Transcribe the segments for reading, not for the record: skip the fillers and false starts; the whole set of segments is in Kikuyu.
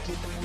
Thank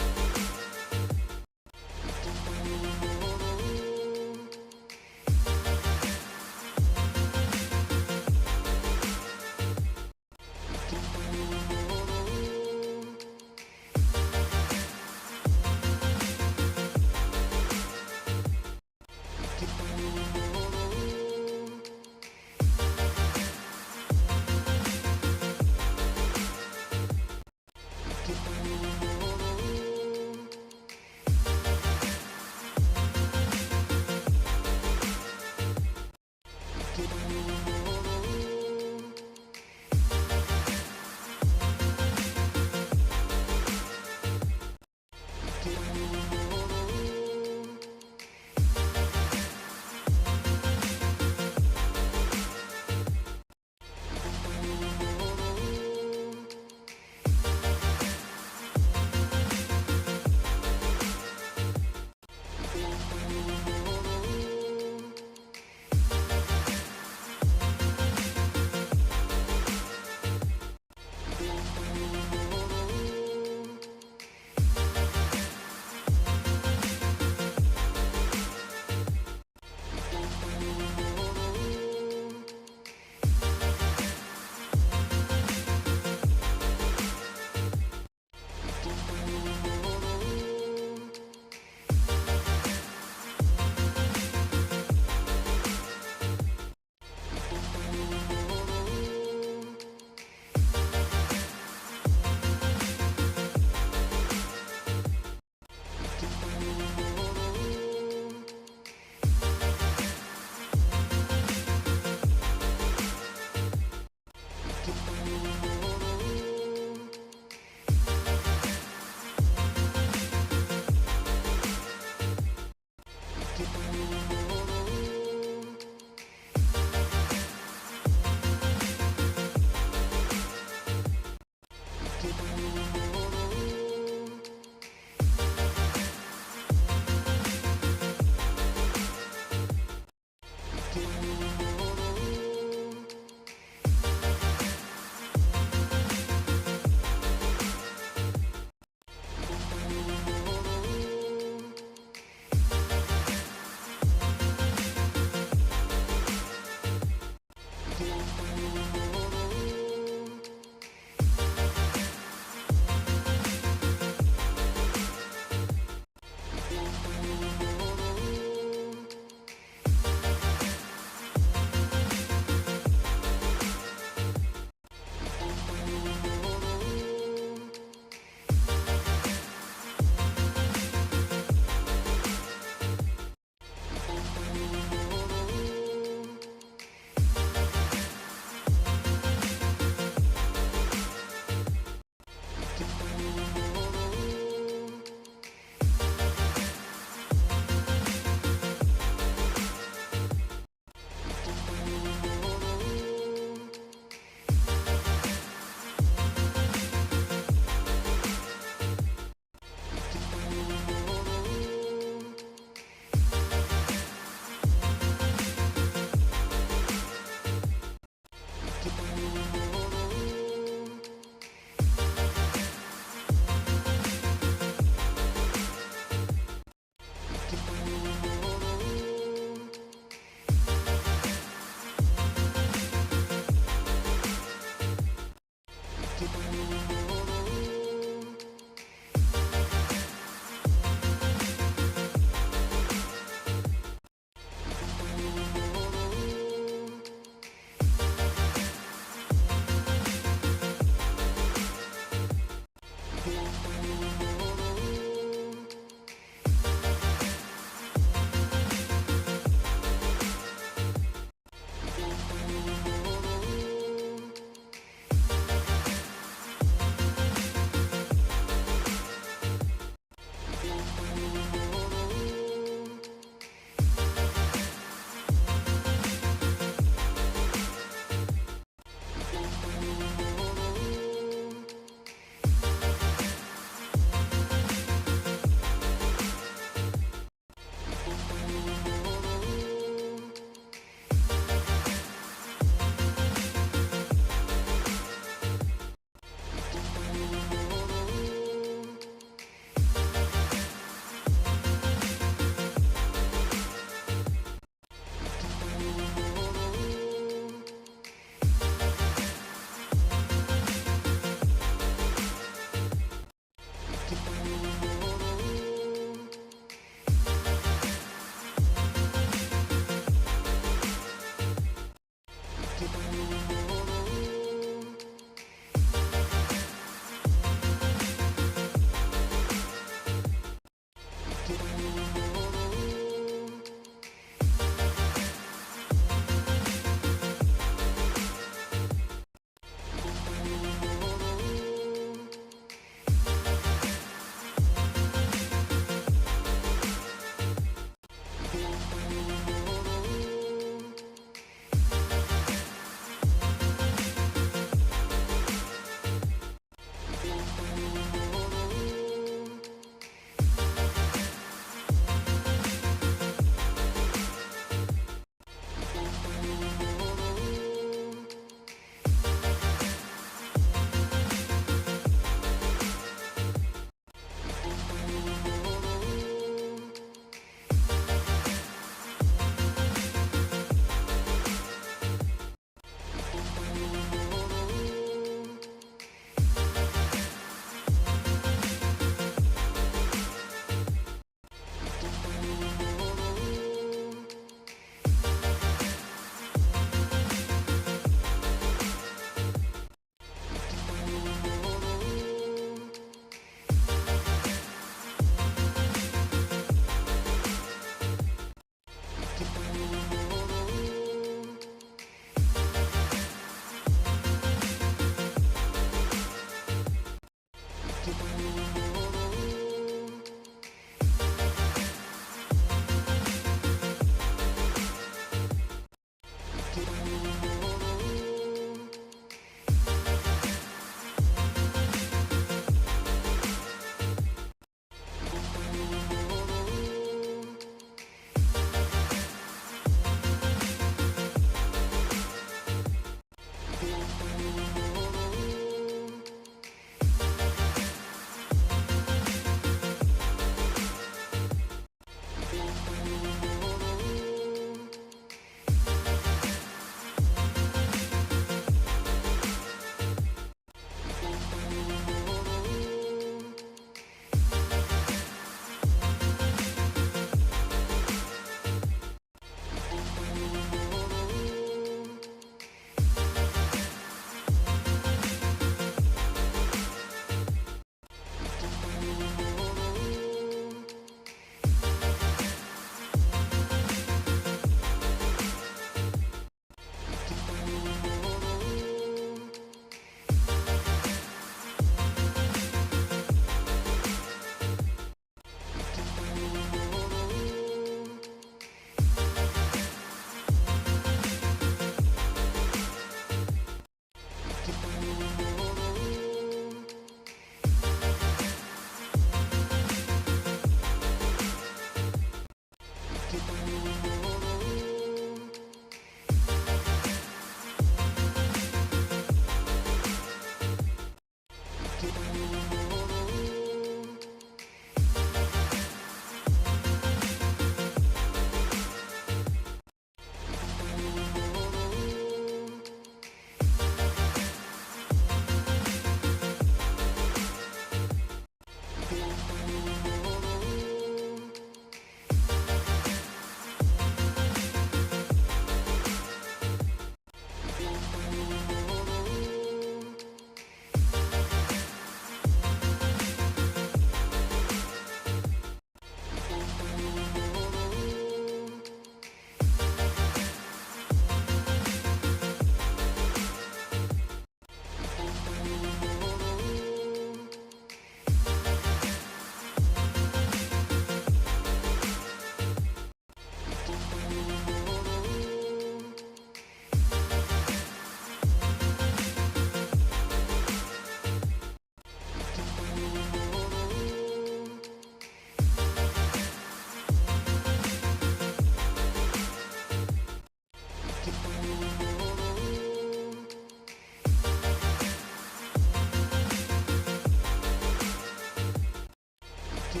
No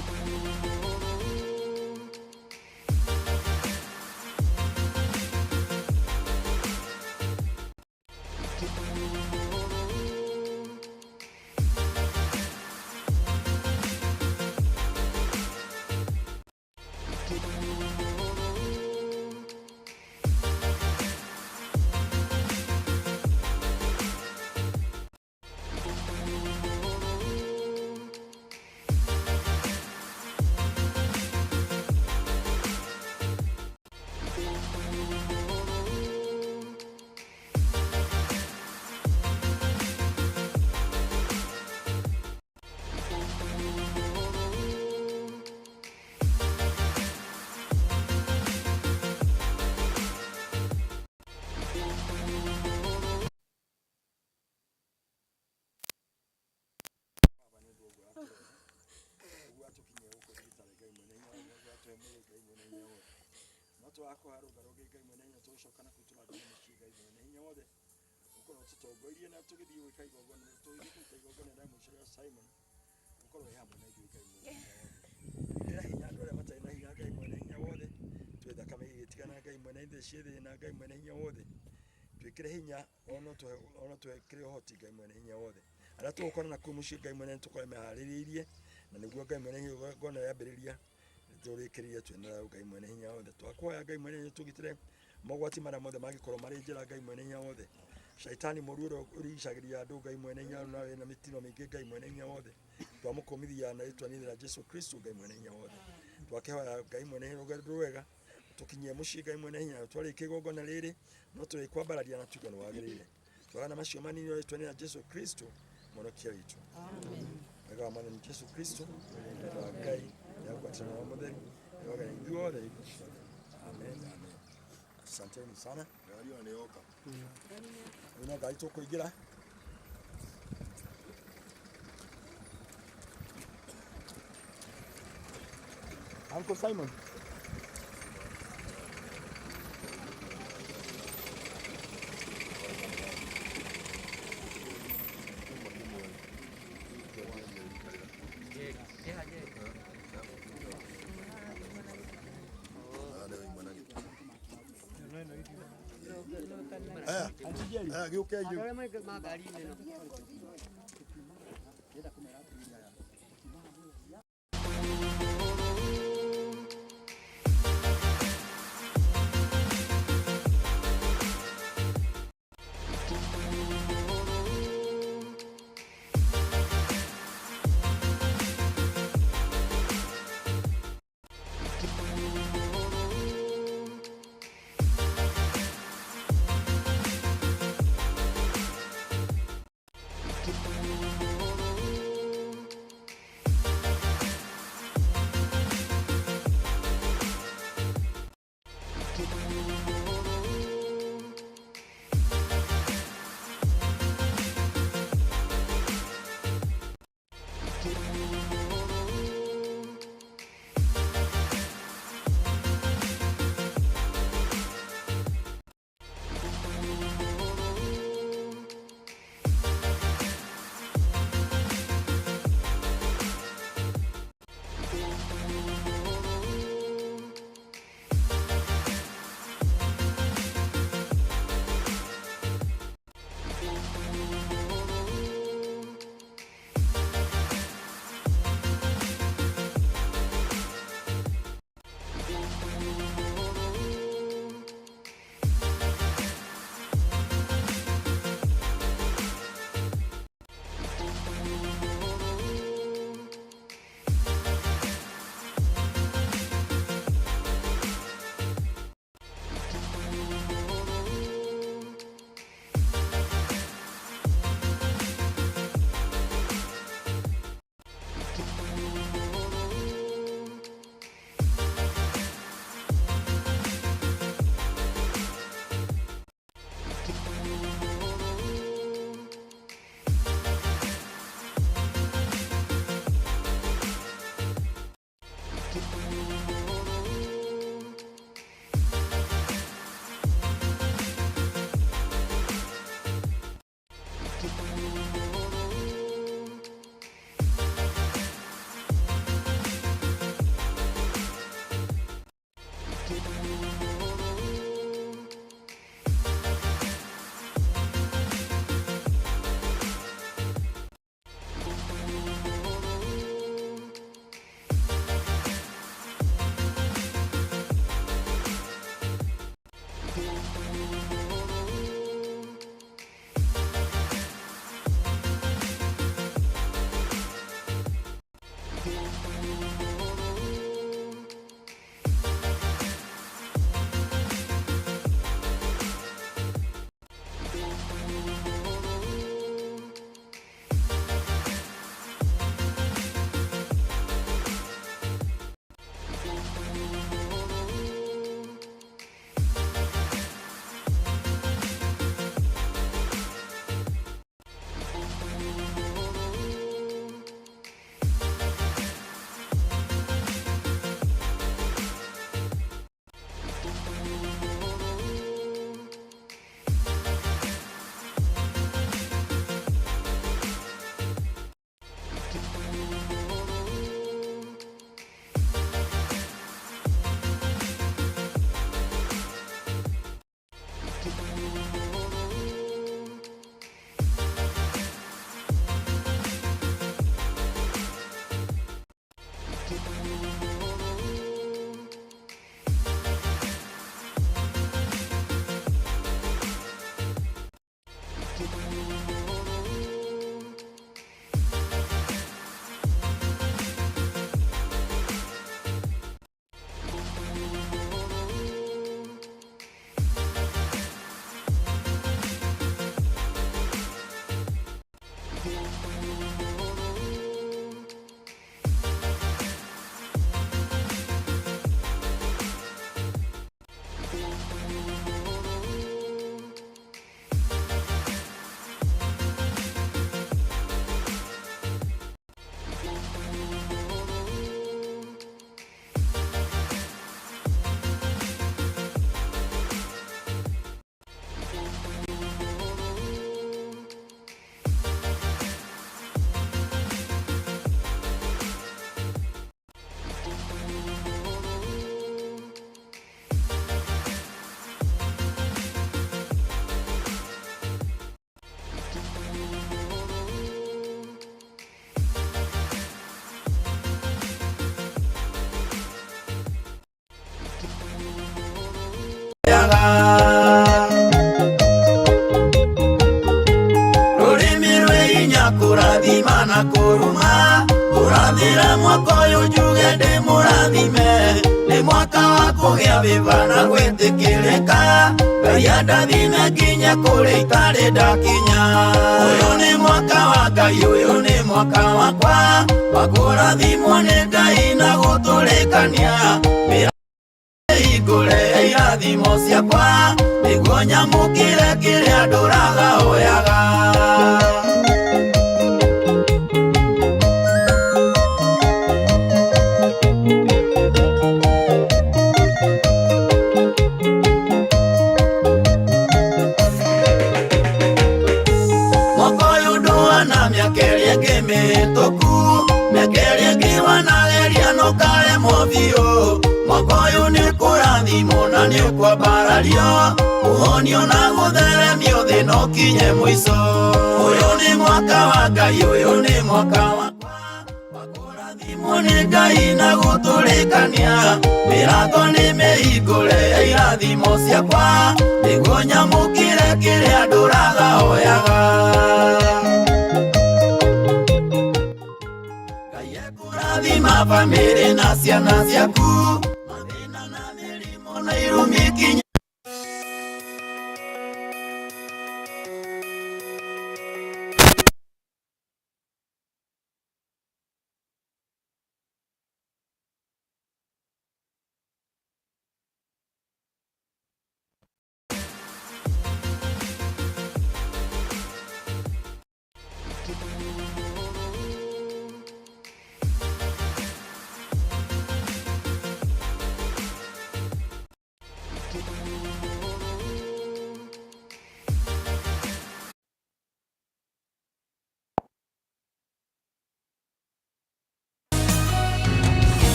twakoha rũga rũngĩ Ngai mwene hinya tũgĩcoka na kũu tũrangĩre mũciĩ Ngai mwene hinya wothe ũkorwo tũtongoirie na tũgĩthiĩ gwĩka igongona, tũgĩthiĩ kũruta igongona rĩa mũico rĩa Simon, ũkorwo wĩ hamwe na ithuĩ Ngai mwene hinya wothe. Ĩkĩra hinya andũ arĩa matarĩ na hinya Ngai mwene hinya wothe, twĩ thakame ĩgĩtigana Ngai mwene ithe ciĩ thĩna Ngai mwene hinya wothe, twĩkĩre hinya ona tũhe, ona twĩkĩre ũhoti Ngai mwene hinya wothe. Arĩa tũgũkorana na kũu mũciĩ Ngai mwene tũkorwo meharĩrĩirie na nĩguo Ngai mwene hinya igongona rĩambĩrĩria tũrĩkĩrĩrie twĩ na thayũ Ngai mwene hinya wothe. Twakũhoya Ngai mwene hinya tũgitĩre mogwati marĩa mothe mangĩkorwo marĩ njĩra Ngai mwene hinya wothe. Shaitani mũru ũrĩa ũrigicagĩria andũ Ngai mwene hinya na wĩna mĩtino mĩingĩ Ngai mwene hinya wothe. Twamũkũmithia na rĩtwa rĩnene rĩa Jesu Kristo Ngai mwene hinya wothe. Twakĩhoya Ngai mwene hinya rũgendo rwega tũkinyie mũciĩ Ngai mwene hinya twarĩkia igongona rĩrĩ no tũrĩkwambararia na tuge nĩ wagĩrĩire. Twaga macio manini rĩtwa rĩa Jesu Kristo mũhonokia witũ. Wega wa Mwathani Jesu Kristo, wendo wa Ngai, na ngwatanĩro ya Mũtheru, ĩrogere ithuothe hingo ciothe. Amen, amen. Asanteni sana. Ngari ĩyo nĩ yoka. Rĩu no ngari tũkũingĩra. Uncle Simon. Aya, aya gĩũkei rĩu. na kũruma ũrathĩra mwaka ũyũ njuge ndĩ mũrathime nĩ mwaka wa kũgĩa wĩva na gwĩtĩkĩrĩka Ngai andathime nginya kũrĩa itarĩ ndakinya ũyũ nĩ mwaka wa Ngai ũyũ nĩ mwaka wakwa wa kũrathimwo nĩ Ngai na gũtũrĩkania hingũre irathimo ciakwa nĩguo nyamũkĩre kĩrĩa ndũraga hoyaga. Mwaka ũyũ ndũhana mĩaka ĩrĩa ĩngĩ mĩhĩtũku mĩaka ĩrĩa ĩngĩ wanageria no karemwo biũ mwaka ũyũ nĩ kũrathimwo na nĩ ũkwambarario kũhonio na gũtheremio thĩ no kinye mũico ũyũ nĩ mwaka wa Ngai ũyũ nĩ mwaka wakwa wa kũrathimwo nĩ Ngai na gũtũrĩkania mĩrango nĩ mĩhingũre ya irathimo ciakwa nĩguo nyamũkĩre kĩrĩa ndũraga hoyaga. Ngai ekũrathima bamĩrĩ na ciana ciaku mathĩna na mĩrimũ na irumi kinya.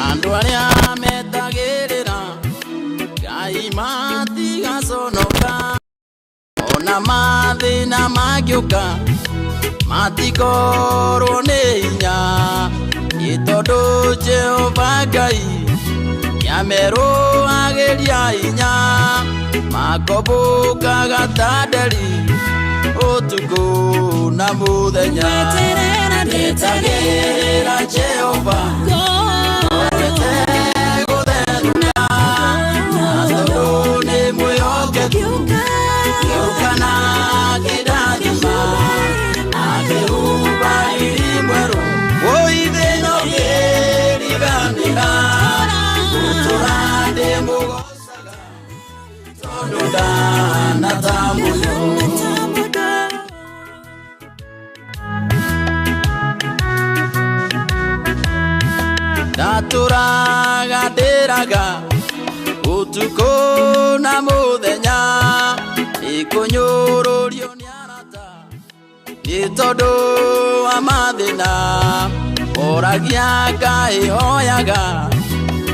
Andũ arĩa metagĩrĩra Ngai matigaconoka ona mathĩna mangĩũka matikorwo nĩ hinya nĩ tondũ Jehova Ngai nĩamerũagĩria hinya makombũkaga ta nderi ũtukũ na mũthenya ndetagĩrĩra Jehova Ndatũraga ndĩraga ũtukũ na mũthenya nĩkũnyũrũrio nĩ arata nĩ tondũ wa mathĩna oragia Ngai hoyaga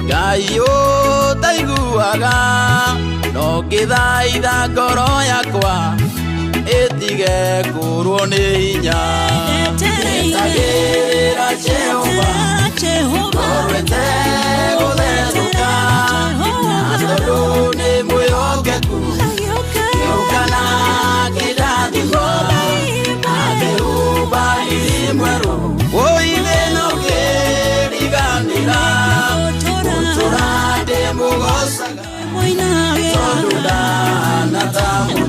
Ngai ũtaiguaga no ngĩthaitha ngoro yakwa ĩtige kũrwo nĩ hinya ndetagĩrĩra Jehova ngorwete gũthetũka na tondũ nĩ mwĩhokeku gĩũka na kĩrathimo akĩhumba riri mwerũ ũithe no kĩriganĩra gũtũra ndĩ mũgocaga tondũ ndanatamũndũ.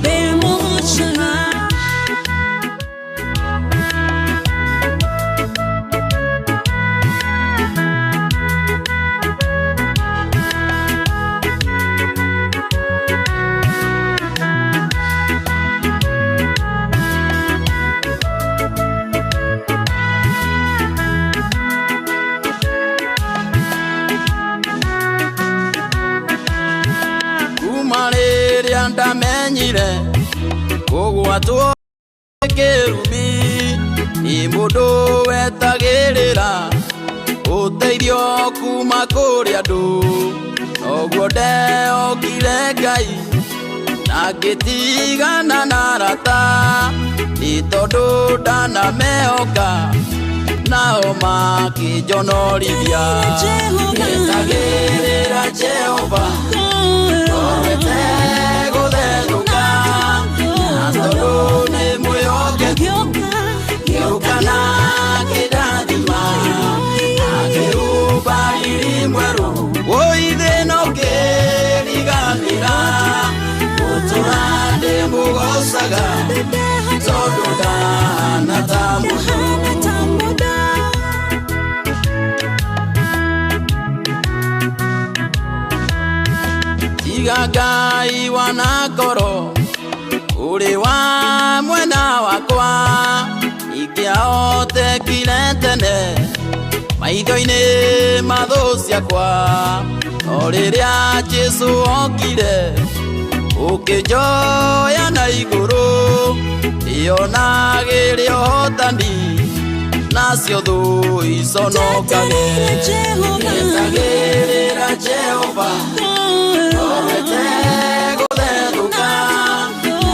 Kuma rĩrĩa ndamenyire Kũgwatwo kĩrumi nĩ mũndũ wetagĩrĩra ũteithio kuma kũrĩ andũ noguo ndeokire Ngai na ngĩtigana na arata nĩ tondũ ndanamehoka nao makĩnjonorithia. Etagĩrĩra Jehova ngoro ĩtegũthethũka na tondũ nĩ mwĩhokeku gĩũka na kĩndathima akĩhumba riri mwerũ wũi thĩna ũkĩriganĩra gũtũra ndĩmũgocaga tondũ ndahana ta mũndũ. Tiga Ngai wanakoro ũrĩ wa mwena wakwa ingĩahotekire tene maitho-inĩ ma thũ ciakwa no rĩrĩa Jesũ okire ũkĩnjoya na igũrũ ndĩonagĩrĩ ũhotani nacio thũ iconokage. Etagĩrĩra Jehova ngoro ĩtegũthethũka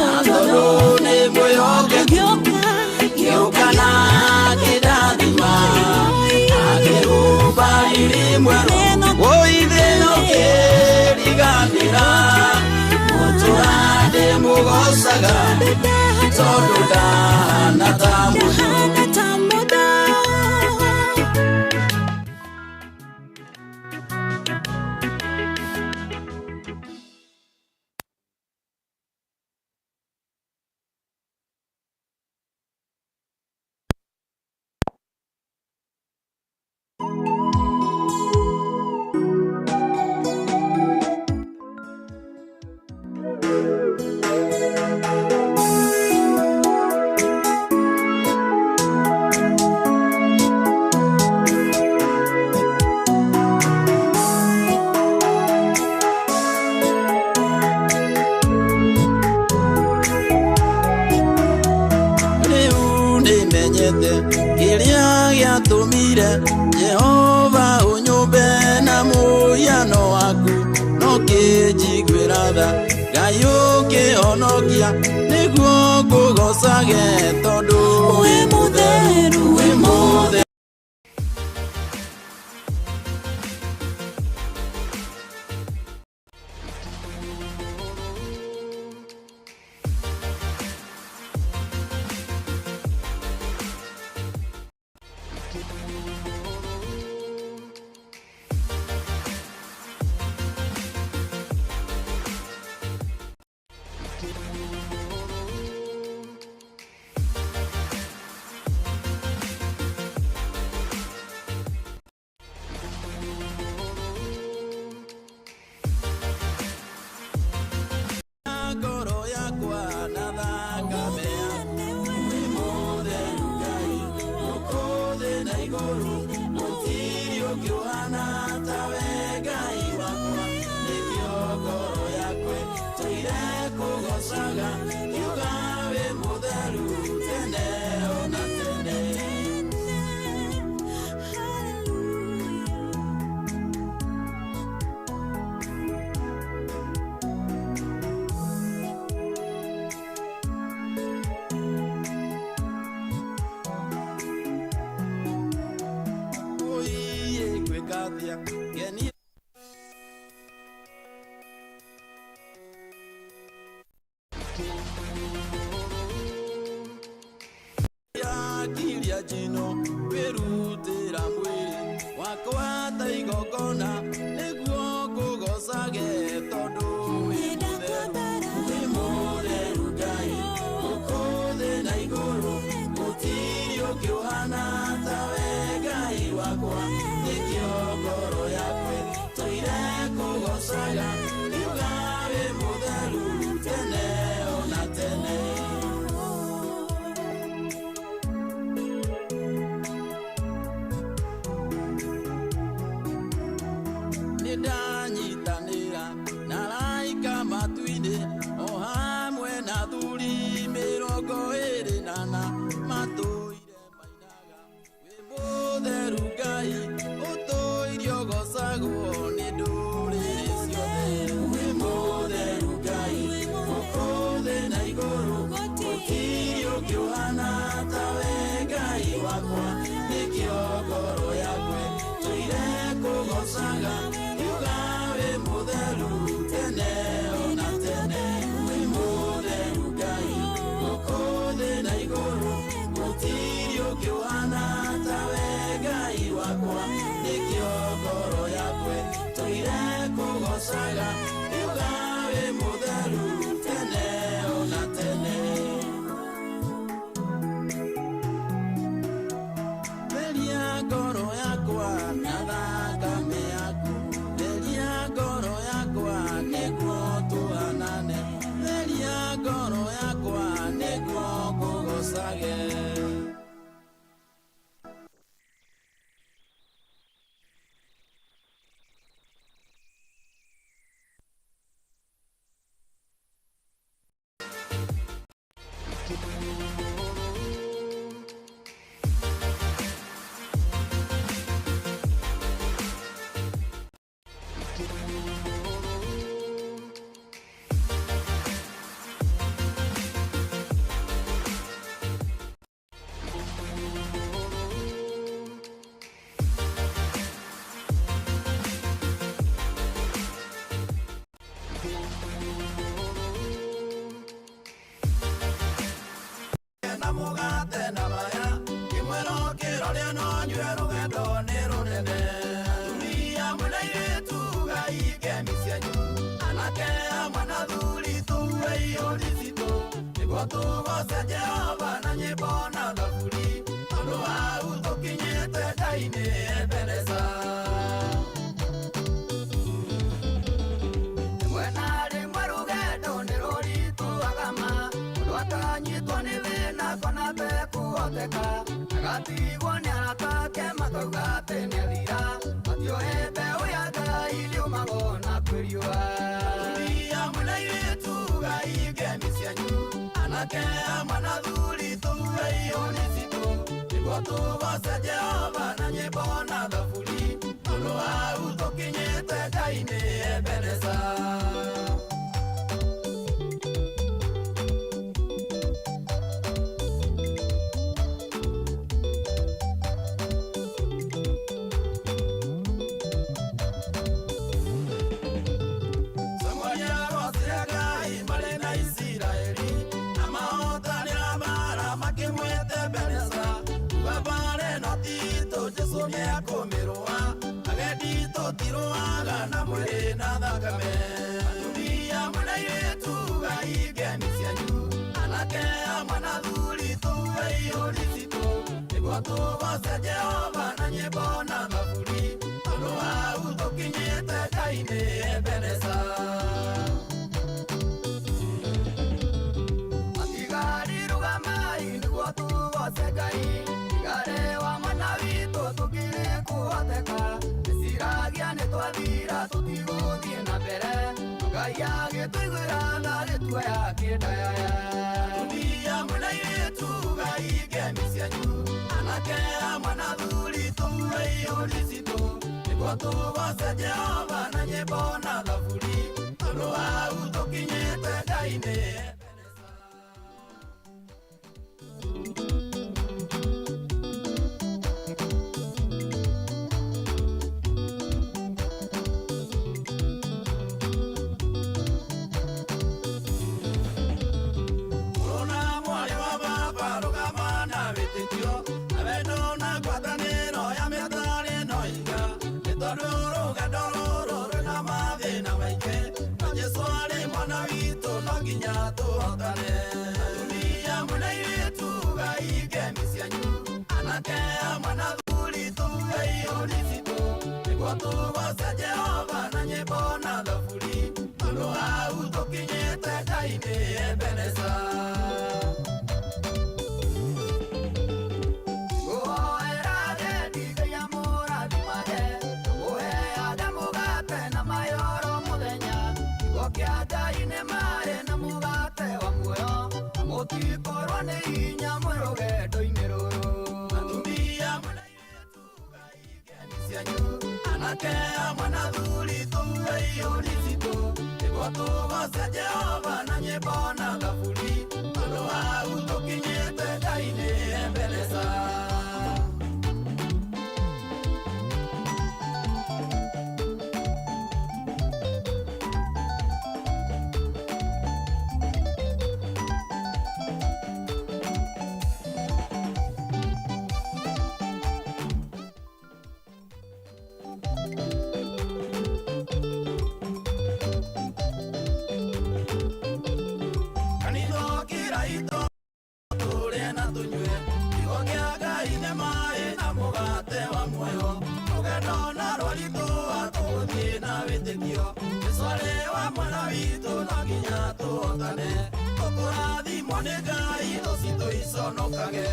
na tondũ nĩ mwĩhokeku gĩũka na kĩndathima akĩhumba riri mwerũ wũi thĩna ũkĩriganĩra gũtũra ndĩmũgocaga tondũ ndahana ta mũndũ. Rĩu nĩmenyete kĩrĩa gĩatũmire Jehova ũnyũmbe na mũhiano waku no kĩnjiguĩra tha Ngai ũkĩhonokia nĩguo ngũgocage tondũ Wĩ mũtheru, wĩ mũtheru. Ngoro yakwa na thakame yaku wĩ mũtheru Ngai gũkũ thĩ na igũrũ gũtirĩ ũngĩ ũhana tawe Ngai wakwa nĩkĩo ngoro yakwa ĩtũire kũgocaga kiuga wĩ mũtheru tene ona tene. Oiye gwĩka atĩa ngeni kiria njino wĩrutĩra mwĩrĩ wakwa ta igongona nĩguo ngũgocage tondũ wĩ mũtheru wĩ mũtheru Ngai gũkũ thĩ na igũrũ gũtirĩ ũngĩ ũhana tawe Ngai wakwa nĩkĩo ngoro yakwa ĩtũire kũgocaga kiuga wĩ mũtheru tene ona tene. Mĩrongo ĩrĩ na na matũire mainaga. Wĩ mũtheru Ngai, ũtũire ũgocagwo nĩ ndũrĩrĩ ciothe. Wĩ mũtheru Ngai, gũkũ thĩ na igũrũ, gũtirĩ ũngĩ ũhana tawe Ngai wakwa. Nĩkĩo ngoro yakwa tũire kũgocaga, yuga wĩ mũtheru tene ona tene. Wĩ mũtheru Ngai, gũkũ thĩ na igũrũ, gũtirĩ ũngĩ ũhana tawe Ngai wakwa. Nĩkĩo ngoro yakwa tũire kũgocaga, yuga wĩ mũtheru tene ona tene. Theria ngoro yakwa na thakame yaku, theria ngoro yakwa nĩguo tũhanane, theria ngoro yakwa nĩguo ngũgocage. Na mũgate na maya kĩmwero kĩroria no nyue rũgendo nĩ rũnene. Atumia mwĩna airĩtu gai ngemi cianyu, anake amwe na athuri tue ihũri citũ, nĩguo tũgoce Jehova na nyĩmbo na thaburi, tondũ hau tũkinyĩte Ngai-inĩ Ebeneza. Rĩmwe na rĩmwe rũgendo nĩ rũritũhaga ma, mũndũ akanyitwo nĩ thĩna kona tekũhoteka, agatigwo nĩ arata ake makauga atĩ nĩathira, matiũĩ mbeũ ya Ngai ndĩũmaga ona kwĩ riũa. Atumia mwĩna airĩtu gai ngemi cianyu, anake amwe na athuri tue ihũri citũ, nĩguo tũgoce Jehova na nyĩmbo na thaburi, tondũ hau tũkinyĩte Ngai-inĩ Ebeneza. Samueli arocire Ngai marĩ na Isiraeli, amahotanĩra mara makĩmwĩte Ebeneza. Uga mbaara ĩno ti itũ, Jesũ nĩekũmĩrũa, agendi tũtirũaga na mwĩrĩ na thakame. Atumia mwĩna airĩtu gai ngemi cianyu, anake amwe na athuri tue ihũri citũ, nĩguo tũgoce Jehova na nyĩmbo na thaburi, tondũ hau tũkinyĩte Ngai-inĩ Ebeneza. Matigari rũgamai nĩguo tũgoce Ngai, tigare wa mwana witũ tũkĩrĩ kũhoteka, meciragia nĩ twathira tũtigũthiĩ na mbere, Ngai agĩtũiguĩra tha agĩtuoya kĩndayaya. Atumia mwĩna airĩtu gai ngemi cianyu, anake amwe na athuri tue ihũri citũ, nĩguo tũgoce Jehova na nyĩmbo na thaburi, tondũ hau tũkinyĩte Ngai-inĩ Ebeneza. Mũrũ mwarĩ wa baba rũgama na wĩtĩkio, na wendo na ngwatanĩro ya mĩtari ĩno iga, nĩ tondũ rũgendo Mũtikorwo nĩ hinya mwĩ rũgendo-inĩ rũrũ. Atumia mwena airĩtu Ngai ngemi cianyu, anake amwe na athuri tuge ihũri citũ, nĩguo tũgoce Jehova na nyĩmbo na thaburi, tondũ hau tũkinyĩte Ngai nĩ Ebeneza. Kanitha ũkĩra itũ tũrĩe na tũnyue, kiugo kĩa Ngai nĩ maĩ na mũgate wa muoyo, rũgendo na rwaritũha tũgũthiĩ na wĩtĩkio, Jesũ arĩ wa mwena witũ no nginya tũhotane, tũkũrathimwo nĩ Ngai thũ citũ iconokage.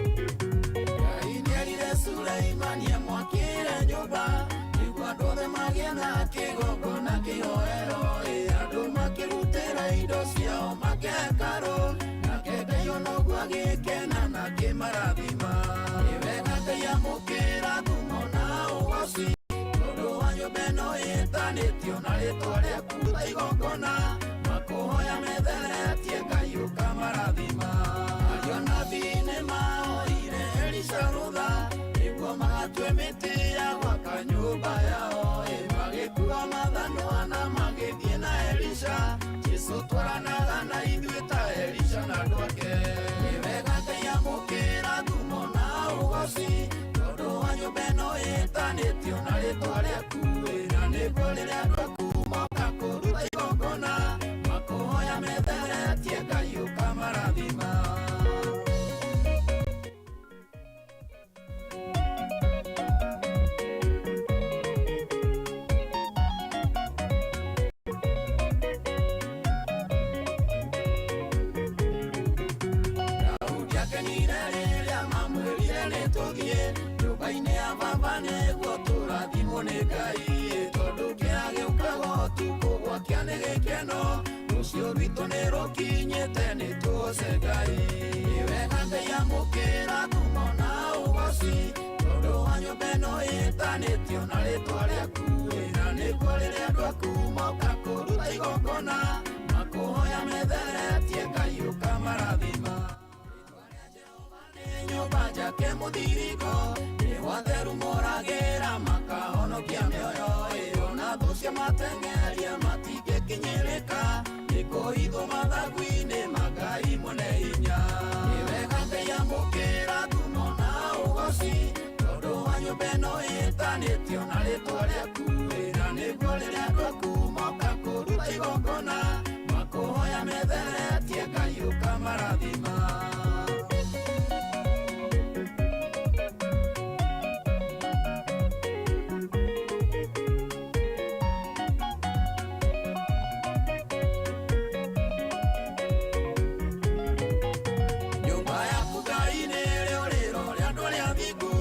Ngai nĩerire Suleimani amwakĩre nyũmba nĩguo andũ othe magĩe na kĩgongona kĩhoero ĩ andũ makĩrutĩra indo ciao makekarũ nake Ngai onoguo agĩkena na akĩmarathima. Nĩ wega Ngai amũkĩra ngumo na ũgoci tondũ wa nyũmba ĩno ĩtanĩtio na rĩtwa rĩaku ta igongona makũhoya metheretie Ngai ũkamarathima. Ariũ a nabii nĩmahoire Elisha rũtha nĩguo magatue mĩtĩ ya gwaka nyũmba yao ĩ magĩkua mathanwa na magĩthiĩ na Elisha. Jesũ twaranaga na ithuĩ ta Elisha na andũ ake. Nĩ wega Ngai amũkĩra ngumo na ũgoci tondũ wa nyũmba ĩno ĩtanĩtio na rĩtwa rĩaku ĩ na nĩguo rĩrĩa andũ aku moka kũruta igongona makũhoya metheretie Ngai ũkamarathima. Daudi akenire rĩrĩa mamwĩrire nĩtũthiĩ nyũmba-inĩ ya baba nĩguo tũrathimwo nĩ Ngai tondũ kĩrĩa gĩũkaga ũtukũ gwakĩa nĩ gĩkeno rũciũ rwitũ nĩ rũkinyĩte nĩtũgoce Ngai. Nĩ wega Ngai amũkĩra ngumo na ũgoci tondũ wa nyũmba ĩno ĩtanĩtio na rĩtwa rĩaku ĩ na nĩguo rĩrĩa andũ aku moka kũruta igongona makũhoya metheretie Ngai ũkamarathima. Nyũmba njake mũthiringo nĩ watheru moragĩra makahonokia mĩoyo ĩyo na thũ cia mateng'eria matingĩkinyĩrĩka nĩ kũhithwo mathagu-inĩ ma Ngai mwene hinya. Nĩ wega Ngai amũkĩra ngumo na ũgoci tondũ wa nyũmba ĩno ĩtanĩtio na rĩtwa rĩaku ĩ na nĩguo rĩrĩa andũ aku moka kũruta igongona makũhoya metheretie Ngai ũkamarathima. Nyũmba yaku Ngai nĩrĩo rĩro rĩa andũ arĩa athingu,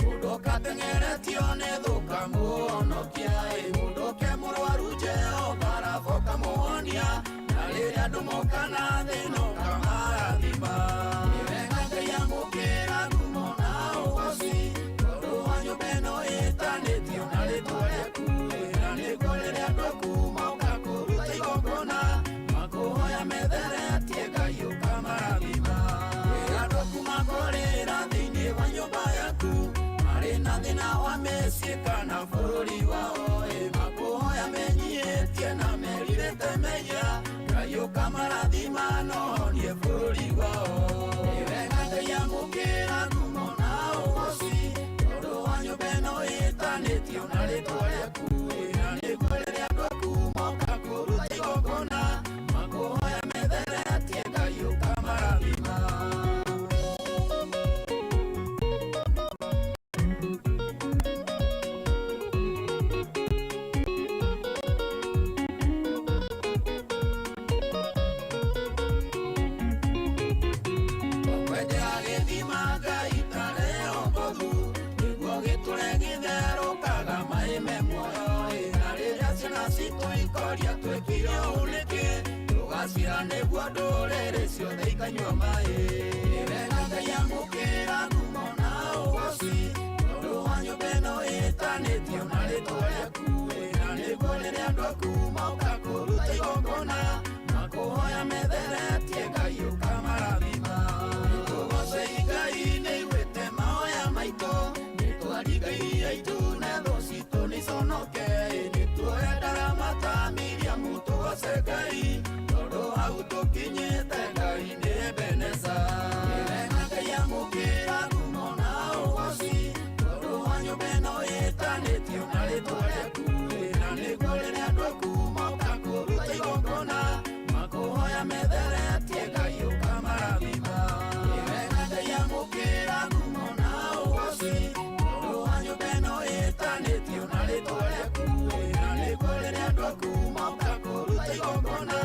mũndũ ũkateng'eretio nĩ thũ ũkamũhonokia ĩ mũndũ ũke mũrwaru Jehova araba ũkamũhonia na rĩrĩa andũ moka na thĩna ũkamarathima. Nĩ wega Ngai amũkĩra ngumo na ũgoci tondũ wa nyũmba ĩno ĩtanĩtio na rĩtwa rĩaku ĩ na nĩguo rĩrĩa andũ aku moka kũruta igongona makũhoya metheretie Ngai ũkamarathima. Rĩrĩa andũ aku makorĩra thĩinĩ wa nyũmba yaku marĩ na thĩna wa mĩciĩ kana bũrũri wao ĩ makũhoya menyihĩtie na merirĩte mekĩte mehia Ngai ũkamarathima no honie bũrũri wao. Nĩ wega Ngai amũkĩra ngumo na ũgoci tondũ wa nyũmba ĩno ĩtanĩtio na rĩtwa rĩaku. Na nĩguo rĩrĩa andũ aku moka kũruta igongona makũhoya metheretie Ngai ũkamarathima. Tũkwenjera gĩthima Ngai ta Rehobothu nĩguo gĩtũre gĩtherũkaga maĩ me muoyo. Na rĩrĩa ciana citũ ikoria twĩkire ũũ nĩkĩ tũgacira nĩguo ndũrĩrĩ ciothe ikanyua maĩ. Nĩ wega Ngai amũkĩra ngumo na ũgoci tondũ wa nyũmba ĩno ĩtanĩtio na rĩtwa rĩaku. Na nĩguo rĩrĩa andũ aku moka kũruta igongona makũhoya metheretie Ngai ũkamarathima. Nĩtũgoce Ngai nĩiguĩte mahoya maitũ nĩtwaringairie itu na thũ citũ nĩiconoke. Nĩtuoe ndarama ta Miriamu tũgoce Ngai tondũ hau tũkinyĩte Ngai nĩ Ebeneza. Nĩ wega Ngai amũkĩra ngumo na ũgoci tondũ wa nyũmba ĩno ĩtanĩtio na rĩtwa rĩaku. Na nĩguo rĩrĩa andũ aku moka kũruta igongona makũhoya metheretie Ngai ũkamarathima. Nĩ wega Ngai amũkĩra ngumo na ũgoci tondũ wa nyũmba ĩno ĩtanĩtio na rĩtwa rĩaku. Na nĩguo rĩrĩa andũ aku moka kũruta igongona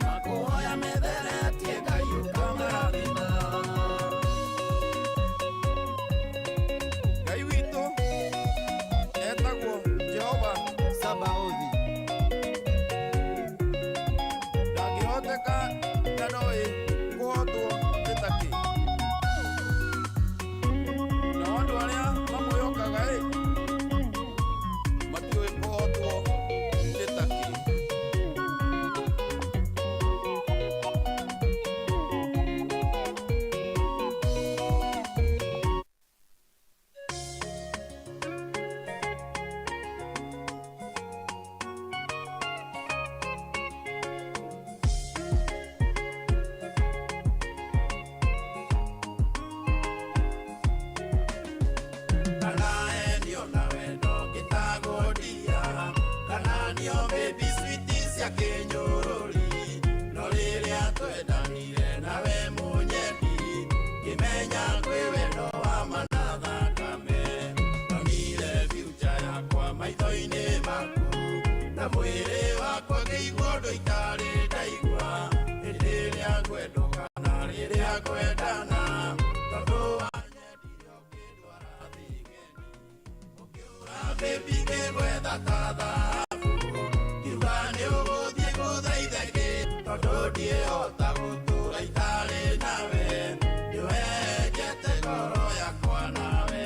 makũhoya metheretie Ngai ũkamarathima. Ngai witũ etagwo Jehova Sabaothi ndangĩhoteka na ndoĩ kũhotwo nĩ takĩ nao andũ arĩa mamwĩhokaga ĩ matiũĩ kũhotwo nĩ takĩ. Kana endio na wendo ngĩtagwo ndia kana nio baby sweet cia kĩnyũrũri no rĩrĩa twendanire nawe mũnyendi ngĩmenya kwĩ wendo wa mana thakame ndonire future yakwa maitho-inĩ maku na mwĩrĩ wakwa ngĩigua ũndũ itarĩ ndaigua hĩndĩ ĩrĩa ngwendwo kana rĩrĩa ngwendana tondũ wanyendire ũkĩndwara thĩ ng'eni ũkĩũra baby ngĩgwetha ta thahabu ngiuga nĩ ũgũthiĩ gũthaithe kĩ tondũ ndiĩhota gũtũra itarĩ nawe nĩwenjete ngoro yakwa nawe.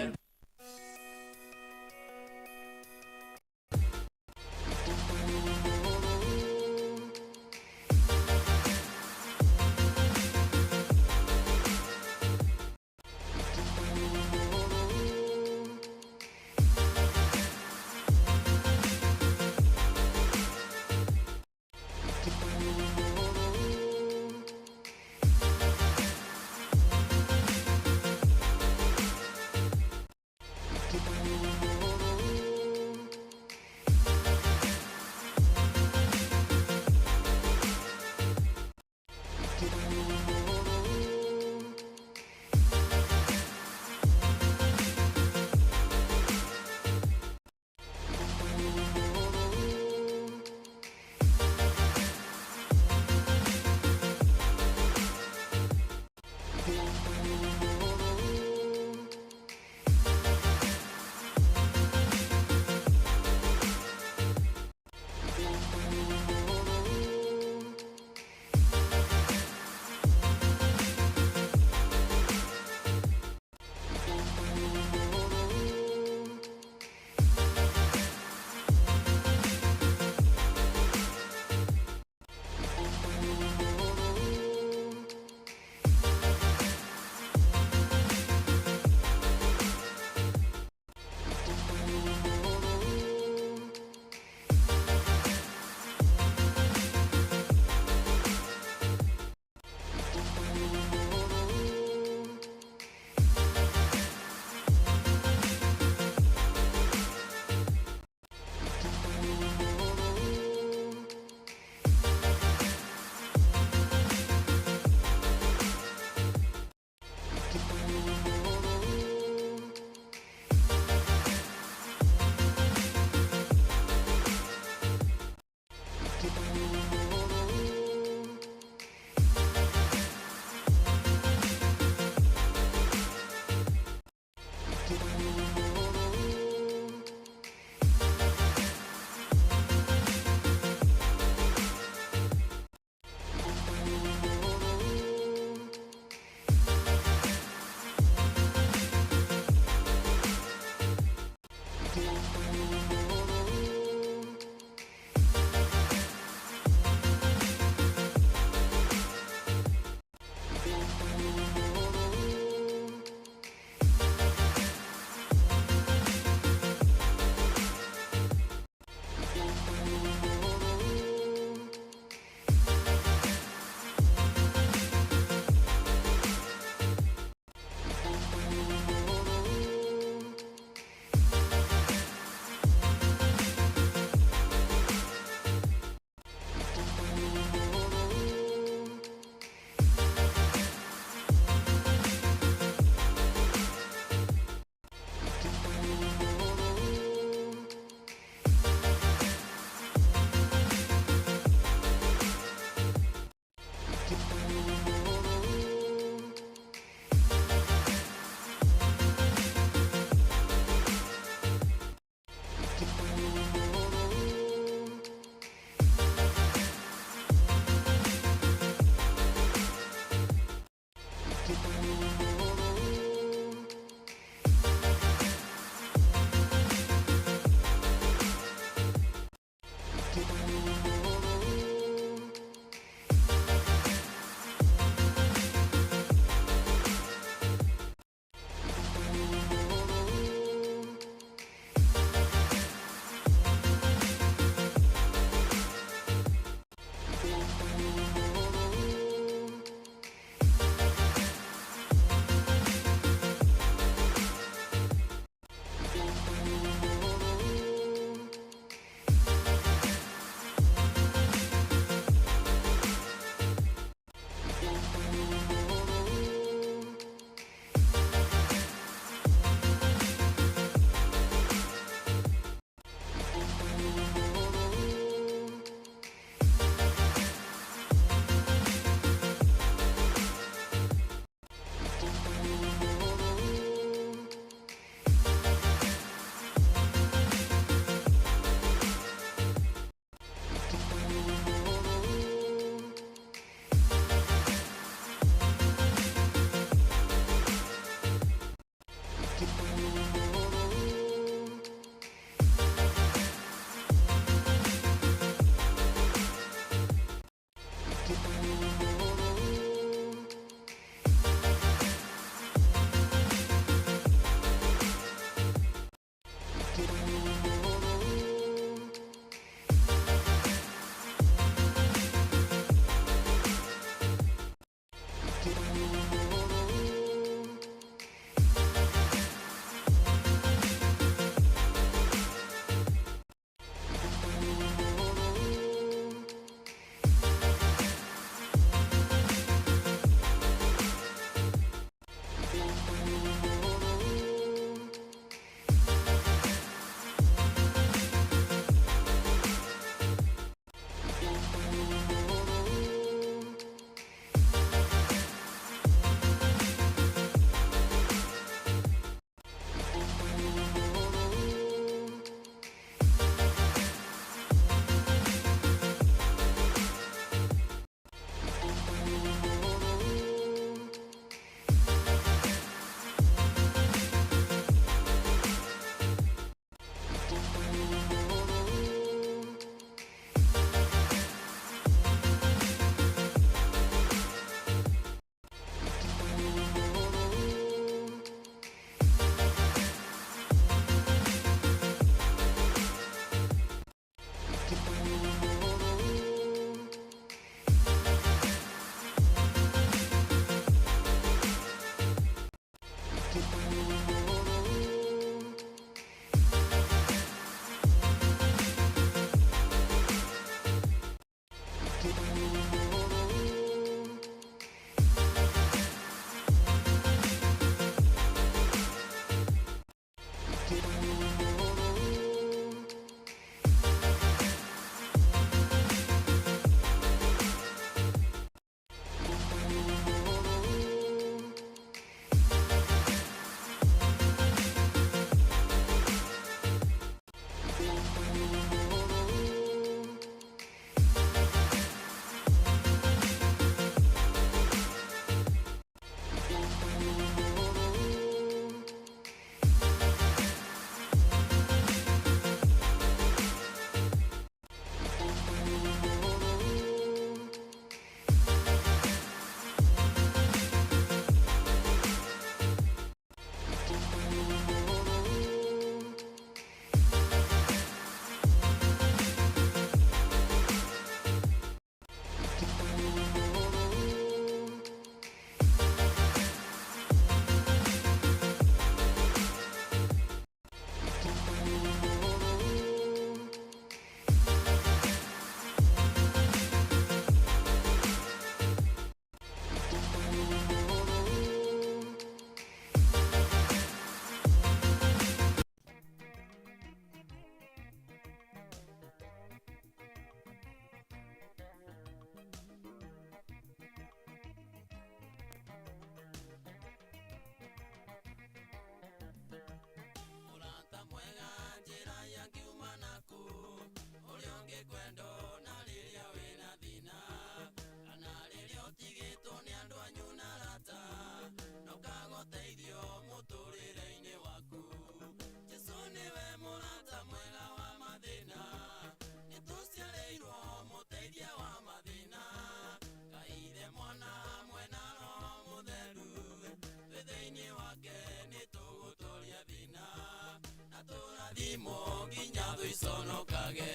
Iconokage.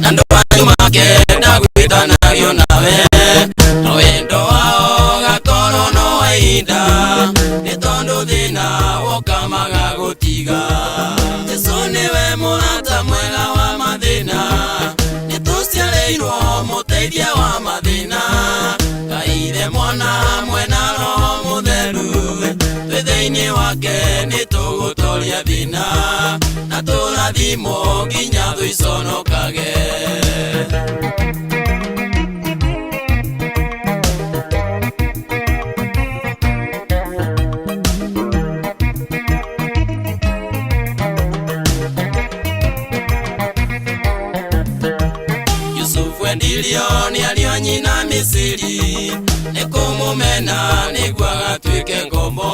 Na andũ anyu makenda gwĩtanagio nawe no wendo wao gakorwo no wa ihinda nĩ tondũ thĩna woka magagũtiga. Jesũ nĩwe mũrata mwega wa mathĩna, nĩ tũciarĩirwo mũteithia wa mathĩna. Ngai Ithe Mwana mwena Roho Mũtheru, twĩ thĩinĩ wake nĩ tũgũtoria thĩna na tũrathimwo nginya thũ iconokage. Kwendirio nĩ ariũ a nyina Misiri, nĩ kũmũmena nĩguo agatuĩke ngombo.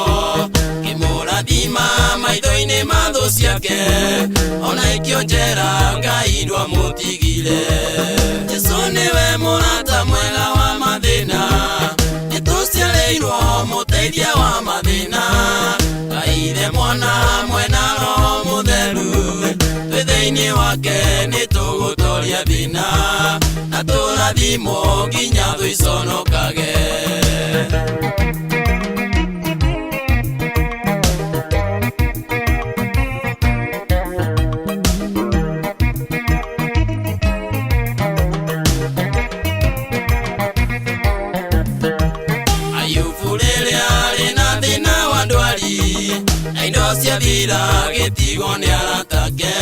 Kĩmũrathima maitho-inĩ ma thũ ciake, ona ikio njera Ngai ndwamũtigire. Jesũ nĩwe mũrata mwega wa mathĩna, nĩtũciarĩirwo mũteithia wa mathĩna. Ngai Ithe Mwana mwena Roho Mũtheru, twĩ thĩinĩ wake nĩtũgũtoria thĩna, na tũrathimwo nginya thũ iconokage. Ayubu rĩrĩa arĩ na thĩna wa ndwari, na indo ciathira gĩtigwo nĩ aratake.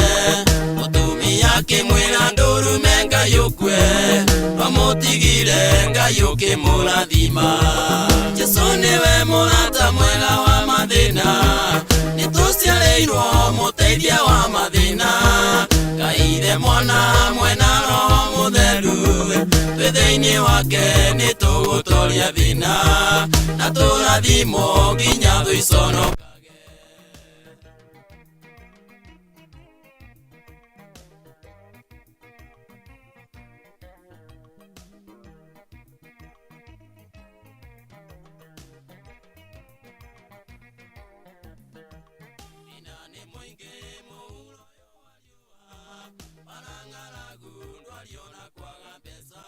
Mũtumia akĩmwĩra ndũrume Ngai ũkue, ndwamũtigire Ngai ũkĩmũrathima. Jesũ nĩwe mũrata mwega wa mathĩna, nĩtũciarĩirwo mũteithia wa mathĩna. Ngai Ithe Mwana mwena Roho Mũtheru, twĩ thĩinĩ wake nĩtũgũtoria thĩna, na tũrathimwo nginya thũ iconokage. Thĩna nĩ mũingĩ mũhuro ũyũ wa riũa, bara ng'aragu ndwari ona kwaga mbeca.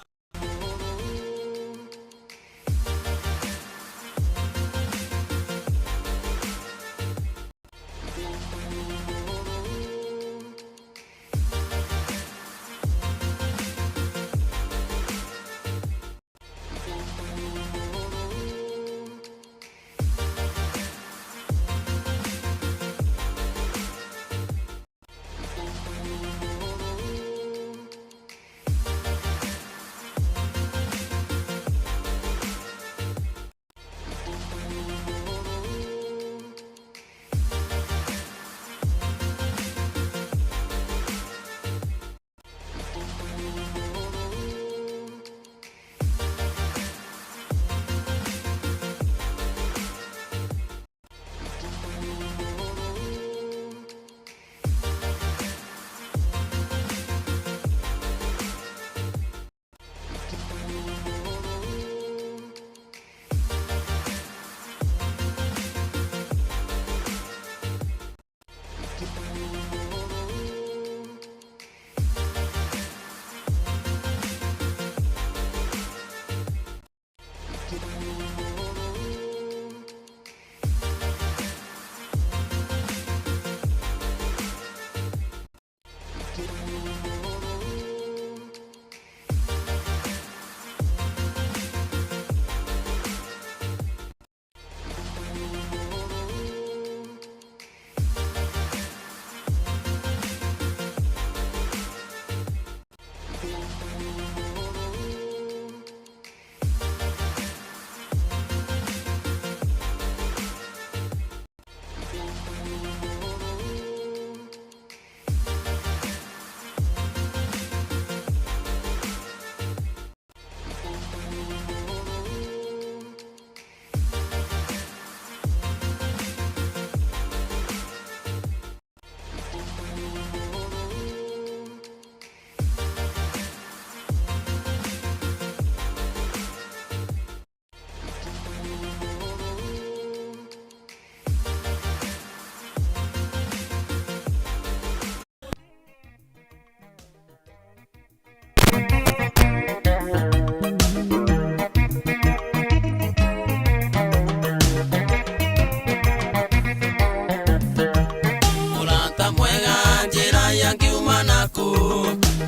Mũrata mwega njĩra ya ngiuma naku,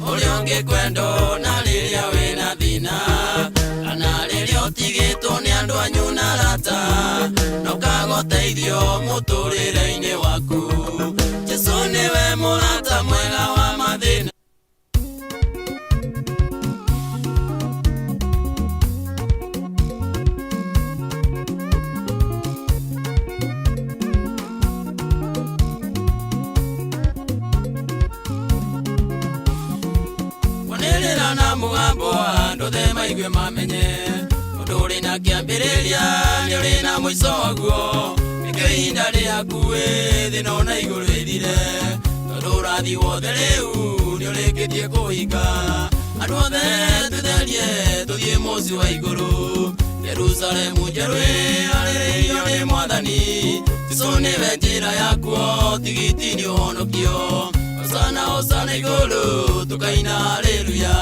ũrĩa ũngĩkwenda na rĩrĩa wĩna thĩna, kana rĩrĩa ũtigĩtwo nĩ andũ anyu na arata, na ũkaga ũteithio mũtũrĩre-inĩ waku. Jesũ nĩwe mũrata mwega wa mathĩna. Kwanĩrĩra Na mũgambo andũ othe maigue mamenye ũndũ ũrĩ na kĩambĩrĩria nĩ ũrĩ na mũico waguo nĩkĩo ihinda rĩaku thĩ no na igũrũ ĩthire tondũ ũrathi wothe rĩu nĩ ũrĩkĩtie kũhinga andũ othe tũtherie tũthiĩ mũciĩ wa igũrũ Yerusalemu njerũ ĩharĩrĩirio nĩ mwathani Jesũ nĩwe njĩra yakuo tigiti nĩ ũhonokio Hosana hosana igũrũ tũkaina haleluya.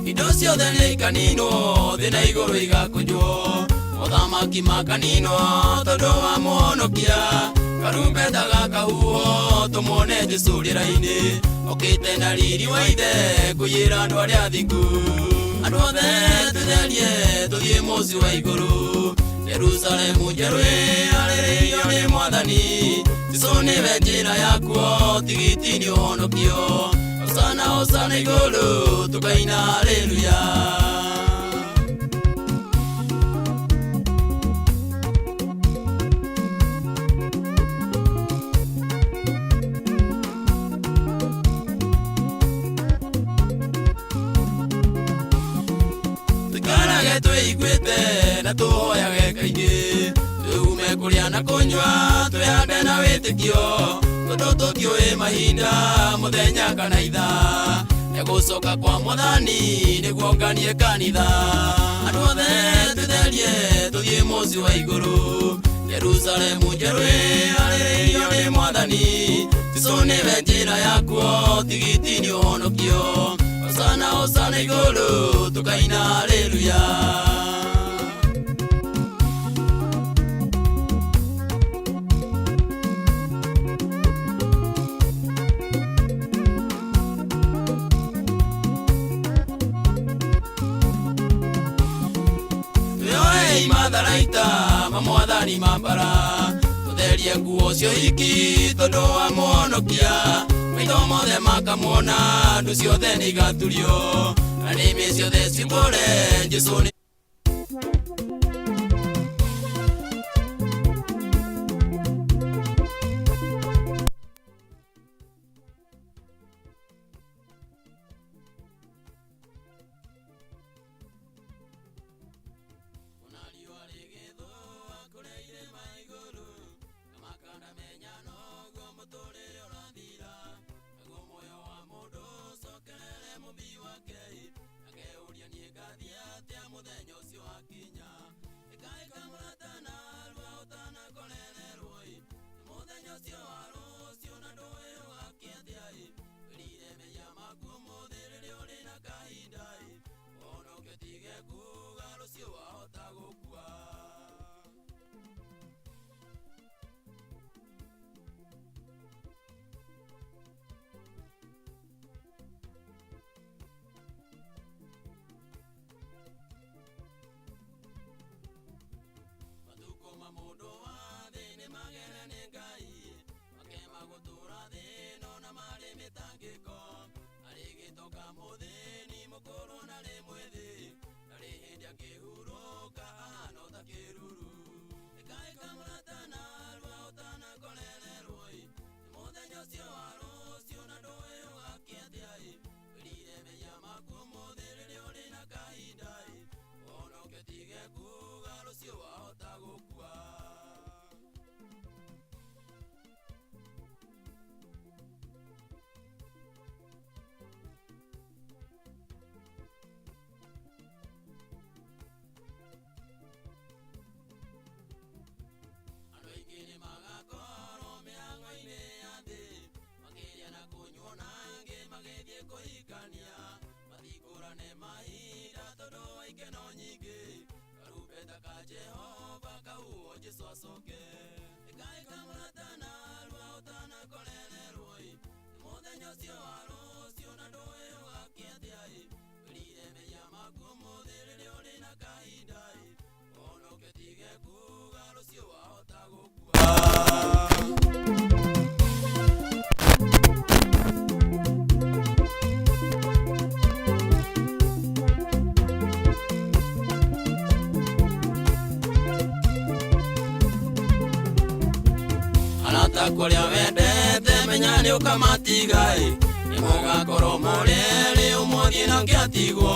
Indo ciothe nĩ ikaninwo thĩ na igũrũ igakũnjwo mothamaki makaninwo tondũ wa mũhonokia karumbeta gakahuhwo tũmuone Jesũ rĩera-inĩ okĩte na riri wa ithe kũiyĩra andũ arĩa athingu andũ othe tũtherie tũthiĩ mũciĩ wa igũrũ Yerusalemu njerũ ĩharĩrĩirio nĩ mwathani Jesũ nĩwe njĩra yakuo tigiti nĩ ũhonokio Hosana hosana igũrũ tũkaina haleluya. Tũikarage twĩiguĩte na tũhoyage kaingĩ twĩume kũrĩa na kũnyua twĩhande na wĩtĩkio tondũ tũtiũĩ mahinda mũthenya kana ithaa nĩgũcoka kwa mwathani nĩguo nganie kanitha andũ othe tũtherie tũthiĩ mũciĩ wa igũrũ Yerusalemu njerũ ĩharĩrĩirio nĩ mwathani Jesũ nĩwe njĩra yakuo tigiti nĩ ũhonokio Hosana hosana igũrũ tũkaina haleluya. Twĩoei matharaita ma mwathani mambara tũtherie nguo cio iki tondũ wa mũhonokia maitho mothe makamuona ndũ ciothe nĩ igaturio na nĩmĩ ciothe ciumbũre Jesũ nĩ Arata kũrĩa wendete menya nĩ ũkamatiga ĩ. Nĩ mũgakorwo mũrĩ ũmwe ũthiĩ na ũngĩ atigwo.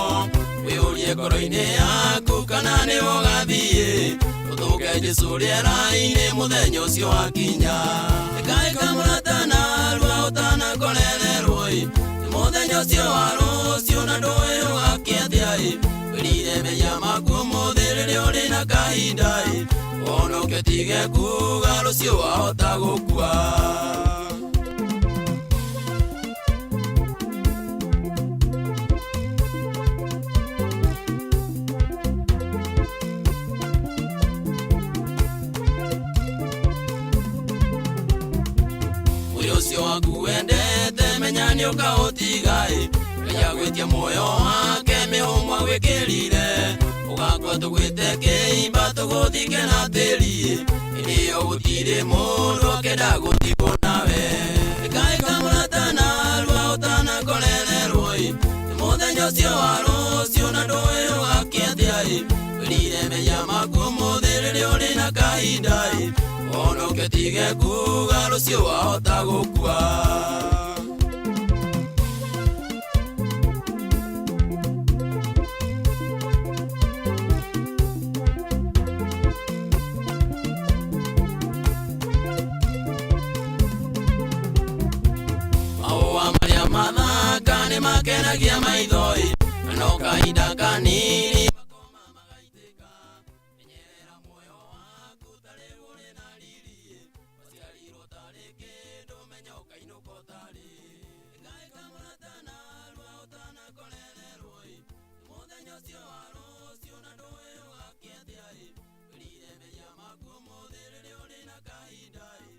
Wĩyũrie ngoro-inĩ yaku kana nĩ ũgathiĩ. Ũtũnge Jesũ rĩera-inĩ mũthenya ũcio wakinya. Ĩkaĩka mũrata narua ũtanakorererwo ĩ. Nĩ mũthenya ũcio wa rũciũ na ndũĩ ũgakĩathĩa ĩ. Wĩrire mehia maku ũmũthĩ rĩrĩa ũrĩ na kahinda ĩ. Ũhonoke ũtige kuga rũciũ wahota gũkua. Mwĩrĩ ũcio waku wendete menya nĩ ũkaũtiga ĩ. Ngai agwĩtie muoyo wake mĩhũmũ agwĩkĩrire. Ũgakua tũgwĩte kĩimba tũgũthike na tĩri ĩ. Hĩndĩ ĩyo gũtirĩ mũndũ akenda gũtigwo nawe. Ĩkaĩka mũrata narua ũtanakorererwo ĩ. Nĩ mũthenya ũcio wa rũciũ na ndũĩ ũgakĩathĩa ĩ. Wĩrire mehia maku ũmũthĩ rĩrĩa ũrĩ na kahinda ĩ. Ũhonoke ũtige kuga rũciũ wahota gũkua. Maũa marĩa mathaka nĩ makenagia maitho ĩ. Na no kahinda kanini makoma magaitĩka. Menyerera muoyo waku tarĩ ũrĩ na riri ĩ. Waciarirwo tarĩ kĩndũ menya ũkainũka ũtarĩ. Ĩkaĩka mũrata narua ũtanakorererwo ĩ. Nĩ mũthenya ũcio wa rũciũ na ndũĩ ũgakĩathĩa ĩ. Wĩrire mehia maku ũmũthĩ rĩrĩa ũrĩ na kahinda ĩ.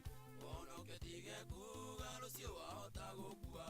Ũhonoke ũtige kuga rũciũ wahota gũkua.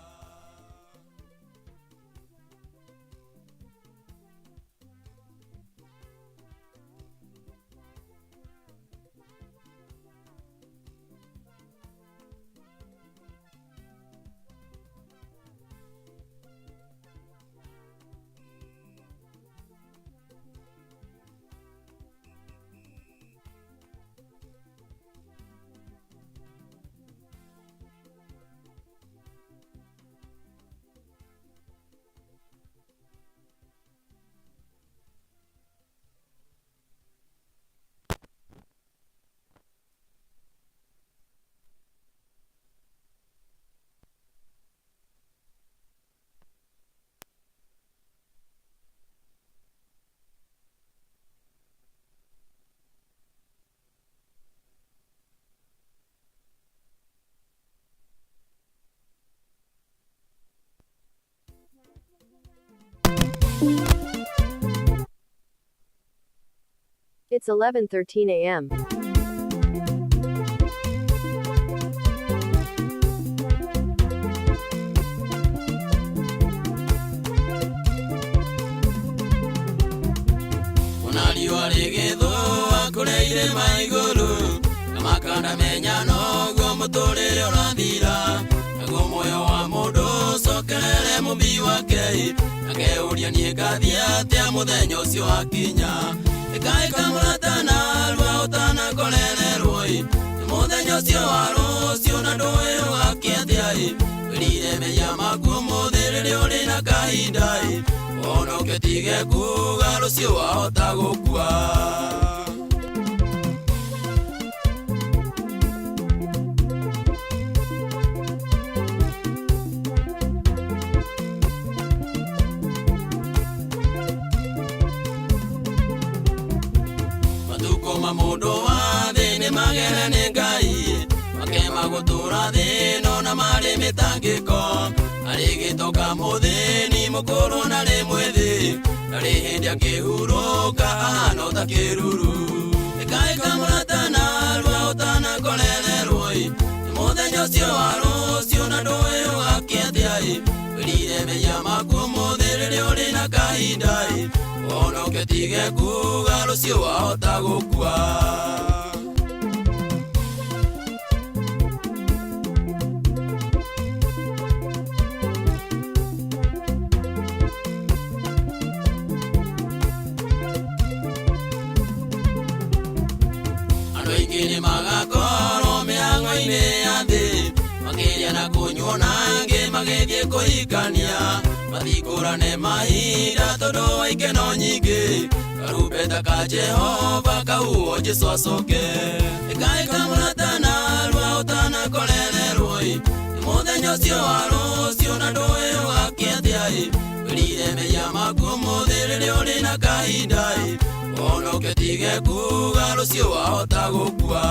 It's 11:13 a.m. Ona riũa rĩgĩthũa kũrĩa irĩma igũrũ na makanda menya noguo mũtũrĩre ũrathira. Naguo muoyo wa mũndũ ũcokerere mũmbi wake ĩ. Akeuria niĩ ngathiĩ atĩa mũthenya ũcio wakinya. Ĩkaĩka mũrata narua ũtanakorererwo ĩ. Nĩ mũthenya ũcio wa rũciũ na ndũĩ ũgakĩathĩa ĩ. Wĩrire mehia maku ũmũthĩ rĩrĩa ũrĩ na kahinda ĩ. Ũhonoke ũtige kuga rũciũ wahota gũkua. Matukũ ma mũndũ wa thĩ nĩ magere nĩ Ngai makema gũtũra thĩ ĩno na marĩ mĩtangĩko. Arĩ gĩtoka mũthĩni mũkũrũ na rĩ mwĩthĩ ndarĩ hĩndĩ akĩhurũka ahana ota kĩruru. Ĩkaĩka mũrata narua ũtanakorererwo ĩ. Nĩ mũthenya ũcio wa rũciũ na ndũĩ ũgakĩathĩa ĩ. Wĩrire mehia maku ũmũthĩ rĩrĩa ũrĩ na kahinda ĩ. Ũhonoke ũtige kuga rũciũ wahota gũkua. Andũ aingĩ nĩ magakorwo mĩhang'o-inĩ kũnyuo na angĩ magĩthiĩ kũhikania mathikũrane mahinda tondũ wa ikeno nyingĩ karumbeta ka Jehova kauo Jesũ acoke ĩkaĩka mũrata narua ũtanakorererwo ĩ nĩ mũthenya ũcio wa rũciũ na ndũĩ ũgakĩatĩa ĩ wĩrire mehia maku ũmũthĩ rĩrĩa ũrĩ na kahinda ĩ ũhonoke tige kuga rũciũ wahota gũkua.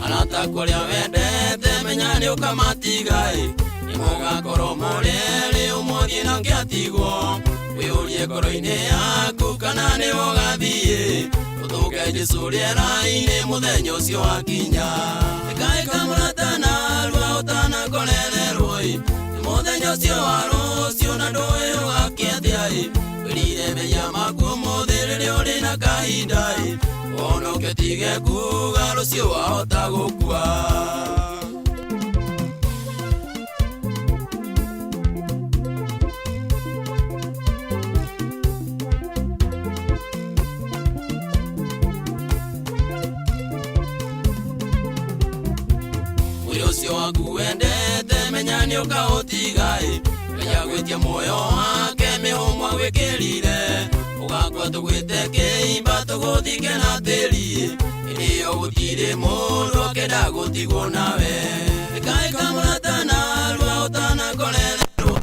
Arata kũrĩa wendete menya nĩ ũkamatiga ĩ nĩ mũgakorwo mũrĩ erĩ ũmũthiĩ na ũngĩ atigwo wĩyũrie ngoro-inĩ yaku kana nĩ ũgathiĩ ũtũnge Jesũ rĩera-inĩ mũthenya ũcio wakinya ĩkaĩka mũrata narua ũtanakorererwo ĩ nĩ mũthenya ũcio wa rũciũ na ndũĩ ũgakĩatĩa ĩ wĩrire mehia maku ũmũthĩ rĩrĩa ũrĩ na kahinda ĩ ũhonoke tige kuga rũciũ wahota gũkua. Mwĩrĩ ũcio waku wendete menya nĩ ũkaũtiga ĩ Ngai agwĩtie muoyo wake mĩhũmũ agwĩkĩrire ũgakua tũgwĩte kĩimba tũgũthike na tĩri ĩ hĩndĩ ĩyo gũtirĩ mũndũ akenda gũtigwo nawe ĩkaĩka mũrata narua ũtanakorererwo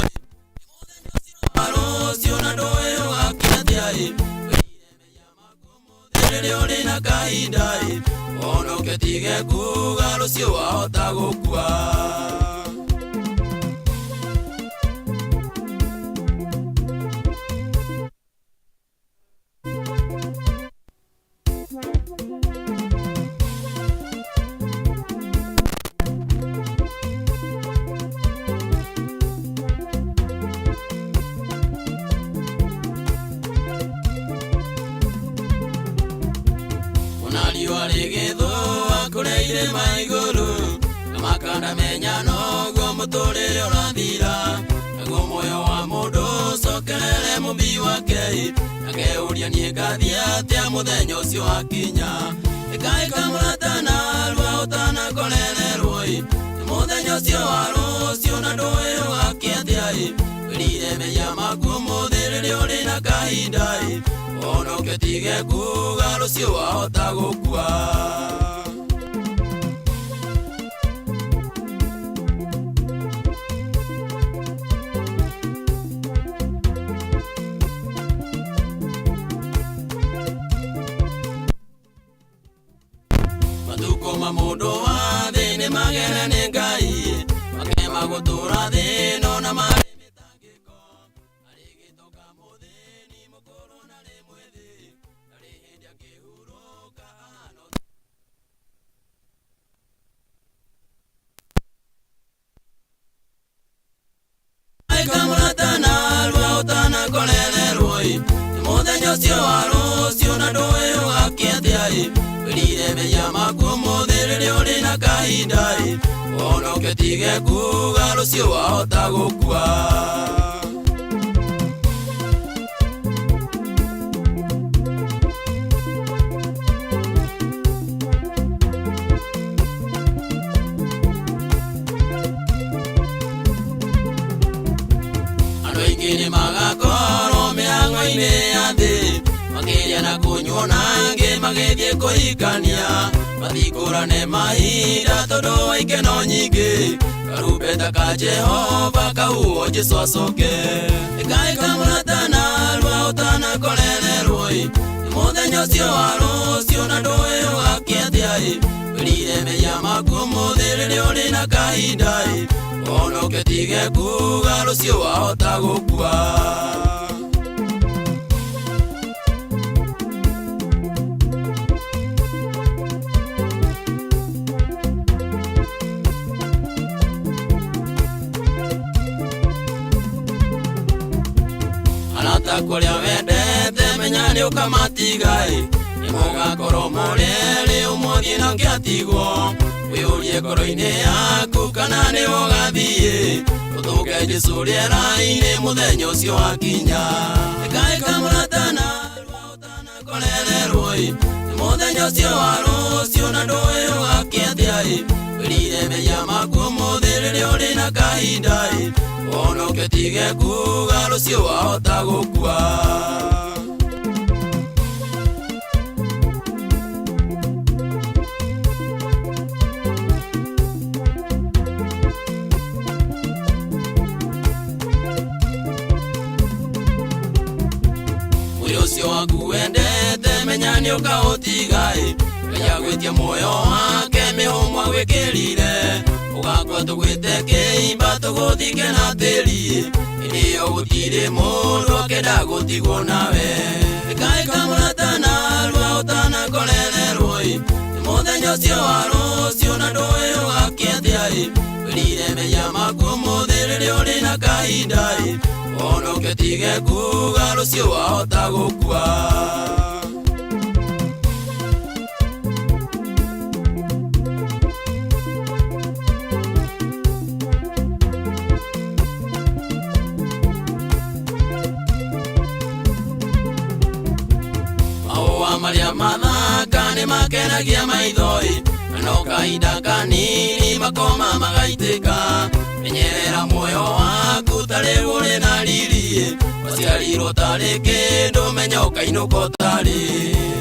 ĩ rũciũ na ndũĩ ũgakĩatĩa ĩ rĩrĩa ũrĩ na kahinda ĩ ũhonoke tige kuga rũciũ wahota gũkua. Ona riũa rĩgĩthũa kũrĩa irĩma igũrũ na makanda menya noguo mũtũrĩre ũrathira naguo muoyo wa mũndũ ũcokerere mũmbi wake ĩ akeuria niĩ ngathiĩ atĩa mũthenya ũcio wakinya ĩkaĩka mũrata narua ũtanakorererwo ĩ nĩ mũthenya ũcio wa rũciũ na ndũĩ ũgakĩatĩa ĩ wĩrire mehia maku ũmũthĩ rĩrĩa ũrĩ na kahinda ĩ ũhonoke tige kuga rũciũ wahota gũkua. Matukũ ma mũndũ wa thĩ nĩ magere nĩ Ngai makema gũtũũra thĩ ĩno na marĩ mĩtangĩko arĩ gĩtoka mũthĩni mũkũrũ na arĩ mwĩthĩ ndarĩ hĩndĩ angĩhurũka ahana ĩka mũrata narua ũtanakorererwo ĩ nĩ mũthenya ũcio wa rũciũ na ndũĩ ũgakĩatĩa ĩ wĩrire mehia maku ũmũthĩ rĩrĩa ũrĩ na kahinda ĩ ũhonoke tige kuga rũciũ wahota gũkua. Andũ aingĩ nĩ magakorwo mĩhang'o-inĩ ya thĩ makĩrĩa na kũnyuo na angĩ magĩthiĩ kũhikania mathikũrane mahinda tondũ wa ikeno nyingĩ karumbeta ka Jehova kauo Jesũ acoke ĩkaĩka mũrata narua ũtanakorererwo ĩ nĩ mũthenya ũcio wa rũciũ na ndũĩ ũgakĩatĩa ĩ wĩrire mehia maku ũmũthĩ rĩrĩa ũrĩ na kahinda ĩ ũhonoke tige kuga rũciũ wahota gũkua. Arata kũrĩa wendete menya nĩ ũkamatiga ĩ nĩ mũgakorwo mũrĩ erĩ ũmũthiĩ na ũngĩ atigwo. Wĩyũrie ngoro-inĩ yaku kana nĩ ũgathiĩ ũthũke Jesũ rĩera-inĩ mũthenya ũcio wakinya. Ĩkaĩka mũratana rua ũtanakorererwo ĩ, nĩ mũthenya ũcio wa rũciũ na ndũĩ ũgakĩathĩa ĩ. Wĩrire mehia maku ũmũthĩ rĩrĩa ũrĩ na kahinda ĩ, ũhonoke ũtige kuga rũciũ wahota gũkua. Mwĩrĩ ũcio waku wendete menya nĩ ũkaũtiga ĩ, Ngai agwĩtie muoyo wake mĩhũmũ agwĩkĩrire, ũgakua tũgwĩte kĩimba tũgũthike na tĩri ĩ, hĩndĩ ĩyo gũtirĩ mũndũ akenda gũtigwo nawe. Ĩkaĩka mũratana rua ũtanakorererwo ĩ, nĩ mũthenya ũcio wa rũciũ na ndũĩ ũgakĩathĩa ĩ, wĩrire mehia maku ũmũthĩ rĩrĩa ũrĩ na kahinda ĩ, ũhonoke ũtige kuga rũciũ wahota gũkua. Maũa marĩa mathaka nĩ makenagia maitho ĩ, na no kahinda kanini makoma magaitĩka. Menyerera muoyo waku tarĩ ũrĩ na riri ĩ, waciarirwo tarĩ kĩndũ menya ũkainũka ũtarĩ.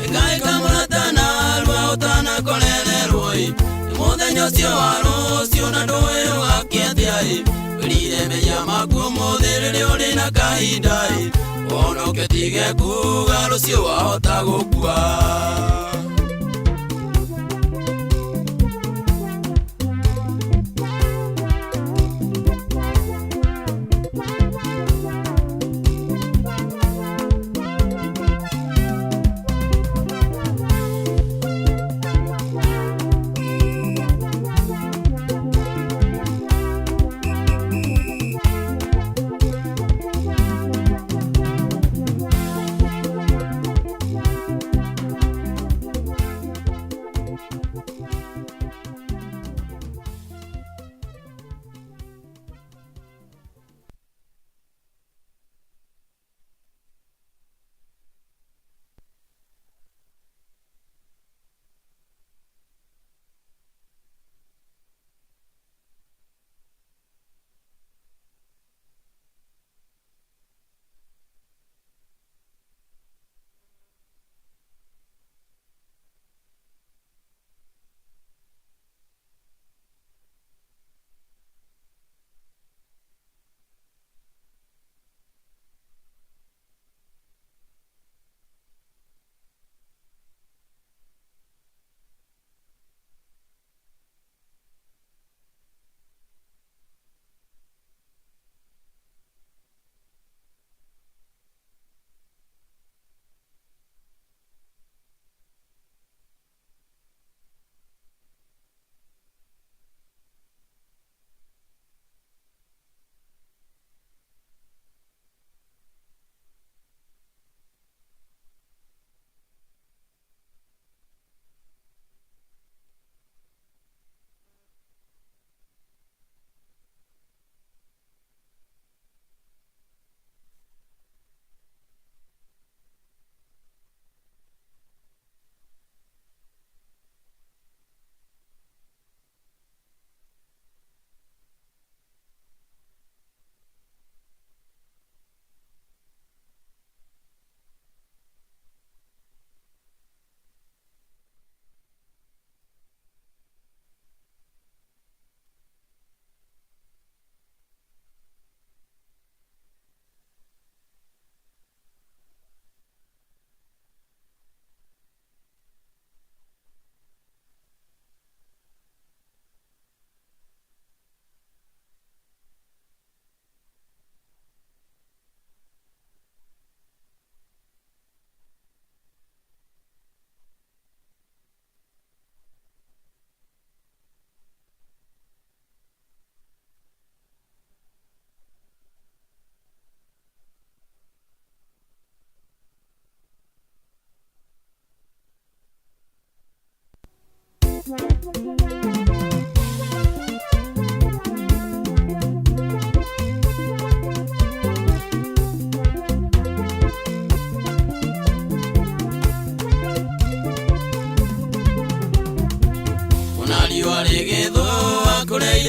Ĩkaĩka mũratana rua ũtanakorererwo ĩ, nĩ mũthenya ũcio wa rũciũ na ndũĩ ũgakĩathĩa ĩ, wĩrire mehia maku ũmũthĩ rĩrĩa ũrĩ na kahinda ĩ, ũhonoke ũtige kuga rũciũ wahota gũkua.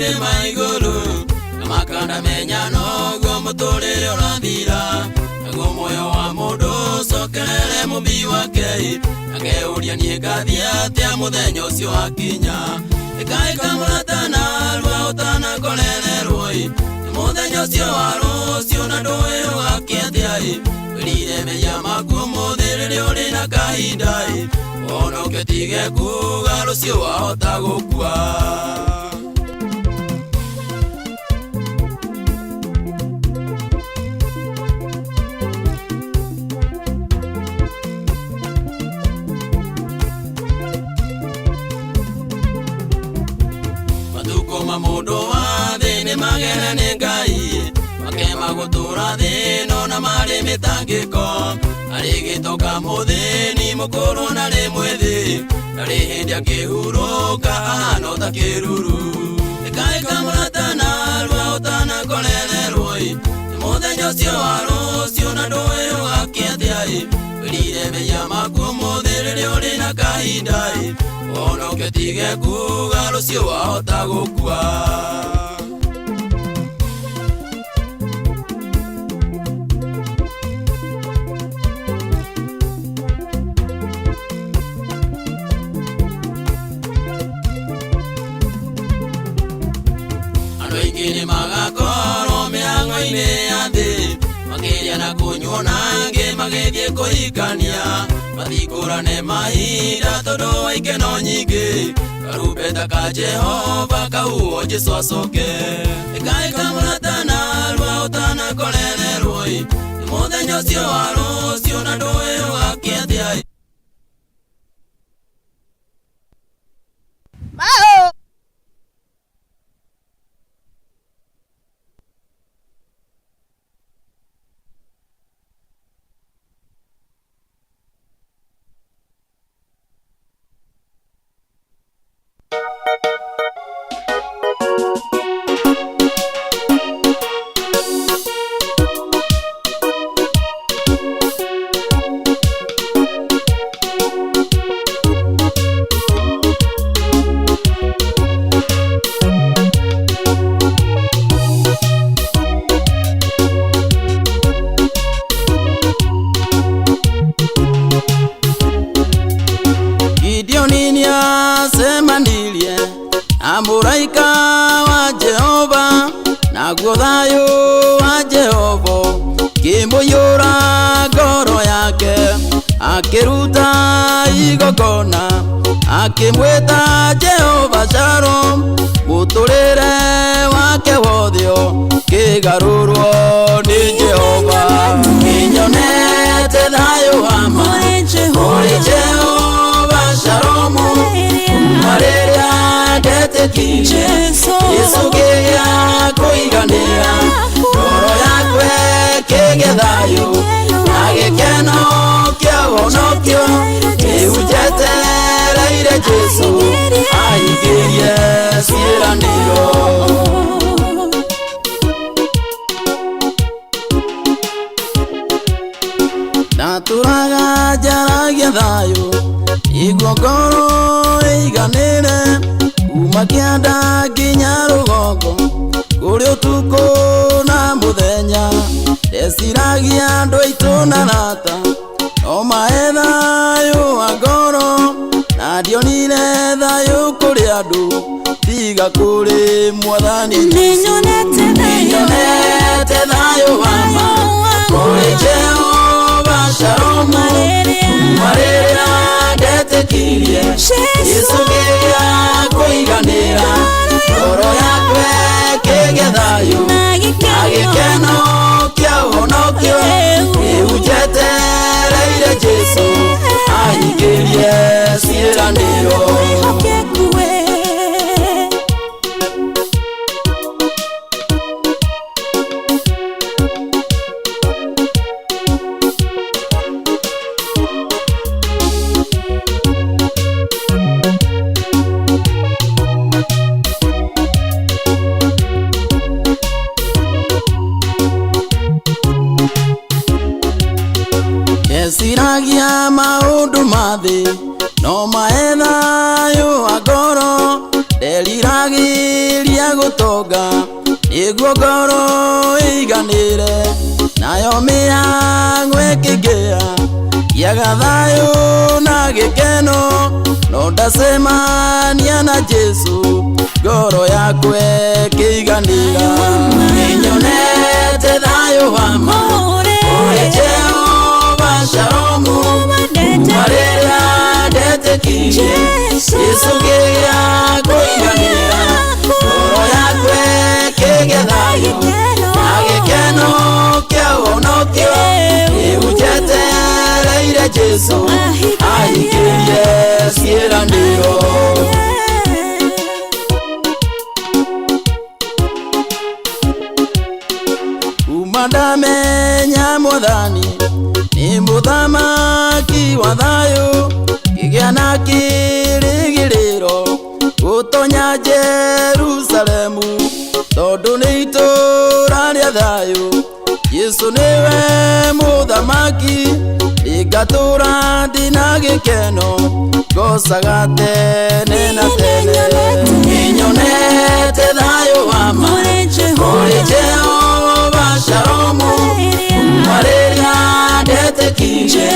irĩma igũrũ na makandamenya noguo mũtũrĩre ũrathira naguo muoyo wa mũndũ ũcokerere mũmbi wake akeuria niĩ ngathiĩ atĩa mũthenya ũcio wakinya ĩkaĩka mũrata narua ũtanakorererwo ĩ nĩ mũthenya ũcio wa rũciũ na ndũĩ ũgakĩa atĩa ĩ wĩrire mehia maku ũmũthĩ rĩrĩa ũrĩ na kahinda ĩ ũhonoke ũtige kuga rũciũ wahota gũkua. Matukũ ma mũndũ wa thĩ nĩ magere nĩ Ngai makema gũtũra thĩ ĩno na marĩ mĩtangĩko arĩ gĩtoka mũthĩni mũkũrũ na rĩ mwĩthĩ ndarĩ hĩndĩ akĩhurũka ahana ta kĩruru ĩkaĩka mũrata narua ũtanakorererwo ĩ nĩ mũthenya ũcio wa rũciũ na ndũĩ ũgakĩa atĩa ĩ wĩrire mehia maku ũmũthĩ rĩrĩa ũrĩ na kahinda ĩ ũhonoke ũtige kuga rũciũ wahota gũkua. Andũ aingĩ nĩ magakorwo mĩhang'o-inĩ ya thĩ makĩrĩa na kũnyua na angĩ magĩthiĩ kũhikania matikũrane mahinda tondũ wa ikeno nyingĩ karumbeta ka Jehova kahuhwo Jesũ acoke ĩkaĩka mũrata narua ũtanakorererwo ĩ nĩ mũthenya ũcio wa rũciũ na ndũĩ ũgakĩa atĩa ĩ. Gideoni nĩacemanirie na mũraika wa Jehova naguo thayũ wa Jehova ũkĩmũiyũra ngoro yake akĩruta igongona akĩmwĩta Jehova Shalom mũtũrĩre wake wothe ũkĩgarũrwo nĩ Jehova. Nĩnyonete thayũ wa ma kũrĩ Jehova Shalom kuma rĩrĩa ndetĩkirie Jesũ kĩgĩa kũiganĩra ngoro yakwa ĩkĩgĩa thayũ na gĩkeno kĩa ũhonokio rĩu njetereire Jesũ ahingĩrie ciĩranĩro. Ndatũraga njaragia thayũ nĩguo ngoro ĩiganĩre kuma kĩanda nginya rũgongo kũrĩ ũtukũ na mũthenya ndeciragia andũ aitũ na arata no mahe thayũ wa ngoro na ndionire thayũ kũrĩ andũ tiga kũrĩ Mwathani Jesũ. Nĩnyonete thayũ wa ma kũrĩ Jehova Shalom kuma rĩrĩa ndetĩkirie Jesũ kĩgĩa kũiganĩra ngoro yakwa ĩkĩgĩa thayũ na gĩkeno kĩa ũhonokio rĩu njetereire Jesũ ahingĩrie ciĩranĩro. Ndeciragia maũndũ ma thĩ no mahe thayũ wa ngoro. Nderiragĩria gũtonga nĩguo ngoro ĩiganĩre, nayo mĩhang'o ĩkĩngĩa kĩaga thayũ na gĩkeno, no ndacemania na Jesũ ngoro yakwa ĩkĩiganĩra. Nĩnyonete thayũ wa ma kũrĩ Jehova Shalomu, kuma rĩrĩa ndetĩkirie Jesũ ngĩgĩa kũiganĩra, ngoro yakwa ĩkĩgĩa thayũ na gĩkeno kĩa ũhonokio. Rĩu njetereire Jesũ ahingĩrie ciĩranĩro. Kuma ndamenya Mwathani nĩ mũthamaki wa thayũ, ngĩgĩa na kĩĩrĩgĩrĩro gũtonya Jerusalemu, tondũ nĩ itũũra rĩa thayũ. Jesũ nĩwe mũthamaki, nĩngatũũra ndĩna gĩkeno, ngocaga tene na tene. Nĩnyonete thayũ wa ma kũrĩ Jehova Shalomu, kuma rĩrĩa ndetĩkirie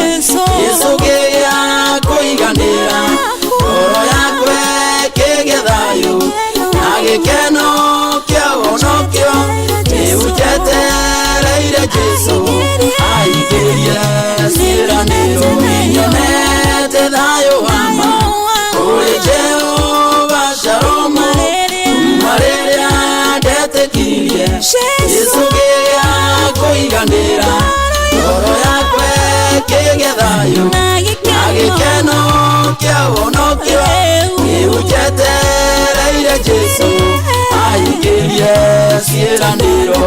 Jesũ ngĩgĩa kũiganĩra, ngoro yakwa ĩkĩgĩa thayũ na gĩkeno kĩa ũhonokio. Rĩu njetereire Jesũ ahingĩrie ciĩranĩro. Nĩnyonete thayũ wa ma kũrĩ Jehova Shalomu, kuma rĩrĩa ndetĩkirie Jesũ ngĩgĩa kũiganĩra, ngoro yakwa ĩkĩgĩa thayũ na gĩkeno kĩa ũhonokio. Rĩu njetereire Jesũ ahingĩrie ciĩranĩro.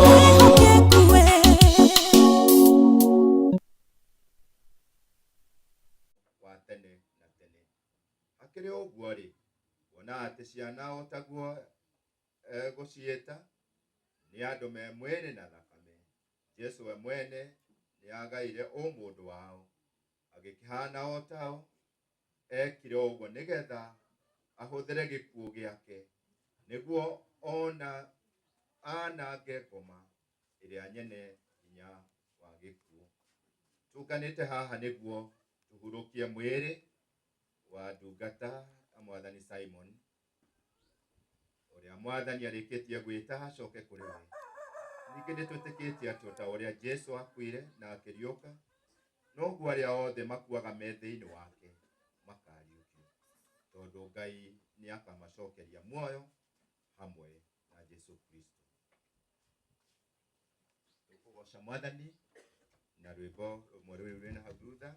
Wa tene na tene. Hakĩrĩ ũguo-rĩ, kuona atĩ ciana o taguo egũciĩta nĩ andũ me mwĩrĩ na thakame, Jesũ we mwene nĩagaire ũmũndũ wao, agĩkĩhaana o tao. Ekire ũguo nĩgetha ahũthĩre gĩkuũ gĩake nĩguo ona anange ngoma ĩrĩa nyene hinya wa gĩkuũ. Tũnganĩte haha nĩguo tũhurũkie mwĩrĩ wa ndungata ya Mwathani Simon, ũrĩa Mwathani arĩkĩtie gwĩta acoke kũrĩ we. Ningĩ nĩtwĩtĩkĩtie atĩ o ta ũrĩa Jesũ akuire na akĩriũka, noguo arĩa othe makuaga me thĩinĩ wake makariũkio, tondũ Ngai nĩakamacokeria muoyo hamwe na Jesũ Kristo. Tũkũgoca Mwathani na rwĩmbo rũmwe rũrĩ rwĩna hau thutha,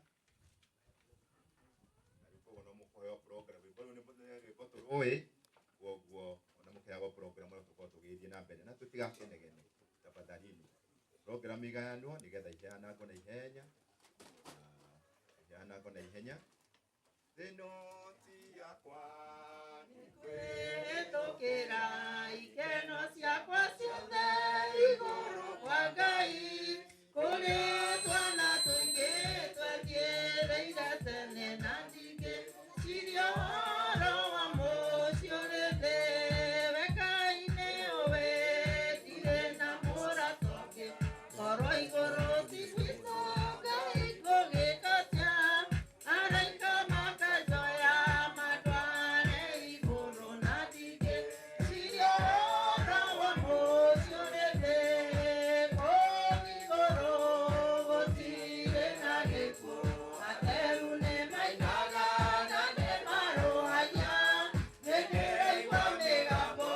na rĩu koguo no mũkũheo program. Rwĩmbo rũu nĩ rwĩmbo tũrũĩ, koguo ona mũkĩheagwo program no tũkorwo tũgĩthiĩ na mbere na tũtigakenegene. Tafadhalini, program igayanwo nĩgetha iheanangwo na ihenya, iheanangwo na ihenya. Thĩno ti yakwa nĩ Kwĩhĩtũkĩra ikeno ciakwa ciothe igũrũ kwa Ngai, kũrĩ twana tũingĩ twetiereire tene na ndingĩ ciria ũhoro wa mũciĩ ũrĩ thĩ. Wekai nĩ ũĩ ndirĩ na mũrata ũngĩ, korwo igũrũ ti gwitũ Ngai ngũgĩka atĩa? Araika makanjoya mandware igũrũ na ndingĩ ciria ũhoro wa mũciĩ ũrĩ thĩ. Kũu igũrũ gũtirĩ na gĩkuũ, atheru nĩmainaga na nĩmarũhagia. Nĩndĩraigua mĩgambo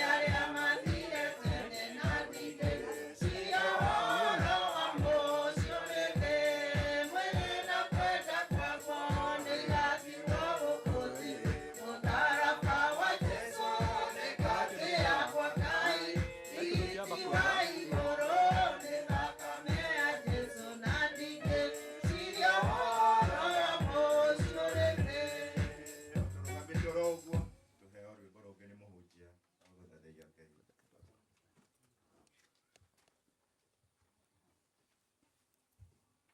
ya arĩa mathire tene na ndingĩ ciria ũhoro wa mũciĩ ũrĩ thĩ. Mwĩrĩ na kwenda kwakwa nĩigatigwo gũkũ thĩ, mũtharaba wa Jesũ nĩ kambĩ yakwa Ngai, tigiti wa igũrũ nĩ thakame ya Jesũ na ndingĩ ciria ũhoro wa mũciĩ ũrĩ thĩ. Tũrũgamĩte oro ũguo tũheo rwĩmbo rũngĩ nĩ mũhunjia wa gũthathaiya Ngai.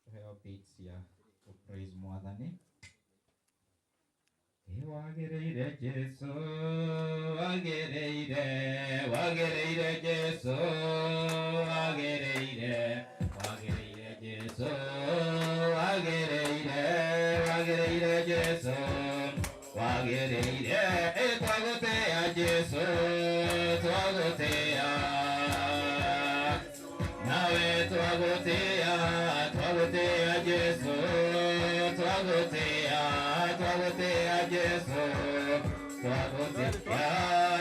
Tuheo beats ya praise Mwathani. Wagĩrĩire Jesu, wagĩrĩire, wagĩrĩire Jesu, wagĩrĩire, wagĩrĩire Jesu, wagĩrĩire, wagĩrĩire Jesu, wagĩrĩire, twagũtĩa Jesu, twagũtĩa, nawe twagũtĩa, twagũtĩa Jesu, twagũtĩa, twagũtĩa Jesu, twagũtĩa,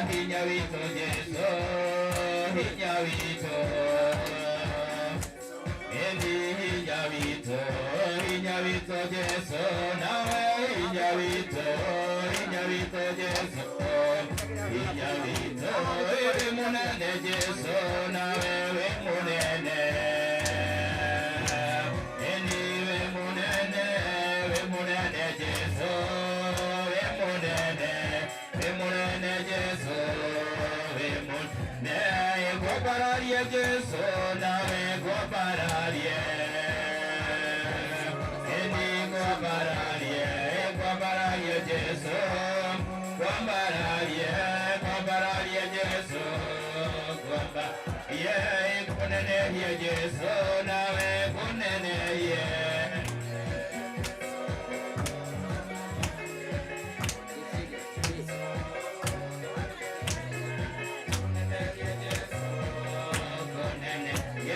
hinya witũ Jesu, hinya witũ, eni hinya witũ Jesu, nawe hinya witũ Jesu, hinya witũ, wĩ mũnene Jesu, nawe wĩ mũnene. Eni wĩ mũnene Jesu, wĩ mũnene Jesu, wĩ mũnene. Ngwambararie Jesu, nawe ngwambararie. Eni ngwambararie, ngwambararie Jesu, ngwambararie, ngwambararie Jesu, ngwambararie, ngũnenehie Jesu, nawe ngũnenehie.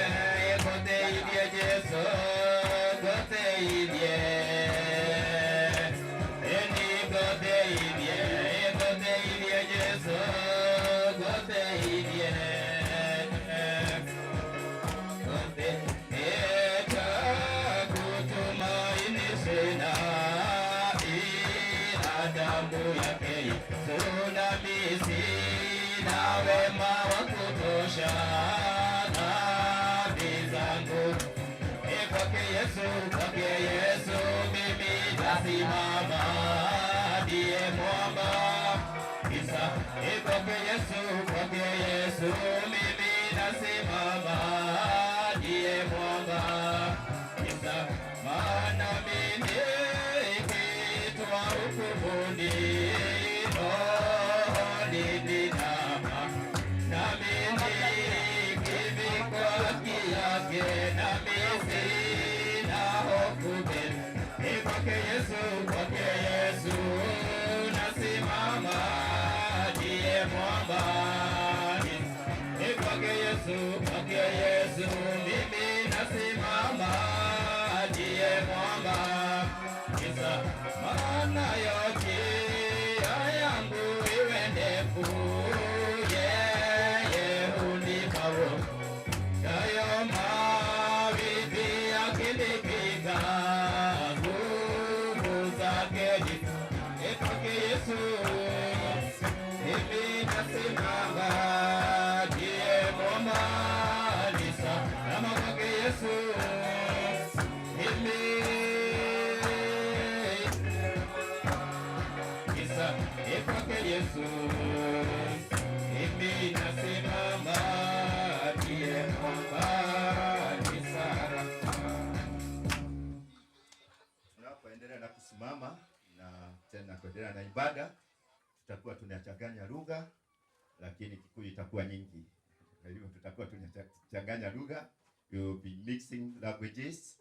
Ngũteithie Jesu, ngũteithie. Eni ngũteithie, ngũteithie Jesu, ngũteithie. Ngũteithie kutumaini sina, ila damu yake Yesu, nami sina wema wa kutosha dhambi zangu. Kwake Yesu mimi nasimama, ndiye mwamba. Isa, kwake Yesu mimi nasimama, ndiye mwamba. Isa, maana mimi nikiitwa hukumuni, rohoni ninama, nami nikivikwa haki yake, nami sina hofu mbele. Kwake Yesu nasimama, ndiye mwamba. Kwake Yesu mimi nasimama, ndiye mwamba. Isa, maana njia yangu iwe ndefu, yeye hunipa wokovu. Nayo mawimbi yakinipiga, nguvu zake ni kwake Yesu mimi nasimama, ndiye mwamba. Nisalama kwake Yesu mimi. Isa, kwake Yesu mimi nasimama, ndiye mwamba, ni salama. Tunapoendelea na kusimama na tena kuendelea na ibada, tutakuwa tunachanganya lugha, lakini Kikuyu itakuwa nyingi. Kwa hivyo tutakuwa tunachanganya lugha, we will be mixing languages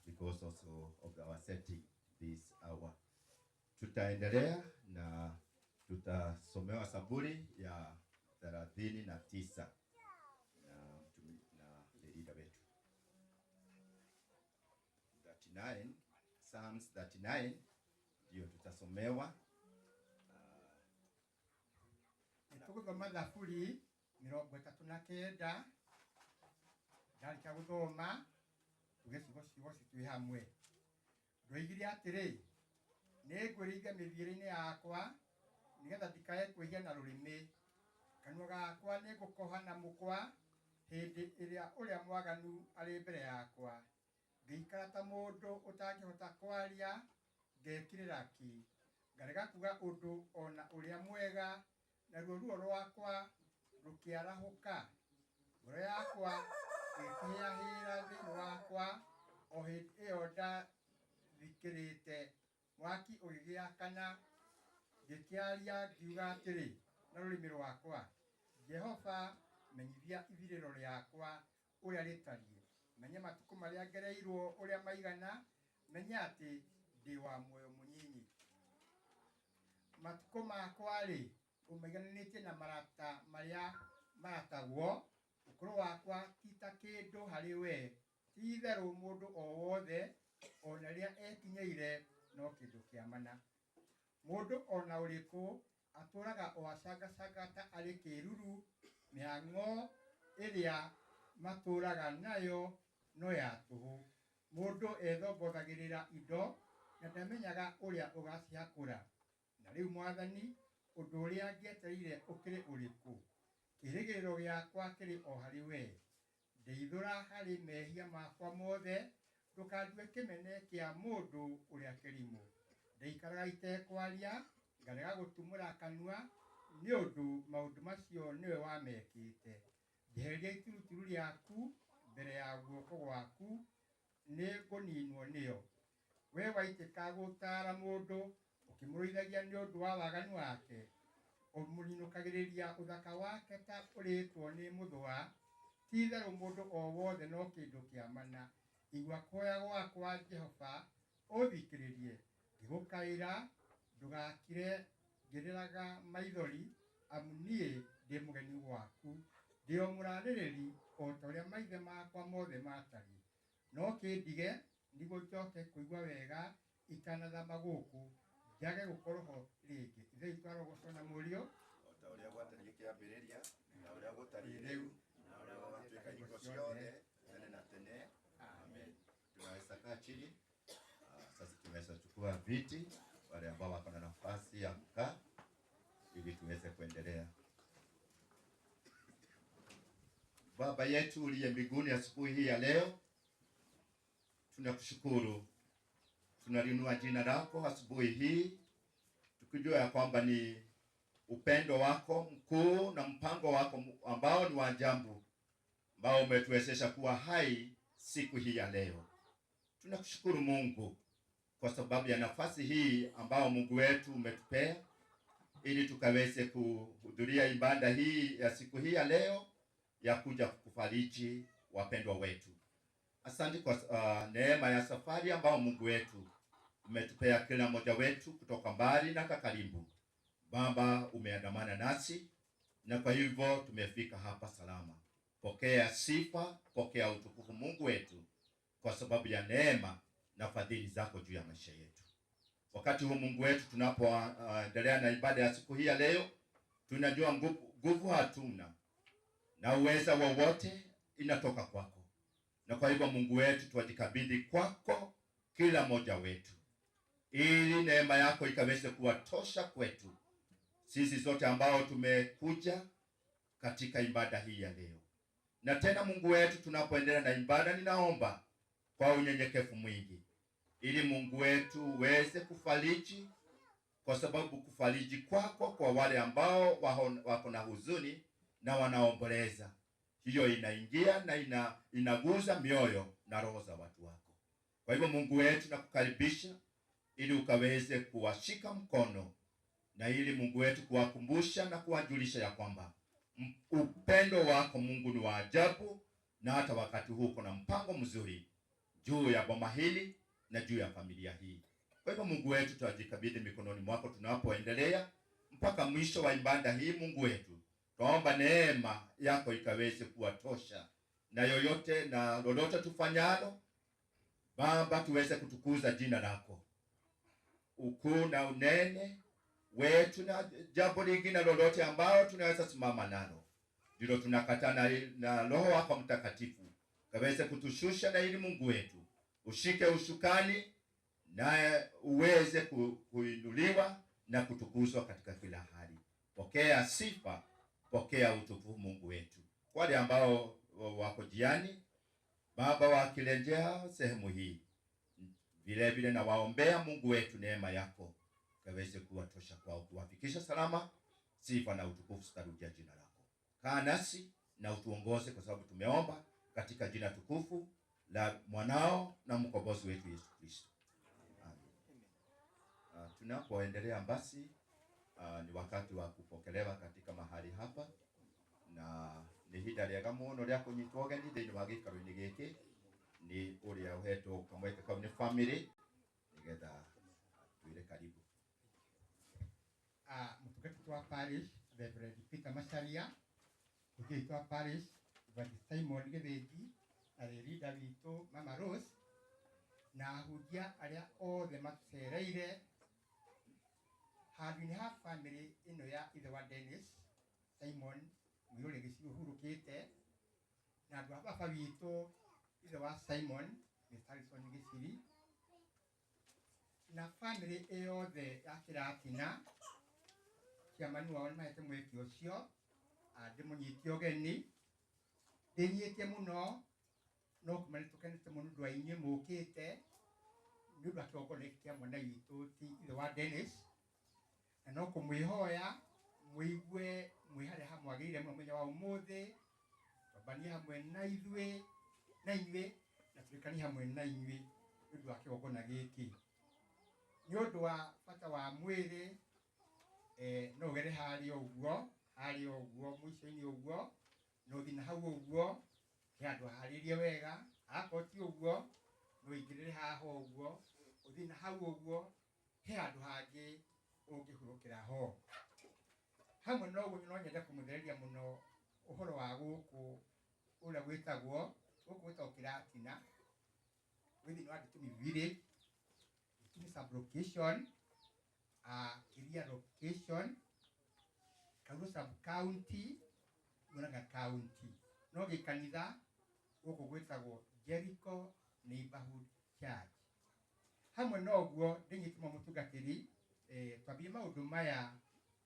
because also of our setting this hour. Tutaendelea na tutasomewa Zaburi ya 39 na na leader wetu. 39, Psalms 39 ndio tutasomewa. Tũgũthoma Thaburi 39 ndarĩkia gũthoma tuge ciugo ciugo twĩ hamwe. Ndoigire atĩrĩ, nĩngwĩrĩiga mĩthiĩre-inĩ yakwa nĩgetha ndikae kwĩhia na rũrĩmĩ. Kanua gakwa nĩngũkoha na mũkwa hĩndĩ ĩrĩa ũrĩa mwaganu arĩ mbere yakwa. Ngĩikara ta mũndũ ũtangĩhota kwaria, ngekirĩra ki, ngarega kuga ũndũ ona ũrĩa mwega, naruo ruo rwakwa rũkĩarahũka. Ngoro yakwa ĩkĩhĩahĩra thĩinĩ wakwa o hĩndĩ ĩyo ndathikĩrĩte Mwaki ũgĩgĩakana, ngĩkĩaria ngiuga atĩrĩ na rũrĩmĩ rwakwa, Jehova, menyithia ithirĩro rĩakwa ũrĩa rĩtariĩ, menye matukũ marĩa ngereirwo ũrĩa maigana, menye atĩ ndĩ wa muoyo mũnyinyi. Matukũ makwa-rĩ, ũmaigananĩtie na marata marĩa maratagwo, ũkũrũ wakwa ti ta kĩndũ harĩ we, ti itherũ mũndũ o wothe ona rĩrĩa ekinyĩire no kĩndũ kĩa mana. Mũndũ ona ũrĩkũ atũũraga o acangacanga ta arĩ kĩĩruru, mĩhang'o ĩrĩa matũũraga nayo no ya tũhũ. Mũndũ ethogothagĩrĩra indo na ndamenyaga ũrĩa ũgacihakũra. Na rĩu Mwathani, ũndũ ũrĩa ngĩetereire ũkĩrĩ ũrĩkũ? Kĩĩrĩgĩrĩro gĩakwa kĩrĩ o harĩ we. Ndeithũra harĩ mehia makwa mothe, ndũkandue kĩmene kĩa mũndũ ũrĩa kĩrimũ. Ndaikaraga itekwaria, ngarega gũtumũra kanua, nĩ ũndũ maũndũ macio nĩwe wamekĩte. Njehereria ituruturu rĩaku mbere ya guoko gwaku, nĩ ngũninwo nĩyo. We waitĩka gũtaara mũndũ, ũkĩmũrũithagia nĩ ũndũ wa waganu wake, ũmũninũkagĩrĩria ũthaka wake ta ũrĩtwo nĩ mũthũa. Ti itherũ mũndũ o wothe no kĩndũ kĩa mana. Igua kũhoya gwakwa, Jehova, ũthikĩrĩrie. Ngĩgũkaĩra, ndũgakire ngĩrĩraga maithori, amu niĩ ndĩ mũgeni gwaku, ndĩ o mũrarĩrĩri o ta ũrĩa maithe makwa mothe maatariĩ. No kĩndige nĩguo njoke kũigua wega itanathama gũkũ, njage gũkorwo ho rĩngĩ. Ithe witũ arogocwo na Mũriũ, o ta ũrĩa gwatariĩ kĩambĩrĩria, na ũrĩa gũtariĩ rĩu, na ũrĩa gũgatuĩka hingo ciothe, tene na tene. Amen. Tunaweza kaa chini. Sasa tunaweza chukua viti, wale ambao wako na nafasi ya kukaa, ili tuweze kuendelea. Baba yetu uliye mbinguni, asubuhi hii ya leo tunakushukuru, tunalinua jina lako asubuhi hii, tukijua ya kwamba ni upendo wako mkuu na mpango wako ambao ni wa ajabu, ambao umetuwezesha kuwa hai siku hii ya leo. Tunakushukuru Mungu kwa sababu ya nafasi hii ambao Mungu wetu umetupea ili tukaweze kuhudhuria ibada hii ya siku hii ya leo ya kuja kukufariji wapendwa wetu. Asante kwa neema ya safari ambao Mungu wetu umetupea kila mmoja wetu kutoka mbali na karibu. Baba, umeandamana nasi na kwa hivyo tumefika hapa salama. Pokea sifa, pokea utukufu Mungu wetu kwa sababu ya neema na fadhili zako juu ya maisha yetu. Wakati huu Mungu wetu tunapoendelea na ibada ya siku hii ya leo, tunajua nguvu hatuna na uweza wowote inatoka kwako. Na kwa hivyo Mungu wetu twajikabidhi kwako kila mmoja wetu, ili neema yako ikaweze kuwatosha kwetu sisi zote ambao tumekuja katika ibada hii ya leo. Na tena Mungu wetu tunapoendelea na ibada, ninaomba kwa unyenyekevu mwingi ili Mungu wetu uweze kufariji, kwa sababu kufariji kwako kwa wale ambao wako na huzuni na wanaomboleza, hiyo inaingia na inaguza mioyo na roho za watu wako. Kwa hivyo Mungu wetu nakukaribisha ili ukaweze kuwashika mkono, na ili Mungu wetu kuwakumbusha na kuwajulisha ya kwamba upendo wako Mungu ni wa ajabu, na hata wakati huu kuna mpango mzuri juu ya boma hili na juu ya familia hii. Kwa hivyo Mungu wetu tutajikabidhi mikononi mwako tunapoendelea mpaka mwisho wa ibada hii. Mungu wetu tuomba neema yako ikaweze kuwatosha, na yoyote na lolote tufanyalo Baba, tuweze kutukuza jina lako, ukuu na unene wetu, na jambo lingine lolote ambao tunaweza simama nalo ndilo tunakatana na Roho wako Mtakatifu kaweze kutushusha, na ili Mungu wetu ushike ushukani naye uweze kuinuliwa na kutukuzwa katika kila hali. Pokea sifa, pokea utukufu Mungu wetu. Kwa wale ambao wako jiani Baba, wakirejea sehemu hii vile vile, na waombea Mungu wetu neema yako kaweze kuwatosha kwao, kuwafikisha salama. Sifa na utukufu zitarudia jina lako. Kaa nasi na utuongoze, kwa sababu tumeomba katika jina tukufu la mwanao na mkombozi wetu Yesu Kristo. Amen. Tunapoendelea basi, ni wakati wa kupokelewa katika mahali hapa, na nĩ ihinda rĩega mũno rĩa kũnyitwo ũgeni thĩinĩ wa gĩikaro-inĩ gĩkĩ nĩ ũrĩa ũhetwo kamweke kau nĩ family nĩgetha twĩre karibu. Mũtungatĩri wa parish Reverend Peter Macharia, mũtungatĩri wa parish Evangelist Simon Gĩthĩnji, na leader witũ Mama Rose, na ahunjia arĩa othe matũcereire handũ-inĩ ha family ĩno ya ithe wa Dennis Simon Mũirũrĩ Gĩciri ũhurũkĩte, na andũ a baba witũ ithe wa Simon Mr. Harrison Gĩciri, na family ĩyothe ya Kĩratina. Chairman wao nĩ mahete mweke ũcio ndĩmũnyite ũgeni, ndĩnyite mũno no kuma nĩ tũkenete mũno nĩ ũndũ wa inyuĩ mũkĩte nĩ ũndũ wa kĩgongona gĩkĩ kĩa mwana witũ ti ithe wa Dennis, na no kũmwĩhoya mũigue mwĩ harĩa hamwagĩrĩire mũno mũthenya wa ũmũthĩ, twambanie hamwe na ithuĩ na inyuĩ na tũrĩkanie hamwe na inyuĩ nĩ ũndũ wa kĩgongona gĩkĩ. Nĩ ũndũ wa bata wa mwĩrĩ, no ũgere harĩa ũguo, harĩa ũguo mũico-inĩ ũguo, no ũthiĩ na hau ũguo, he handũ haharĩrie wega, akorwo ti ũguo no ũingĩrĩre haha ũguo, ũthiĩ na hau ũguo, he handũ hangĩ ũngĩhurũkĩra ho. Hamwe na ũguo no nyende kũmũthereria mũno ũhoro wa gũkũ ũrĩa gwĩtagwo, gũkũ gwĩtagwo Kĩratina, gwĩ thĩinĩ wa Gĩtumi village, Gĩtumi sub-location, Kiria location, Karura sub-county, Murang'a county. No gĩkanitha gũkũ gwĩtagwo Jericho Neighborhood Church. Hamwe na ũguo ndĩnyitĩte mũtungatĩri, twambie maũndũ maya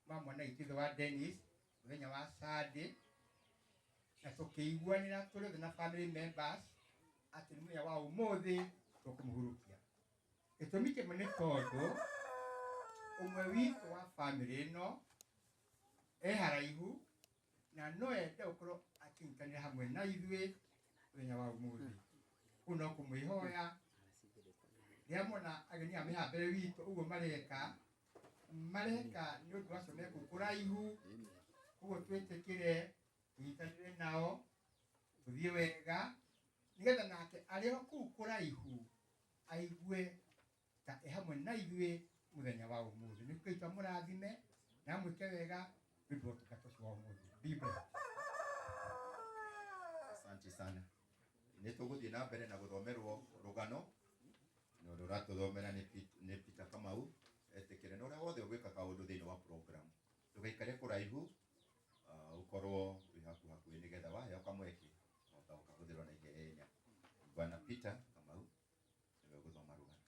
ma mwana witũ ithe wa Dennis mũthenya wa Sunday, na tũkĩiguanĩra tũrĩ othe na family members atĩ nĩ mũthenya wa ũmũthĩ tũkũmũhurũkia. Gĩtũmi kĩmwe nĩ tondũ ũmwe witũ wa family ĩno e haraihu na no ende gũkorwo akĩnyitanĩra hamwe na ithuĩ mũthenya wa ũmũthĩ. Kũu no kũmwĩhoya rĩrĩa muona ageni a mĩhambĩre witũ ũguo mareka mareka nĩ ũndũ acio me kũu kũraihu, koguo twĩtĩkĩre tũnyitanĩre nao tũthiĩ wega nĩgetha nake arĩ o kũu kũraihu aigue ta e hamwe na ithuĩ mũthenya wa ũmũthĩ. Nĩ kũitwa mũrathime na mwĩke wega nĩ ũndũ wa ũtungata ũcio wa ũmũthĩ. Be blessed. Asante sana. Nĩ tũgũthiĩ na mbere na gũthomerwo rũgano na ũrĩa ũratũthomera nĩ Peter Kamau. Etĩkĩre na ũrĩa wothe ũgwĩka kaũndũ thĩinĩ wa program ndũgaikare kũraihu, ũkorwo wĩ hakuhĩ hakuhĩ nĩgetha waheo kamweke ũkahota gũkahũthĩrwo na ihenya. Bwana Peter Kamau nĩwe ũgũthoma rũgano.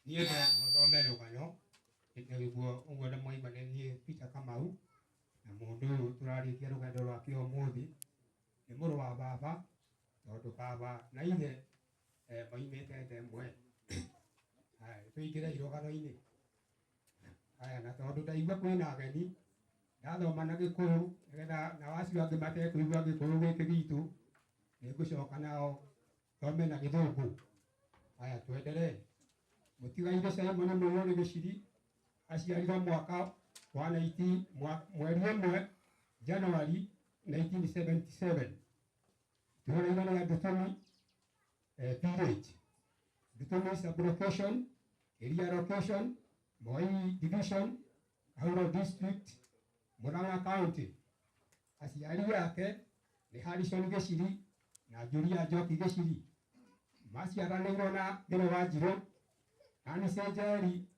Niĩ ndĩrathome rũgano nĩguo ũguo nĩ mwaigua nĩ niĩ Peter Kamau, na mũndũ ũyũ tũrarĩkia rũgendo rwake ũmũthĩ nĩ mũrũ wa baba, tondũ baba na ithe moimĩte nda ĩmwe. Haya, tũingĩre rũgano-inĩ. Haya, na tondũ ndaigua kwĩna ageni ndathoma na Gĩkũyũ nĩgetha nao acio angĩ matekũigua Gĩkũyũ gĩkĩ gitũ nĩngũcoka nao thome na Gĩthũngũ. Haya, tuendelee. Mũtigaire Simon Mũirũrĩ Gĩciri aciarirwo mwaka wa 19 mweri ĩmwe January 1977 itũũra-inĩ rĩa Ndutumi village, Ndutumi sub-location, area location, Moi division, Kahuro district, Murang'a county. Aciari ake nĩ Harrison Gĩciri na Julia Njoki Gĩciri. Maciaranĩirwo na Ngĩrĩ wa Njirũ, Nancy Njeri,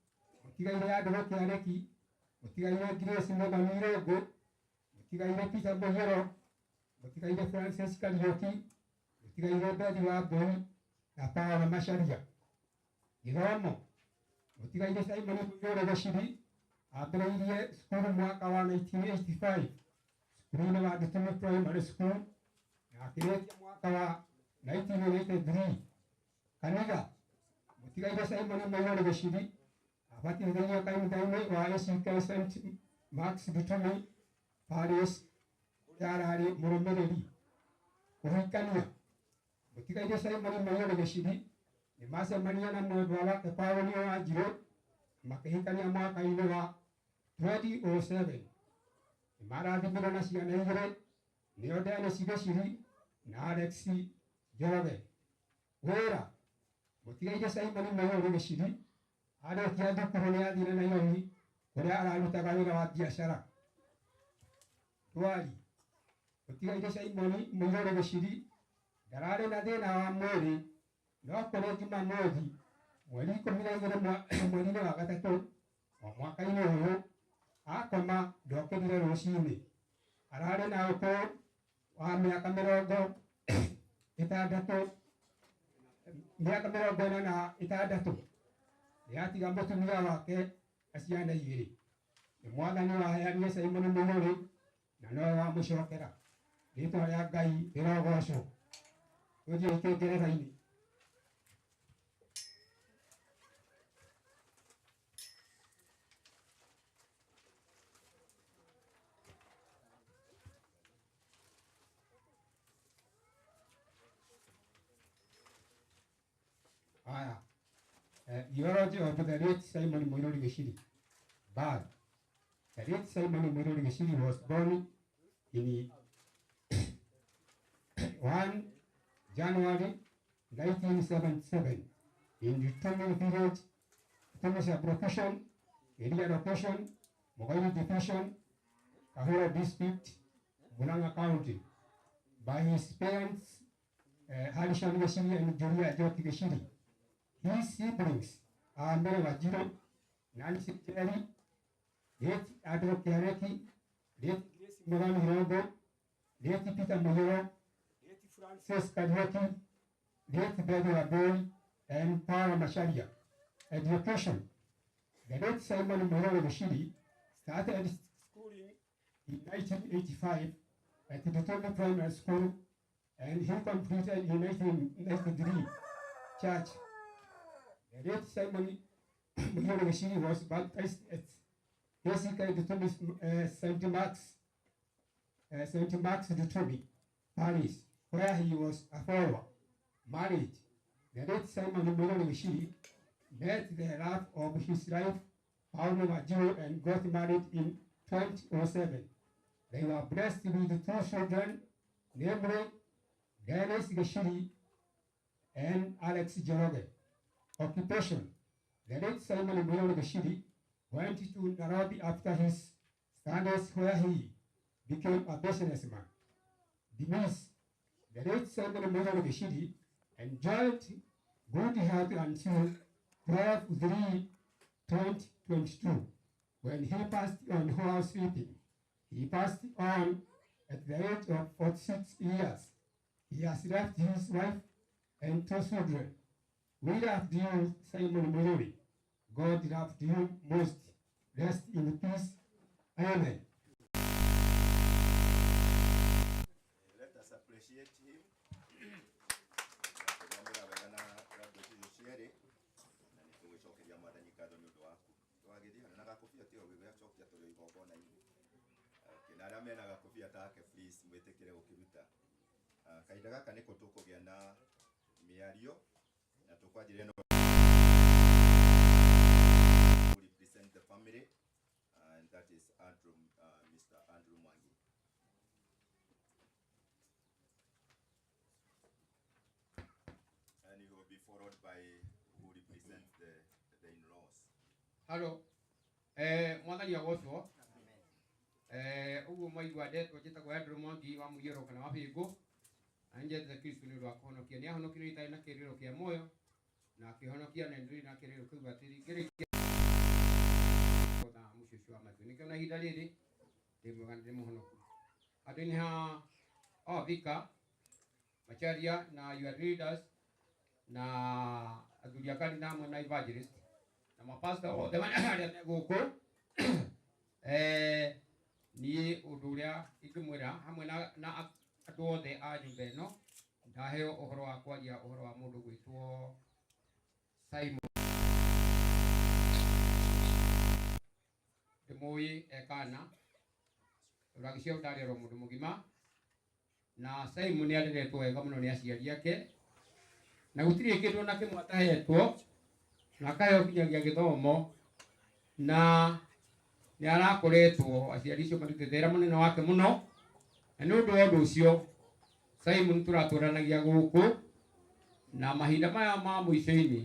mũtigaire Andũ Kĩarĩki, mũtigaire Grace Mũthoni Irũngũ, mũtigaire Peter Mũiyũro, mũtigaire Francis Kariũki, mũtigaire Bethi wa Mbũi na Paul Macharia. Gĩthomo, mũtigaire Simon Mũirũrĩ Gĩciri ambĩrĩirie cukuru mwaka wa 1985 cukuru-inĩ wa Ndutumi Primary School Na akĩrĩkia mwaka wa 1983. Kanitha mũtigaire Simon Mũirũrĩ Gĩciri abatithĩirio kanitha-inĩ wa ACK St Mark's Gĩtũmi Parish kũrĩa ararĩ mũrũmĩrĩri. Kũhikania mũtigaire Simon Mũirũrĩ Gĩciri nĩmacemania na mwendwa wake Paul Wanjirũ makĩhikania mwaka-inĩ wa 2007. Nĩmarathimirwo na ciana igĩrĩ nĩo Dennis Gĩciri na Alex Njoroge. Wĩra mũtigaire Simon Mũirũrĩ Gĩciri arĩkia thukuru nĩathire Nairobi kũrĩa ararutaga wĩra wa biacara. Ndwari mũtigaire Simon Mũirũrĩ Gĩciri ndararĩ na thĩna wa mwĩrĩ no kũrĩ Jumamothi mweri 12 mweri-inĩ wa gatatũ wa mwaka-inĩ ũyũ akoma ndokĩrire rũcinĩ. Ararĩ na ũkũrũ wa mĩaka 60, mĩaka 46. Nĩatiga mũtumia wake na ciana igĩrĩ. Nĩ Mwathani waheanire Simon Mũirũrĩ na nowe wamũcokera. Rĩtwa rĩa Ngai rĩrogocwo. Tũthiĩ kĩngeretha-inĩ. Haya. Eulogy of the late Simon Muiruri Giciri. Birth. The late Simon Muiruri Giciri was born in 1 January 1977 in the Tumu village, Tumu sub-location, area location, Mugoiri Division, Kahuro District, Murang'a County, by his parents, Harrison Giciri and Julia Njoki Giciri. His siblings are Mary Wanjiru, Nancy Jerry, late Adolf Kiareki, late Grace Morani Hirogo, late Peter Muhiro, late Francis Kariuki, late Betty Wambui, and Paula Macharia. Education. The late Simon Muiruri Giciri started schooling in 1985 at the Gitumi Primary School, and he completed in 1993 church. The late Simon Muiruri Giciri was baptized at ACK Gitumi St. Mark's Gitumi, Paris, where he was a follower. Marriage. The late Simon Muiruri Giciri met the love of his life, Paulo Wanjiru, and got married in 2007. They were blessed with two children, namely Dennis Giciri and Alex Njoroge. Occupation. The late Simon Muiruri Giciri went to Nairobi after his studies, where he became a businessman. Demise. The late Simon Muiruri Giciri enjoyed good health until 12/3/2022, when he passed on while sleeping. He passed on at the age of 46 years. He has left his wife and two children. We loved you, Simon Muiruri. God loved you most. Rest in peace. Amen. Let us appreciate him. Wega na graduate icio cierĩ na nĩ tũgũcokeria Mwathani ngatho nĩ ũndũ waku. Twagĩthiĩ hana na gakobia tiga gũgĩgacokia tũrĩ o igongona-inĩ. Okay, na arĩa mena gakobia take please mwĩtĩkĩre gũkĩruta. Kahinda gaka nĩko tũkũgĩa na mĩario na tũkwanjĩrĩria no represent the family, and that is Andrew, Mr. Andrew Mwangi. And he will be followed by who represents the in-laws. Hello. Mwathani agocwo. Ũguo mwaigua ndetwo njĩtagwo Andrew Mwangi wa Mũiyũro kana wa Bĩngũ. Na nĩnjendete Kristo nĩ ũndũ wa kũhonokia. Nĩ ahonokirie itarĩ na kĩĩrĩgĩrĩro kĩa muoyo na akĩhonokia na ndĩrĩ na kĩĩrĩgĩrĩro kĩu atĩ rĩngĩ na mũciĩ ũcio wa maitũ. Nĩkĩo na ihinda rĩrĩ ndĩ mwega na ndĩ mũhonoku. Andũ-inĩ ha o Thika, Macharia na your leaders na athuri a kanitha hamwe na evangelist na mapasta othe arĩa me gũkũ. Niĩ ũndũ ũrĩa ingĩmwĩra hamwe na Andũ othe a nyũmba ĩno, ndaheo ũhoro wa kwaria ũhoro wa mũndũ gwĩtwo Simon. Ndĩmũĩ ekana ũragĩcio ndarĩ oro mũndũ mũgima, na Simon nĩ areretwo wega mũno nĩ aciari ake, na gũtirĩ kĩndũ ona kĩmwe atahetwo, na akaheo nginyagia gĩthomo, na nĩ arakoretwo aciari acio marutĩte wĩra mũnene wake mũno. Na nĩ ũndũ wa ũndũ ũcio Simon tũratwaranagia gũkũ, na mahinda maya ma mũico-inĩ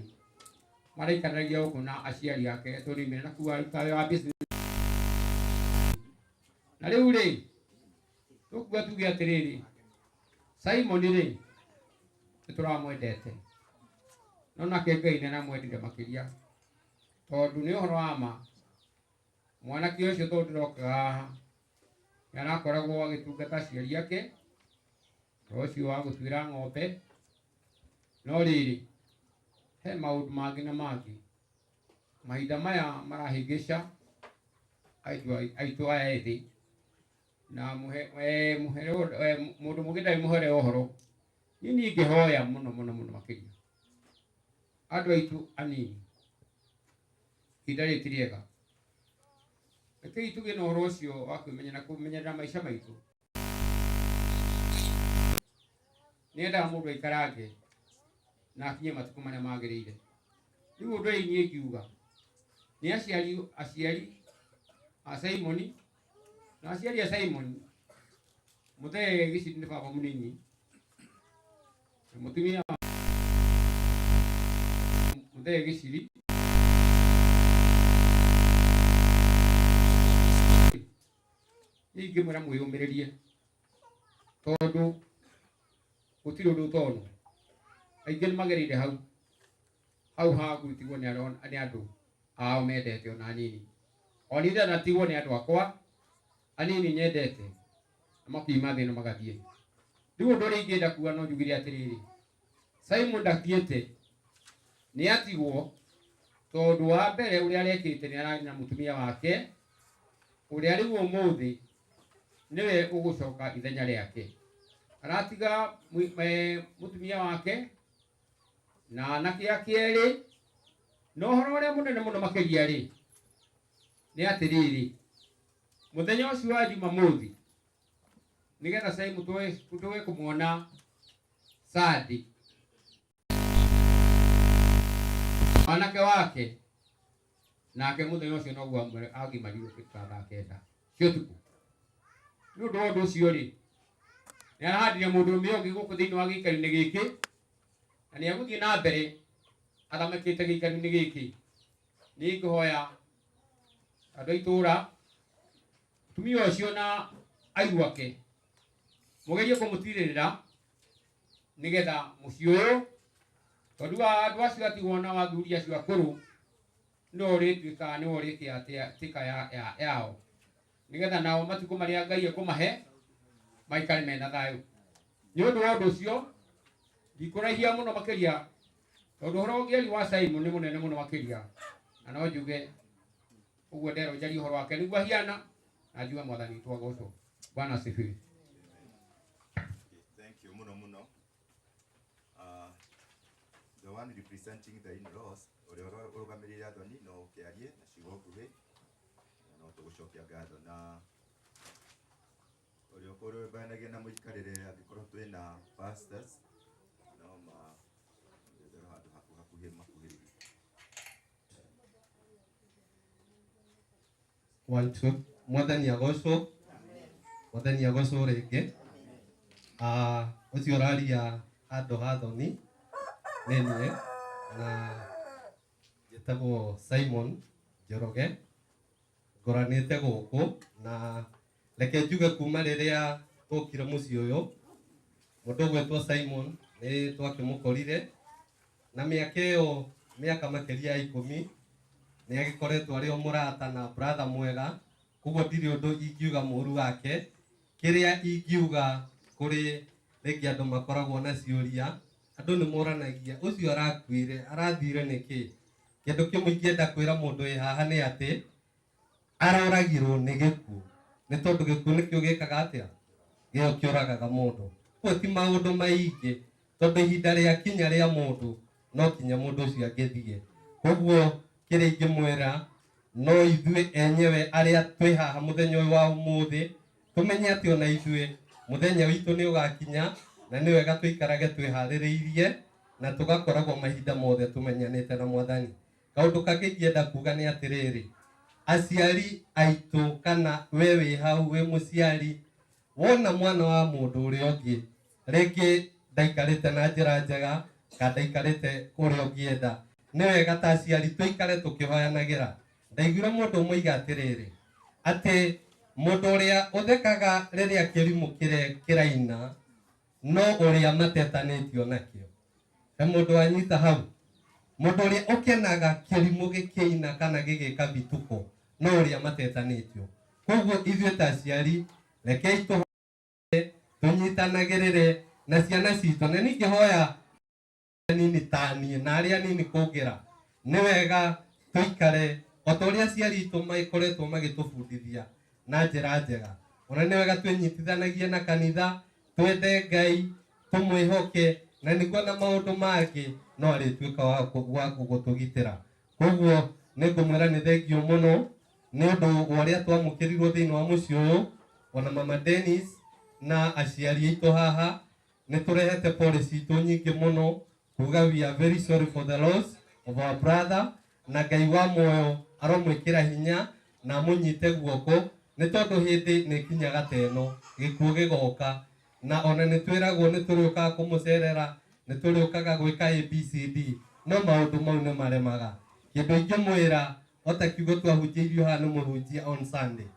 maraikaranagia gũkũ na aciari ake tũnimire na kuwa aruta wĩra wa business. Na rĩu rĩ, tũkuga tuge atĩrĩrĩ, Simon rĩ, nĩ tũramwendete, no nake Ngai nĩ aramwendire makĩria, tondũ nĩ ũhoro wa ma mwanake ũcio tondũ ndĩrokaga haha nĩ arakoragwo agĩtungata aciari ake, ũhoro ũcio wa gũtuĩra ng'ombe. No rĩrĩ, he maũndũ mangĩ na mangĩ mahinda maya marahĩngĩca aitũ aya ethĩ, na mũndũ mũngĩ ndarĩ mũhere ũhoro. Niĩ ningĩhoya mũno mũno mũno makĩria andũ aitũ anini, ihinda rĩrĩ ti rĩega, rekei tũgĩe na ũhoro ũcio wa kwĩmenya na kũmenyerera maica maitũ. Nĩendaga mũndũ aikarange na akinye matukũ marĩa magĩrĩire. Rĩu ũndũ ũrĩa niĩ ingiuga nĩ aciari a Simon, na aciari a Simon mũthee gĩciri nĩ baba mũnini na mũtumia mũthee gĩciri. Niĩ ingĩmwĩra mwĩyũmĩrĩrie, tondũ gũtirĩ ũndũ ũtonwo. Aingĩ nĩ magereire hau hau ha gwĩtigwo nĩ andũ ao mendete ona anini. O niĩ ndanatigwo nĩ andũ akwa anini nyendete, na makiuma thĩ ĩno magathiĩ. Rĩu ũndũ ũrĩa ingĩenda kuga no njugire atĩrĩrĩ, Simon ndathiĩte, nĩ atigwo, tondũ wa mbere ũrĩa arekĩte nĩ ararĩ na mũtumia wake, ũrĩa rĩu ũmũthĩ nĩwe ũgũcoka ithenya rĩake. Aratiga mũtumia wake na anake ake erĩ. Na ũhoro ũrĩa mũnene mũno makĩria rĩ, nĩ atĩrĩrĩ, mũthenya ũcio wa Jumamothi, nĩgetha Simon tũwe kũmuona Sadi mwanake wake, nake mũthenya ũcio noguo agimarirwo ta thaa 9 cia ũtukũ. Nĩ ũndũ wa ũndũ ũcio rĩ, nĩ arahandire mũndũrũme ũngĩ gũkũ thĩinĩ wa gĩikaro-inĩ gĩkĩ, na nĩ egũthiĩ na mbere athamakĩte gĩikaro-inĩ gĩkĩ. Niĩ ngũhoya andũ a itũũra, mũtumia ũcio na airu ake mũgerie kũmũtirĩrĩra, nĩgetha mũciĩ ũyũ, tondũ andũ acio atigwo na athuri acio akũrũ, nĩwe ũrĩtuĩkaga nĩwe ũrĩkĩatĩka yao, nĩgetha nao matukũ marĩa Ngai ekũmahe maikare mena thayũ. Nĩ ũndũ wa ũndũ ũcio ndikũraihia mũno makĩria, tondũ ũhoro ũngĩaria wa Simon nĩ mũnene mũno makĩria, na no njuge ũguo nderwo njarie ũhoro wake nĩguo ahiana, na njuge Mwathani witũ agocwo. Bwana asifiwe. Thank you muno muno. The one representing the in-laws, ũrĩa ũrũgamĩrĩire athoni, no ũkĩarie na ciugo nguhĩ, na no tũgũcokia ngatho. Na ũrĩa ũkũrũmbũyanagia na mũikarĩre, angĩkorwo twĩna pastors, no ma handũ haku hakuhĩ makuhĩrĩrie. One, two. Mwathani agocwo. Mwathani agocwo rĩngĩ. Ũcio ũraria handũ ha thoni nĩ niĩ, na njĩtagwo Simon Njoroge, ngũranĩte gũkũ, na reke njuge kuma rĩrĩa twokire mũciĩ ũyũ, mũndũ ũgwĩtwo Simon nĩ twakĩmũkorire, na mĩaka ĩyo, mĩaka makĩria ya 10, nĩ agĩkoretwo arĩ o mũrata na brother mwega. Koguo ndirĩ ũndũ ingiuga mũru wake. Kĩrĩa ingiuga kũrĩ rĩngĩ andũ makoragwo na ciũria, andũ nĩ moranagia ũcio arakuire arathire nĩkĩ. Kĩndũ kĩmwe ingĩenda kwĩra mũndũ wĩ haha nĩ atĩ aroragirwo nĩ gĩkuũ, nĩ tondũ gĩkuũ nĩkĩo gĩkaga atĩa? Gĩo kĩũragaga mũndũ. Koguo ti maũndũ maingĩ, tondũ ihinda rĩa kinya rĩa mũndũ no kinya mũndũ ũcio angĩthiĩ. Koguo kĩrĩa ingĩmwĩra no ithuĩ enyewe arĩa twĩ haha mũthenya ũyũ wa ũmũthĩ, tũmenye atĩ ona ithuĩ mũthenya witũ nĩ ũgakinya, na nĩ wega tũikarage twĩharĩrĩirie na tũgakoragwo mahinda mothe tũmenyanĩte na Mwathani. Kaũndũ kangĩ ingĩenda kuga nĩ atĩrĩrĩ, aciari aitũ kana we wĩ hau wĩ mũciari, wona mwana wa mũndũ ũrĩa ũngĩ rĩngĩ ndaikarĩte na njĩra njega kana ndaikarĩte ũrĩa ũngĩenda, nĩ wega ta aciari tũikare tũkĩhoyanagĩra. Ndaiguire mũndũ ũmwe oiga atĩrĩrĩ, atĩ mũndũ ũrĩa ũthekaga rĩrĩa kĩrimũ kĩraina no ũrĩa matetanĩtio nakĩo. He mũndũ wanyita hau? Mũndũ ũrĩa ũkenaga kĩrimũ gĩkĩina kana gĩgĩka bituko no ũrĩa matetanĩtio. Koguo ithuĩ ta aciari rekei tũnyitanagĩrĩre na ciana citũ, na ningĩhoya nini ta niĩ na arĩa nini kũngĩra, nĩ wega tũikare o ta ũrĩa aciari aitũ makoretwo magĩtũbundithia na njĩra njega. Ona nĩ wega twĩnyitithanagie na kanitha, twende Ngai, tũmwĩhoke, na nĩguo na maũndũ mangĩ no arĩtuĩka wa gũtũgitĩra. Koguo nĩ ngũmwĩra nĩ thengiũ mũno nĩ ũndũ wa ũrĩa twamũkĩrirwo thĩinĩ wa mũciĩ ũyũ, ona Mama Dennis na aciari aitũ haha nĩ tũrehete pole citũ nyingĩ mũno kuga we are very sorry for the loss of our brother, na Ngai wa muoyo aromwĩkĩra hinya na amũnyite guoko, nĩ tondũ hĩndĩ nĩ kinyaga ta ĩno gĩkuũ gĩgoka, na ona nĩ twĩragwo nĩ tũrĩũkaga kũmũcerera, nĩ tũrĩũkaga gwĩka ABCD, no maũndũ mau nĩ maremaga. Kĩndũ ingĩmwĩra o ta kiugo twahunjĩirio haha nĩ mũhunjia on Sunday,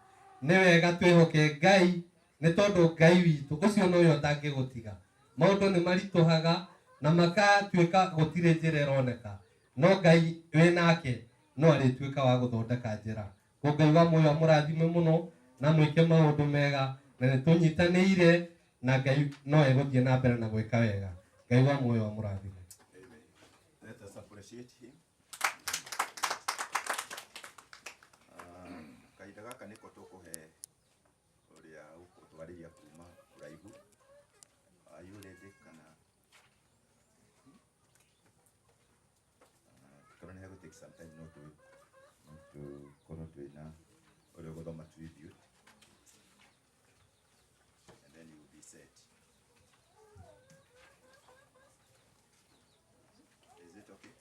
nĩ wega twĩhoke Ngai, nĩ tondũ Ngai witũ ũcio nowe ũtangĩgũtiga. Maũndũ nĩ maritũhaga na makatuĩka gũtirĩ njĩra ĩroneka, no Ngai wĩ nake no arĩtuĩka wa gũthondeka njĩra. Ko Ngai wa muoyo amũrathime mũno na mwĩke maũndũ mega, na nĩ tũnyitanĩire na Ngai no egũthiĩ na mbere na gwĩka wega. Ngai wa muoyo amũrathime. Amen. Let us appreciate him. Kahinda gaka nĩko tũkũhe ũrĩa ũgũtwarĩria kuma kũraihu. Are you ready kana? Korwo nĩ hegũ take some time no tũkorwo twĩna ũrĩa ũgũthoma tribute and then you will be set. Is it okay?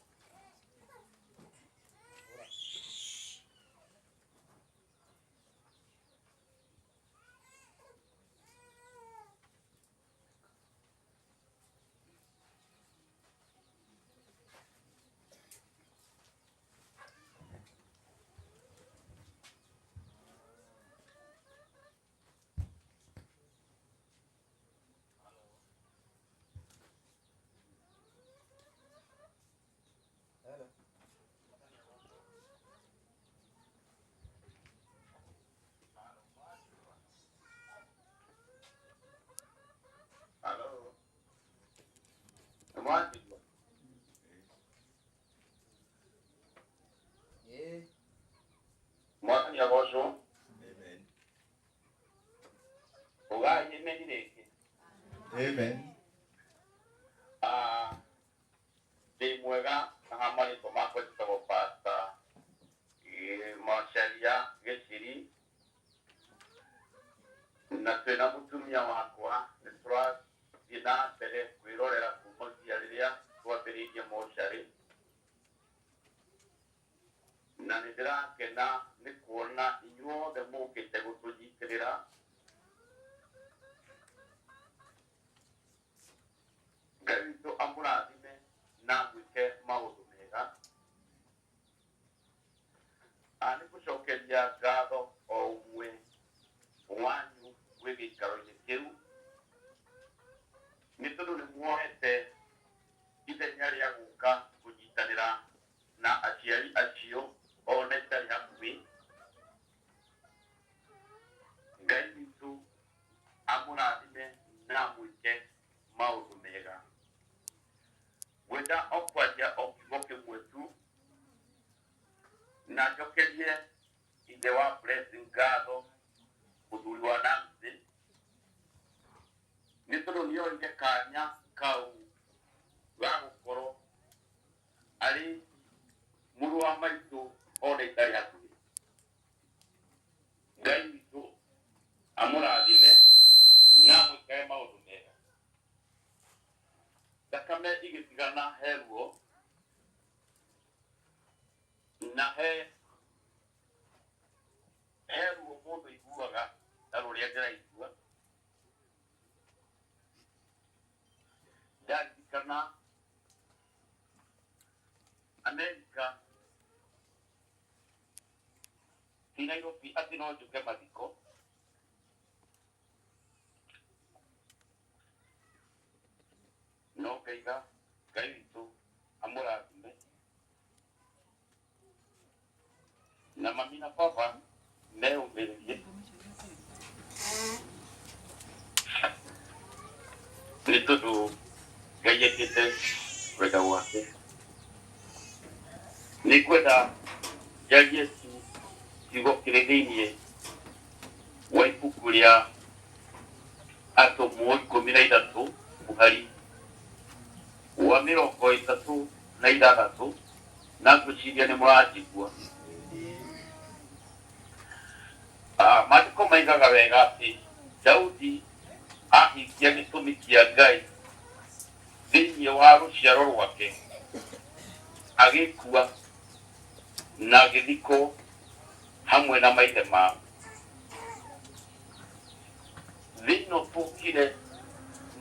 Hello. Hello. Mwanjigua. Mwathani agocwo. Amen. Ugai amen rĩngĩ. Amen. Ndĩ mwega na ha marĩtwa makwa njĩtagwo Pastor Macharia Gĩchiri, na twĩna mũtumia wakwa nĩ tũrathiĩ na mbere kwĩrorera kumagia rĩrĩa twambĩrĩirie mocarĩ, na nĩ ndĩrakena nĩ kuona inyuothe mũkĩte gũtũnyitĩrĩra. Ngai witũ amũrathime na amwĩke maũndũ mega. Nĩ gũcokeria ngatho o ũmwe wanyu wĩ gĩikaro-inĩ kĩu, nĩ tondũ nĩ muoete ithenya rĩa gũka kũnyitanĩra na aciari acio ona itarĩ hakuhĩ. Ngai witũ amũrathime na amwĩke maũndũ mega. Ngwenda o kwaria o kiugo kĩmwe tu, na njokerie ithe wa Blessing ngatho, mũthuri wa Nancy, Kanya kau ga gũkorwo arĩ mũrũ wa maitũ ona itarĩ hakuhĩ. Ngai witũ amũrathime na amwĩkage maũndũ mega. Thakame igĩtigana he ruo na he ruo mũndũ aiguaga na rũrĩa ndĩraigua. Ndaririkana Amerika ti Nairobi atĩ no njũke mathiko. No ngaiga Ngai witũ amũrathime na mami na baba meyũmĩrĩrie nĩ tondũ Ngai ekĩte kwenda gwake. Nĩ ngwenda njarie kiugo kĩrĩ thĩiniĩ wa ibuku rĩa Atũmwo 13 mũhari wa 36 na ngwĩciria nĩ mũranjigua. Maandĩko maigaga wega atĩ Daudi ahingia gĩtũmi kĩa Ngai thĩinĩ wa rũciaro rwake, agĩkua na agĩthikwo hamwe na maithe mao. Thĩ ĩno tũkire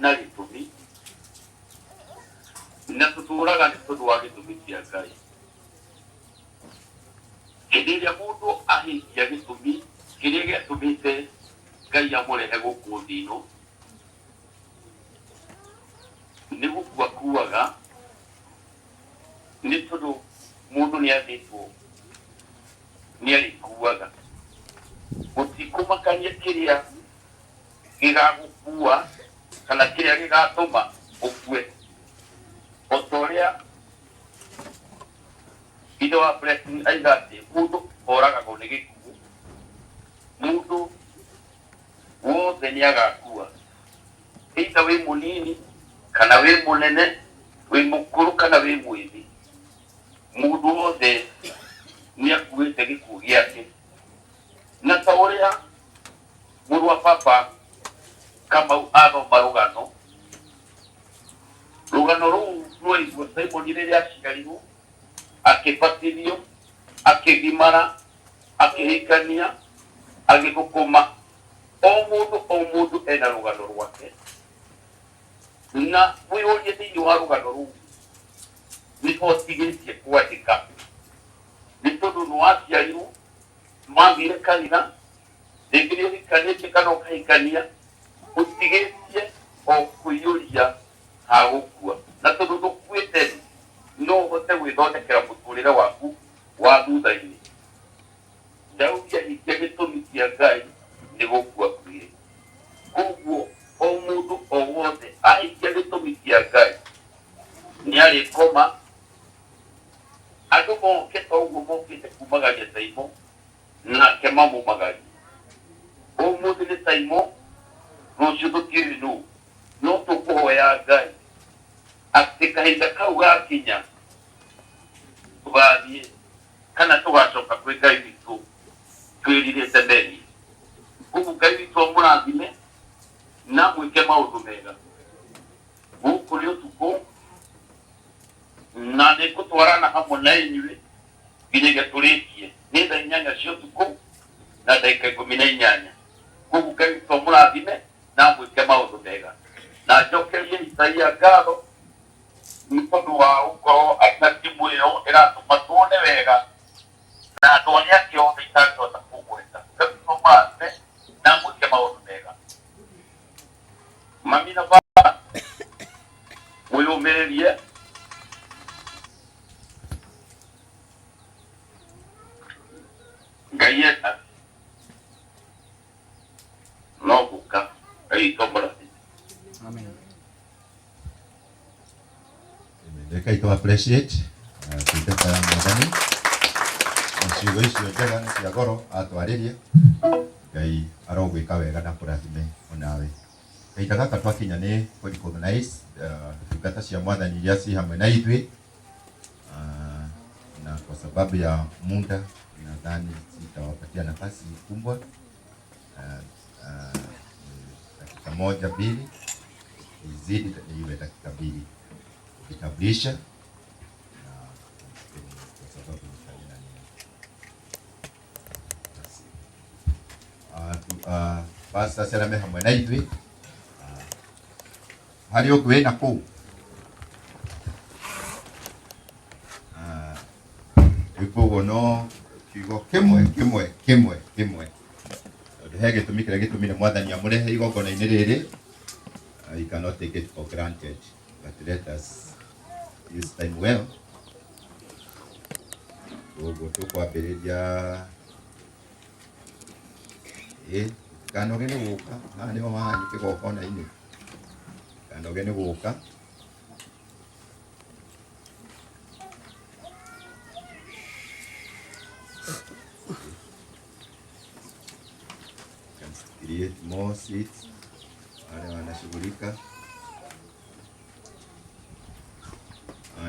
na gĩtũmi na tũtũraga nĩ tondũ wa gĩtũmi kĩa Ngai. Hĩndĩ ĩrĩa mũndũ ahingia gĩtũmi kĩrĩa gĩatũmĩte Ngai amũrehe gũkũ thĩ ĩno, nĩ gũkua akuaga, nĩ tondũ mũndũ nĩ athĩtwo nĩ arĩkuaga. Gũtikũmakania kĩrĩa gĩgagũkua kana kĩrĩa gĩgatũma ũkue. O ta ũrĩa ithe wa Blessing aiga atĩ mũndũ oragagwo nĩ gĩkuũ, mũndũ wothe nĩ agakua. Either wĩ mũnini kana wĩ mũnene, wĩ mũkũrũ kana wĩ mwĩthĩ, mũndũ wothe nĩ akuĩte gĩkuũ gĩake. Na ta ũrĩa mũrũ wa baba Kamau athoma rũgano, rũgano rũu rwaigua Simon rĩrĩa aciarirwo, akĩbatithio, akĩgimara, akĩhikania, agĩthũkũma. O mũndũ o mũndũ ena rũgano rwake. Na wĩyũrie thĩinĩ wa rũgano rũu nĩho ũtigĩtie kwandĩka, nĩ tondũ nĩ waciarirwo, nĩ wathire kanitha, rĩngĩ nĩ ũhikanĩtie kana ũkahikania, ũtigĩtie o kũiyũria ha gũkua. Na tondũ ndũkuĩte rĩ, no ũhote gwĩthondekera mũtũrĩre waku wa thutha-inĩ. Daudi ahingia gĩtũmi kĩa Ngai nĩ gũkua akuire. Koguo o mũndũ o wothe ahingia gĩtũmi kĩa Ngai nĩ arĩkoma, andũ moke ta ũguo mokĩte kumagaria Taimo, nake mamumagarie. Ũmũthĩ nĩ Taimo, rũciũ tũtiũĩ nũ, no tũkũhoya Ngai atĩ kahinda kau gakinya tũgathiĩ kana tũgacoka kwĩ Ngai witũ twĩrirĩte mehia. Koguo Ngai witũ amũrathime na amwĩke maũndũ mega. Gũkũ nĩ ũtukũ na nĩ ngũtwarana hamwe na inyuĩ nginyagia tũrĩkie. Nĩ thaa 8 cia ũtukũ na ndagĩka 18. Koguo Ngai witũ amũrathime na amwĩke maũndũ mega. Na njokerie Isaia ngatho nĩ tondũ wa gũkorwo arĩ na timu ĩyo ĩratũma tuone wega na andũ arĩa angĩ othe itangĩhota kũgweta. Ngai witũ amũrathime na amwĩke maũndũ mega. Mami na baba mwĩyũmĩrĩrie. Ngai enda no gũka. Ngai witũ amũrathime. Amen. Reke tũ appreciate tundata ya Mwathani na ciugo icio njega na cia goro atwarĩria. Ngai arogwĩka wega na kũrathime onawe. Kahinda gaka twakinya nĩ kũ recognize ndungata cia mwathani iria ci hamwe na ithuĩ. Na kwa sababu ya muda nadhani sitawapatia nafasi kubwa. Dakika moja mbili, izidi iwe dakika mbili kujitambulisha, na kwa sababu nitanena nini. Basi. Pastor Serame hamwe na ithuĩ. Harĩ ũngĩ wĩna kũu? Koguo no kiugo kĩmwe kĩmwe kĩmwe kĩmwe, tondũ he gĩtũmi kĩrĩa gĩtũmire mwathani amũrehe igongona-inĩ rĩrĩ. You cannot take it for granted, but let us use time well. Koguo tũkwambĩrĩria ĩ kanoge nĩ gũka haha nĩho hahanyu kĩgongona-inĩ, kanoge nĩ gũka. Can create more seats. Wale wanashughulika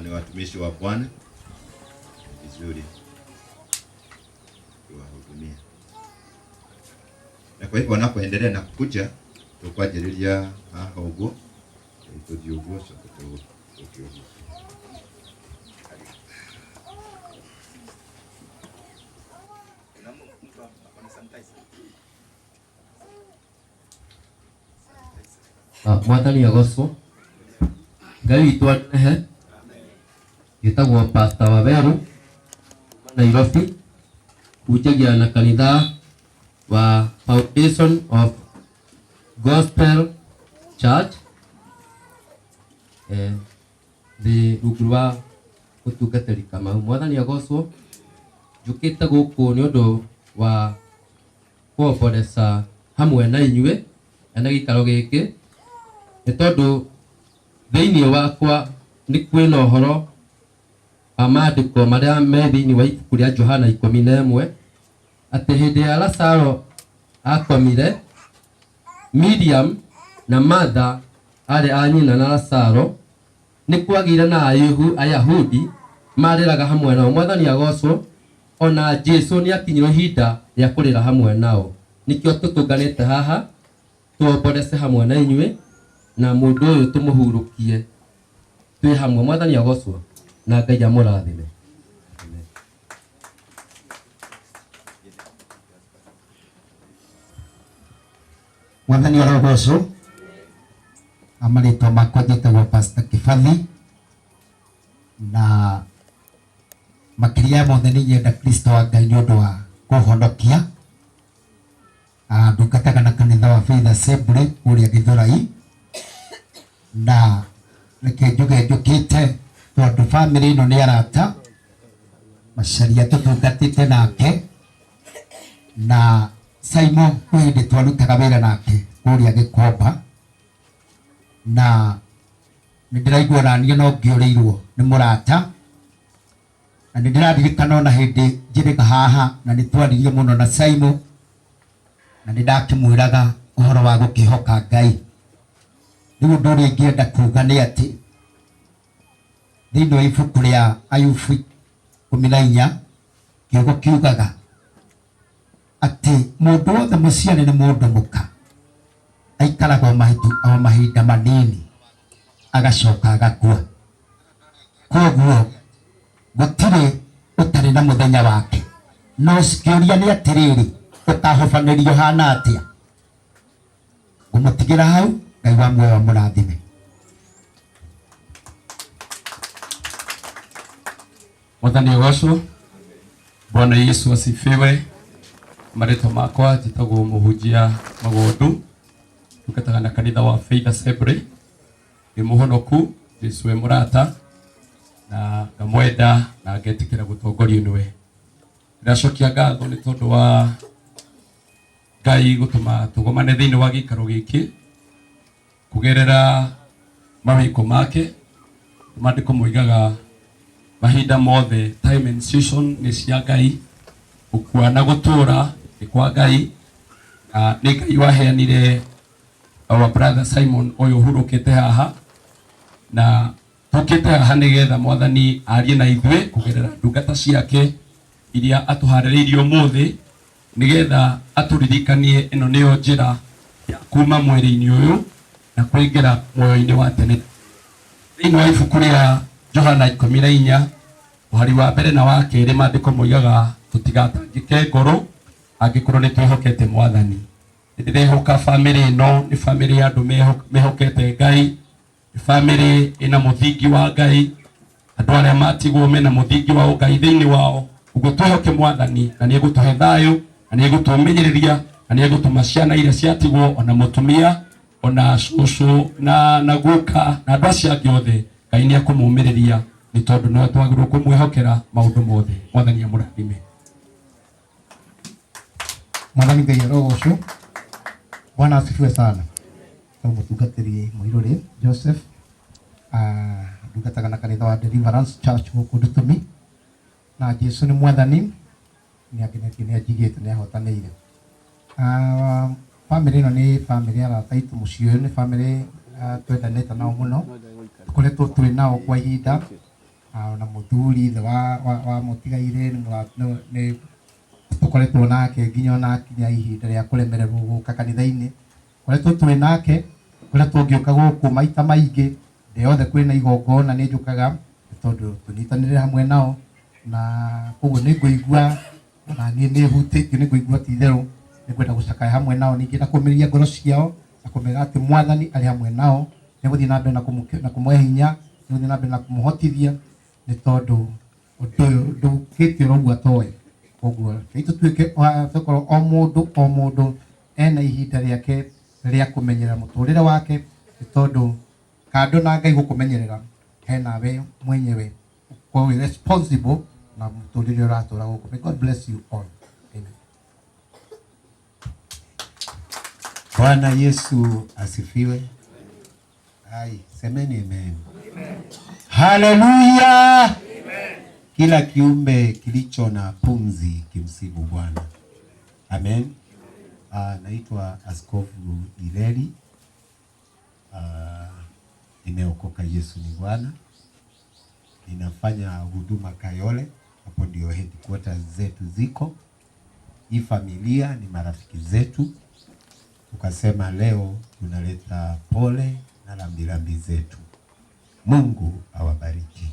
ni watumishi wa Bwana, vizuri kuwahudumia. Na kwa hivyo wanapoendelea na kuja tukwanjĩrĩria haha ũguo, tũthiĩ ũguo, coke tũke ũguo. Kuna mtu ako na sanitizer? Mwathani agocwo. Ngai witũ anehe. Gĩtagwo Pastor Waweru kuma Nairobi, hunjagia na kanitha wa Foundation of Gospel Church, thĩ rungu rwa mũtungatĩri Kamau. Mwathani agocwo. Njũkĩte gũkũ nĩ ũndũ wa kuomboreca hamwe na inyuĩ ene gĩikaro gĩkĩ, nĩ tondũ thĩinĩ wakwa nĩ kwĩna ũhoro wa maandĩko marĩa me thĩinĩ wa ibuku rĩa Johana 11, atĩ hĩndĩ ya Lazaro akomire, Miriam na Martha arĩ a nyina na Lazaro, nĩ kwagĩire na Ayahudi marĩraga hamwe nao. Mwathani agocwo. Ona Jesu nĩ akinyirwo ihinda rĩa kũrĩra hamwe nao. Nĩkĩo tũtũnganĩte haha tuomborece hamwe na inyuĩ, na mũndũ ũyũ tũmũhurũkie twĩ hamwe. Mwathani agocwo na Ngai amũrathime. Mwathani arogocwo. Amarĩtwa makwa njĩtagwo Pastor Kibathi, na makĩria ya mothe nĩ nyenda Kristo wa Ngai nĩ ũndũ wa kũhonokia. Ndungataga na kanitha wa Faith Assembly kũrĩa Gĩthũrai, na reke njuge njũkĩte tondũ bamĩrĩ ĩno nĩ arata Macharia tũtungatĩte nake, na Simon kwĩ hĩndĩ twarutaga wĩra nake kũrĩa Gĩkomba, na nĩ ndĩraigua ona niĩ no ngĩũrĩirwo nĩ mũrata, na nĩ ndĩraririkana ona hĩndĩ njĩrĩga haha na nĩ twaririe mũno na Simon, na nĩ ndakĩmwĩraga ũhoro wa gũkĩhoka Ngai. Rĩu ũndũ ũrĩa ingĩenda kuga nĩ atĩ thĩinĩ wa ibuku rĩa Ayubu 14 kiugo kiugaga atĩ mũndũ wothe mũciare nĩ mũndũ mũka, aikaraga o mahinda manini agacoka agakua. Koguo gũtirĩ ũtarĩ na mũthenya wake. No kĩũria nĩ atĩrĩrĩ, ũkahobanĩrio hana atĩa? Ngũmũtigĩra hau, Ngai wa muoyo amũrathime. Mwathani agocwo. Bwana Yesu asifiwe. Marĩtwa makwa njĩtagwo mũhunjia Magondu, ndungataga na kanitha wa Faith Assembly. Ndĩ mũhonoku, Jesu e mũrata, na ngamwenda na ngetĩkĩra gũtongorio nĩwe. Ndĩracokia ngatho nĩ tondũ wa Ngai gũtũma tũgomane thĩinĩ wa gĩikaro gĩkĩ kũgerera mawĩko make. Maandĩko moigaga mahinda mothe time and season nĩ cia Ngai, gũkua na gũtũũra nĩ kwa Ngai, na nĩ Ngai waheanire Our brother Simon ũyũ ũhurũkĩte haha na tũkĩte haha nĩgetha mwathani arie na ithuĩ kũgerera ndungata ciake iria atũharĩrĩirie ũmũthĩ nĩgetha atũririkanie ĩno nĩyo njĩra ya kuma mwĩrĩ-inĩ ũyũ na kũingĩra muoyo-inĩ wa tene. Thĩinĩ wa ibuku rĩa Johana 14 mũhari wa mbere na wa kerĩ maandĩko moigaga tũtigatangĩke ngoro angĩkorwo nĩ twĩhokete mwathani. Nĩndĩrehoka bamĩrĩ ĩno nĩ bamĩrĩ ya andũ mehokete Ngai, nĩ bamĩrĩ ĩna mũthingi wa Ngai, andũ arĩa matigwo mena mũthingi wa Ngai thĩinĩ wao. Ũguo twĩhoke mwathani na nĩ egũtũhe thayũ na nĩ egũtũũmĩrĩria na nĩ egũtũma ciana iria ciatigwo ona mũtumia ona cũcũ na guka na andũ acio angĩ othe Ngai nĩ ekũmũmĩrĩria nĩ tondũ no twagĩrĩirwo kũmwĩhokera maũndũ mothe. Mwathani amũrathime. Mwathani Ngai arogocwo. Bwana asifiwe sana. Tau mũtungatĩri Mũirũrĩ Joseph, ndungataga na kanitha wa Deliverance Church gũkũ Ndutumi, na Jesu nĩ mwathani, nĩ angenetie, nĩ anjigĩte, nĩ ahotanĩire. Bamĩrĩ ĩno nĩ bamĩrĩ ya arata aitũ, mũciĩ ũyũ nĩ bamĩrĩ twendanĩte nao mũno, tũkoretwo twĩ nao kwa ihinda, ona mũthuri ithe wa mũtigairĩ nĩ tũkoretwo nake nginya ona akinya ihinda rĩa kũremererwo gũka kanitha-inĩ, koretwo twĩ nake, koretwo ngĩũka gũkũ maita maingĩ, ndĩ yothe kwĩna igongona nĩ njũkaga tondũ tũnyitanĩre hamwe nao, na koguo nĩ ngũigua ona niĩ nĩ hutĩtio, nĩ ngũigua ti itherũ nĩ ngwenda gũcakaya hamwe nao, ningĩ na kũmĩrĩria ngoro ciao na kũmera atĩ mwathani arĩ hamwe nao, nĩ gũthiĩ na mbere na kũmũhe hinya, nĩ gũthiĩ na mbere na kũmũhotithia, nĩ tondũ ũndũ ũyũ ndũkĩte oro ũguo atoĩ. Koguo reke tũtuĩke tũkorwo o mũndũ o mũndũ ena ihinda rĩake rĩa kũmenyerera mũtũrĩre wake, nĩ tondũ kando na Ngai gũkũmenyerera henawe mwenyewe ũkorwo wĩ responsible na mũtũrĩre ũratũra gũkũ. May God bless you all. Amen. Bwana Yesu asifiwe. Ai, semeni amen. Haleluya. Kila kiumbe kilicho na pumzi kimsifu Bwana. Amen. Naitwa Askofu Ileri. Nimeokoka, Yesu ni Bwana. Ninafanya huduma Kayole, hapo ndio headquarters zetu ziko. Hii familia ni marafiki zetu. Tukasema leo tunaleta pole na rambirambi zetu. Mungu awabariki.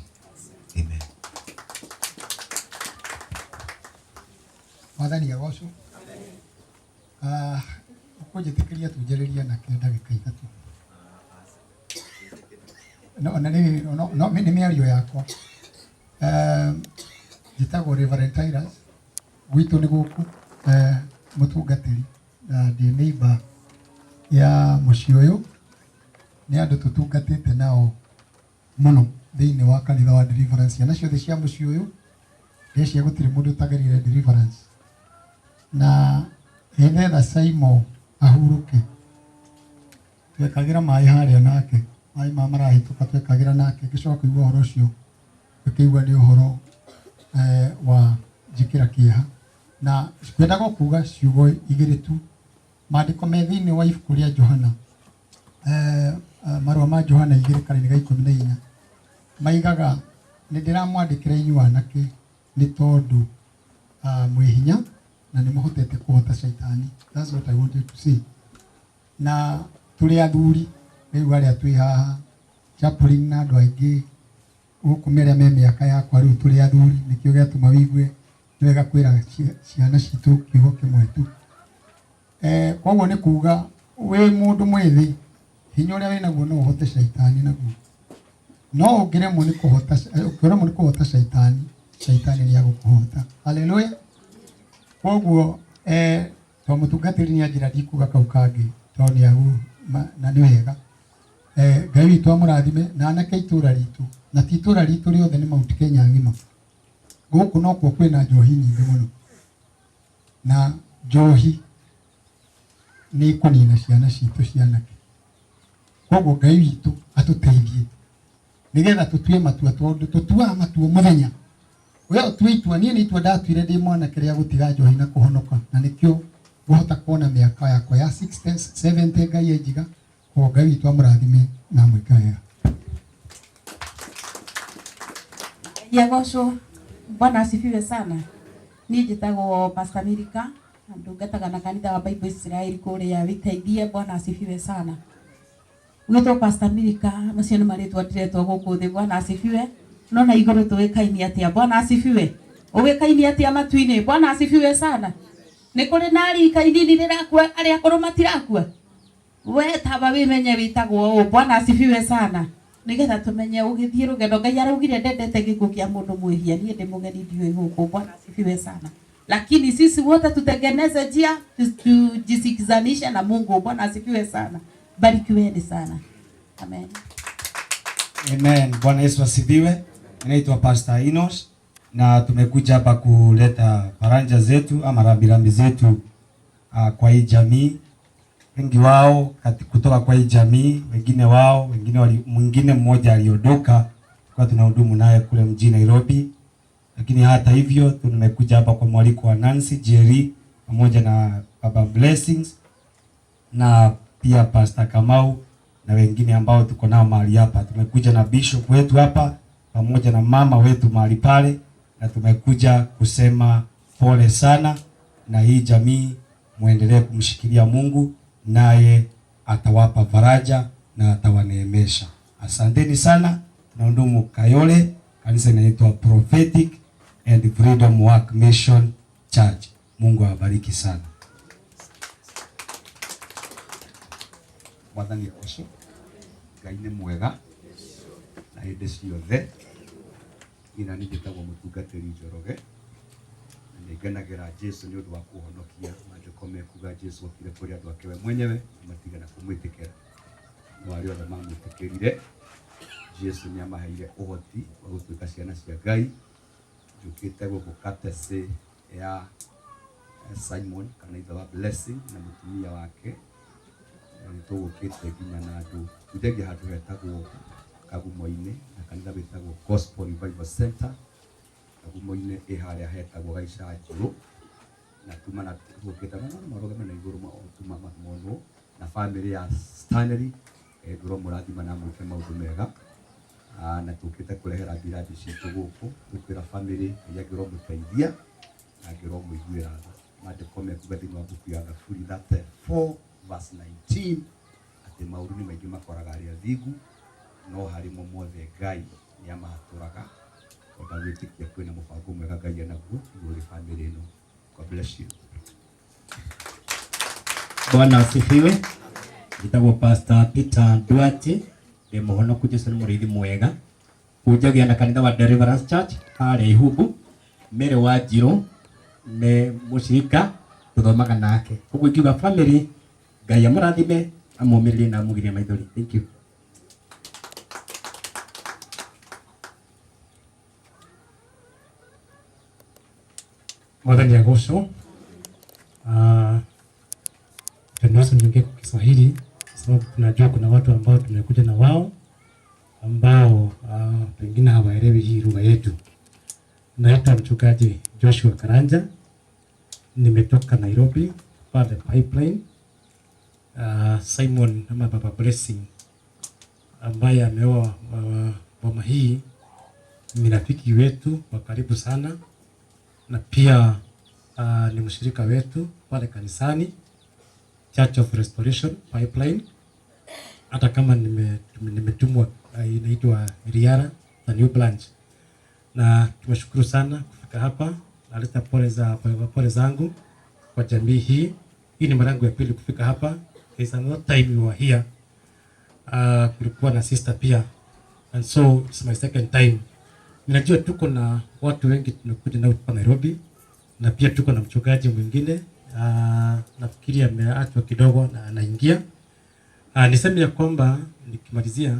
Amen. Mwathani agocwo. Ũkũnjĩtĩkĩria tunjĩrĩrie na ndagĩka 3. No, na nĩ no nĩ mĩario yakwa. Njĩtagwo Reverend Tyrus, gwitũ nĩ gũkũ mũtungatĩri, na ndĩ neighbor ya mũciĩ ũyũ. Nĩ andũ tũtungatĩte nao mũno thĩinĩ wa kanitha wa Deliverance. Ciana ciothe cia mũciĩ ũyũ ndĩreciria gũtirĩ mũndũ ũtagerire Deliverance. Na nĩgetha Simon ahurũke, twekagĩra maĩ harĩa nake, maĩ ma marahĩtũka twekagĩra nake, ngĩcoka kũigua ũhoro ũcio ngĩkĩigua nĩ ũhoro wa njĩkĩra kĩeha. Na ngwendaga kuga ciugo igĩrĩ tu. Maandĩko me thĩinĩ wa ibuku rĩa Johana, marũa ma Johana 2 karine ga 14, maigaga nĩ ndĩramwandĩkĩra inyuĩ anake nĩ tondũ mwĩ hinya na nĩ mũhotete kũhota caitani. That's what I wanted to say. Na tũrĩ athuri rĩu arĩa twĩ haha chaplain na andũ aingĩ gũkũ arĩa me mĩaka yakwa rĩu tũrĩ athuri, nĩkĩo gĩatũma wĩigue nĩ wega kwĩra ciana citũ kiugo kĩmwe tu. Koguo nĩ kuga wĩ mũndũ mwĩthĩ hinya ũrĩa wĩnaguo no ũhote caitani naguo, no ũngĩremwo nĩ kũhota, ũngĩremwo nĩ kũhota caitani, caitani nĩ agũkũhota. Haleluya. Koguo to mũtungatĩri nĩ anjĩra ndikuga kau kangĩ tondũ nĩ agũ na nĩ wega. Ngai witũ amũrathime na anake itũra ritũ, na ti itũra ritũ rĩothe nĩ Mount Kenya ng'ima. Gũkũ nokuo kwĩna njohi nyingĩ mũno, na njohi nĩ ĩkũnina ciana citũ cianake. Koguo Ngai witũ atũteithie nĩgetha tũtue matua, tondũ tũtuaga matua mũthenya. We ũtue itua, niĩ nĩ itua ndatuire ndĩ mwanake rĩa gũtiga njohi na kũhonoka, na nĩkĩo ngũhota kuona mĩaka yakwa ya 60, 70 Ngai enjiga O Ngai witũ amũrathime na amwĩke wega. Yagocwo. Bwana asifiwe sana. Niĩ njĩtagwo Pastor Milika, ndungataga na kanitha wa Bible Israel kũrĩa Wĩteithie. Bwana asifiwe sana. Gwĩtwo Pastor Milika, macio nĩ marĩtwa ndĩretwo gũkũ thĩ. Bwana asifiwe. No na igũrũ tũĩkaine atĩa? Bwana asifiwe. Ũĩkaine atĩa matu-inĩ? Bwana asifiwe sana. Nĩ kũrĩ na rika inini rĩrakua arĩa akũrũ matirakua? We taba wĩmenye wĩtagwo ũũ. Bwana asifiwe sana. Nigetha tumenye ũgĩthiĩ rũgendo. Ngai araugire ndendete gĩkuũ kĩa mũndũ mwĩhia, niĩ ndĩ mũgeni ndiũĩ gũkũ. Bwana asifiwe sana. Lakini sisi wote tutengeneze njia, tujisikizanishe na Mungu. Bwana asifiwe sana. Barikiweni sana. Amen. Amen. Bwana Yesu asifiwe. Naitwa Pastor Enos na tumekuja hapa kuleta faranja zetu ama rambirambi zetu kwa hii jamii. Wengi wao kutoka kwa hii jamii, wengine wao, mwingine mmoja aliondoka, kwa tunahudumu naye kule mjini Nairobi. Lakini hata hivyo tumekuja hapa kwa mwaliko wa Nancy Jerry pamoja na Baba Blessings na pia Pastor Kamau na wengine ambao tuko nao mahali hapa. Tumekuja na bishop wetu hapa pamoja na mama wetu mahali pale, na tumekuja kusema pole sana na hii jamii. Muendelee kumshikilia Mungu, naye atawapa faraja na atawaneemesha. Asanteni sana. Tunahudumu Kayole, kanisa inaitwa Prophetic and Freedom Work Mission Church. Mungu awabariki sana. Mwathani ũcio, Ngai nĩ mwega na hĩndĩ ciothe. Ina nĩ njĩtagwo mũtungatĩri Njoroge, na nĩ ngenagĩra Jesu nĩ ũndũ wa kũhonokia. Maandĩko mekuga Jesu okire kũrĩ andũ ake we mwenyewe na matigana kũmwĩtĩkĩra, no arĩa othe mamwĩtĩkĩrire Jesu nĩ amaheire ũhoti wa gũtuĩka ciana cia Ngai. Njũkĩte gũkũ katesĩ ya Simon kana ithe wa Blessing na mũtumia wake. Nĩ tũgũkĩte nginya na andũ tũnjagia handũ hetagwo Kagumo-inĩ na kanitha wĩtagwo Gospel Revival Center. Kagumo-inĩ ĩ harĩa hetagwo Gaicanjũ, na tuma na tũgũkĩte na no marũgame na igũrũ tuma monwo na family ya Stanley. Ngũrwo mũrathima na mwĩke maũndũ mega. Na tũkĩte kũrehera mbirathi citũ gũkũ, tũkwĩra family Ngai angĩrwo mũteithia na angĩrwo mũiguĩra tha. Maandĩko mekuga thĩinĩ wa mbuku ya Thaburi 34 verse 19 atĩ maũru nĩ maingĩ makoraga arĩa athingu, no harĩ mo mothe Ngai nĩ amahatũraga. Tondũ gwĩtĩkia kwĩna mũbango mwega Ngai enaguo igũrũ rĩ family ĩno. God bless you. Bwana asifiwe. Njĩtagwo Pastor Peter Duarte, ndĩ mũhonoku. Jesu nĩ mũrĩithi mwega. Hunjagia na kanitha wa Deliverance Church harĩa Ihumbu. Mary wa Njirũ nĩ mũcirika tũthomaga nake. Koguo ingiuga family, Ngai amũrathime, amũmĩrĩrie na amũgirie maithori. Thank you. Mwathani agocwo. Tunaanza niongee kwa Kiswahili sababu tunajua kuna watu ambao tumekuja na wao ambao pengine hawaelewi hii lugha yetu. Naitwa mchungaji Joshua Karanja, nimetoka Nairobi pale Pipeline. Simon ama Baba Blessing ambaye ameoa boma hii ni rafiki wetu wa karibu sana, na pia ni mshirika wetu pale kanisani Church of Restoration Pipeline. Hata kama nimetumwa inaitwa Riara the new branch. Na tumeshukuru sana kufika hapa. Naleta pole zangu kwa jamii hii. Hii ni mara yangu ya pili kufika hapa. It's another time we were here. Kulikuwa na sister pia. And so it's my second time. Ninajua tuko na watu wengi tumekuja nao kutoka Nairobi, na pia tuko na mchungaji mwingine nafikiri ameachwa kidogo na anaingia. Niseme ya kwamba nikimalizia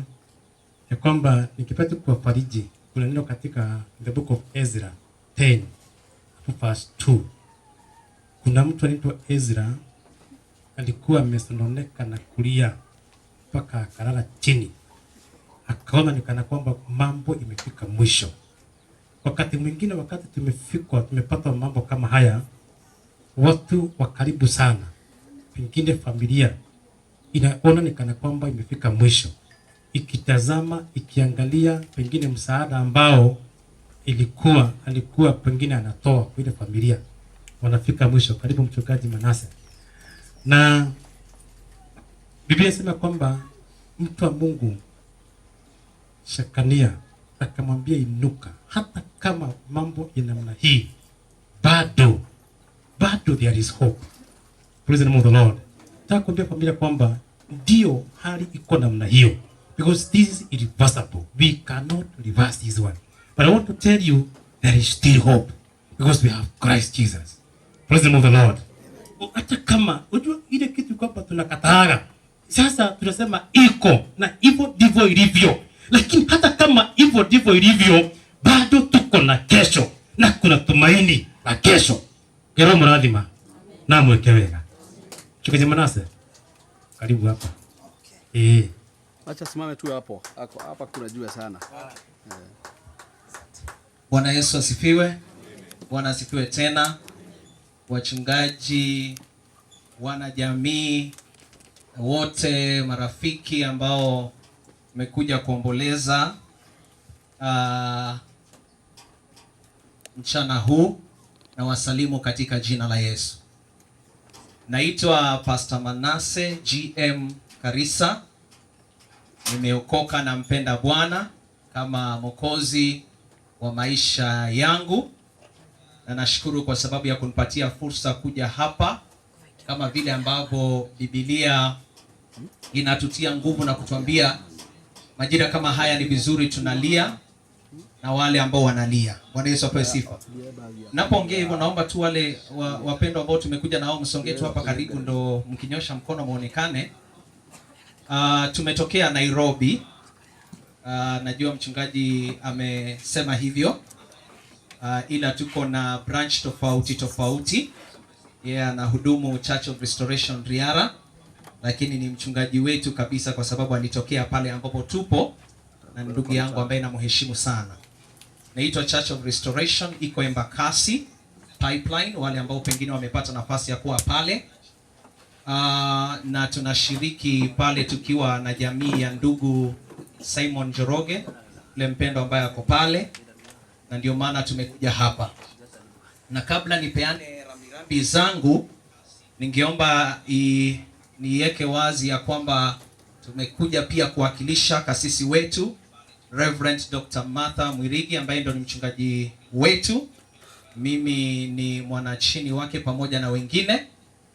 ya kwamba nikipata kuwafariji, kuna neno katika the book of Ezra 10 verse 2. Kuna mtu anaitwa Ezra alikuwa amesononeka na kulia mpaka akalala chini, akaona ni kana kwamba mambo imefika mwisho. Wakati mwingine, wakati tumepata mambo kama haya, watu wa karibu sana, pengine familia, inaona ni kana kwamba imefika mwisho, ikitazama ikiangalia pengine msaada ambao ilikuwa alikuwa pengine anatoa kwa ile familia, wanafika mwisho. Karibu mchungaji Manase. Na Biblia inasema kwamba mtu wa Mungu Shekania akamwambia inuka, hata kama mambo ya namna hii bado bado there is hope. Praise the name of the Lord. Nataka kuambia familia kwamba ndio hali iko namna hiyo, because this is irreversible. We cannot reverse this one, but I want to tell you there is still hope because we have Christ Jesus. Praise the name of the Lord. Hata kama unajua ile kitu kwamba tunakataaga sasa, tunasema iko na hivyo ndivyo ilivyo, lakini hata kama hivyo ndivyo ilivyo, bado tuko na kesho na kuna tumaini la kesho. Ngero mũrathima na mwĩke wega. Mchungaji Manase, karibu hapa. Eh, Acha simame tu hapo. Ako hapa kuna jua sana. Eh. Bwana Yesu asifiwe. Bwana asifiwe tena. Wachungaji, wanajamii wote, marafiki ambao mmekuja kuomboleza mchana huu, na wasalimu katika jina la Yesu. Naitwa Pastor Manase GM Karisa. Nimeokoka na mpenda Bwana kama Mwokozi wa maisha yangu, na nashukuru kwa sababu ya kunipatia fursa kuja hapa, kama vile ambavyo Biblia inatutia nguvu na kutuambia majira kama haya ni vizuri tunalia na wale ambao wanalia. Bwana Yesu apewe sifa. Napoongea hivyo, naomba tu wale wapendwa ambao tumekuja nao msongee tu hapa karibu, ndo mkinyosha mkono muonekane. Tumetokea Nairobi. Najua mchungaji amesema hivyo. Ila tuko na branch tofauti tofauti. Yeye yeah, anahudumu Church of Restoration Riara, lakini ni mchungaji wetu kabisa kwa sababu alitokea pale ambapo tupo na ni ndugu yangu ambaye namheshimu sana. Naitwa Church of Restoration, iko Embakasi Pipeline, wale ambao pengine wamepata nafasi ya kuwa pale. Na tunashiriki pale tukiwa na jamii ya ndugu Simon Njoroge, yule mpendo ambaye ako pale, na ndio maana tumekuja hapa. Na kabla nipeane rambirambi zangu, ningeomba niweke wazi ya kwamba tumekuja pia kuwakilisha kasisi wetu Reverend Dr. Martha Mwirigi ambaye ndo ni mchungaji wetu. Mimi ni mwanachini wake pamoja na wengine,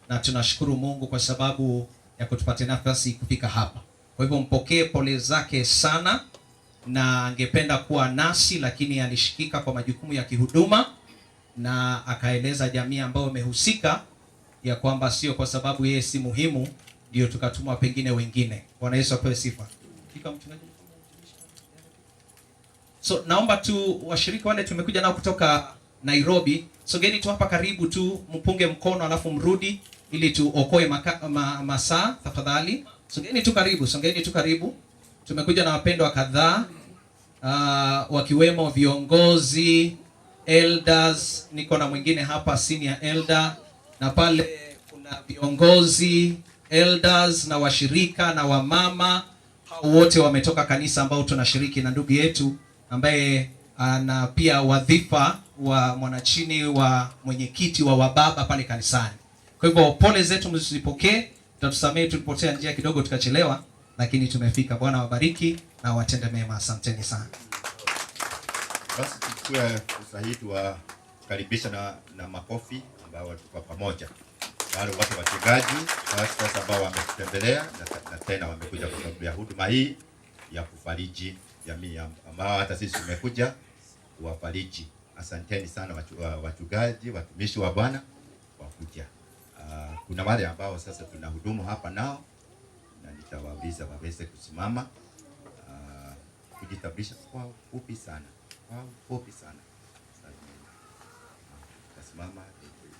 na tunashukuru Mungu kwa sababu ya kutupatia nafasi kufika hapa. Kwa hivyo mpokee pole zake sana, na angependa kuwa nasi lakini alishikika kwa majukumu ya kihuduma, na akaeleza jamii ambayo imehusika ya kwamba sio kwa sababu yeye si muhimu ndio tukatumwa pengine wengine. Bwana Yesu apewe sifa. Fika mchungaji. So naomba tu washiriki wale tumekuja nao kutoka Nairobi, sogeni tu hapa karibu tu, mpunge mkono alafu mrudi ili tuokoe masaa tafadhali. Sogeni tu karibu, sogeni tu karibu. Tumekuja na wapendwa kadhaa wakiwemo viongozi, elders, niko na mwingine hapa senior elder, na pale kuna viongozi, elders na washirika na wamama. Hao wote wametoka kanisa ambao tunashiriki na ndugu yetu ambaye ana pia wadhifa wa mwanachini wa mwenyekiti wa wababa pale kanisani. Kwa hivyo pole zetu mzipokee, tutatusamehe tulipotea njia kidogo tukachelewa, lakini tumefika. Bwana wabariki na watende mema. Asanteni sana. Basi tuchukue fursa hii tuwakaribisha na makofi ambao tuko pamoja. Wale watu wachungaji, pastors ambao wametutembelea na tena wamekuja kwa sababu ya huduma hii ya kufariji jamii ambao hata sisi tumekuja kuwafariji. Asanteni sana wachungaji, watumishi wa Bwana kwa kuja. Kuna wale ambao sasa tunahudumu hapa nao na nitawauliza waweze kusimama kujitambulisha kwa ufupi sana. Kwa ufupi sana. Tasimama,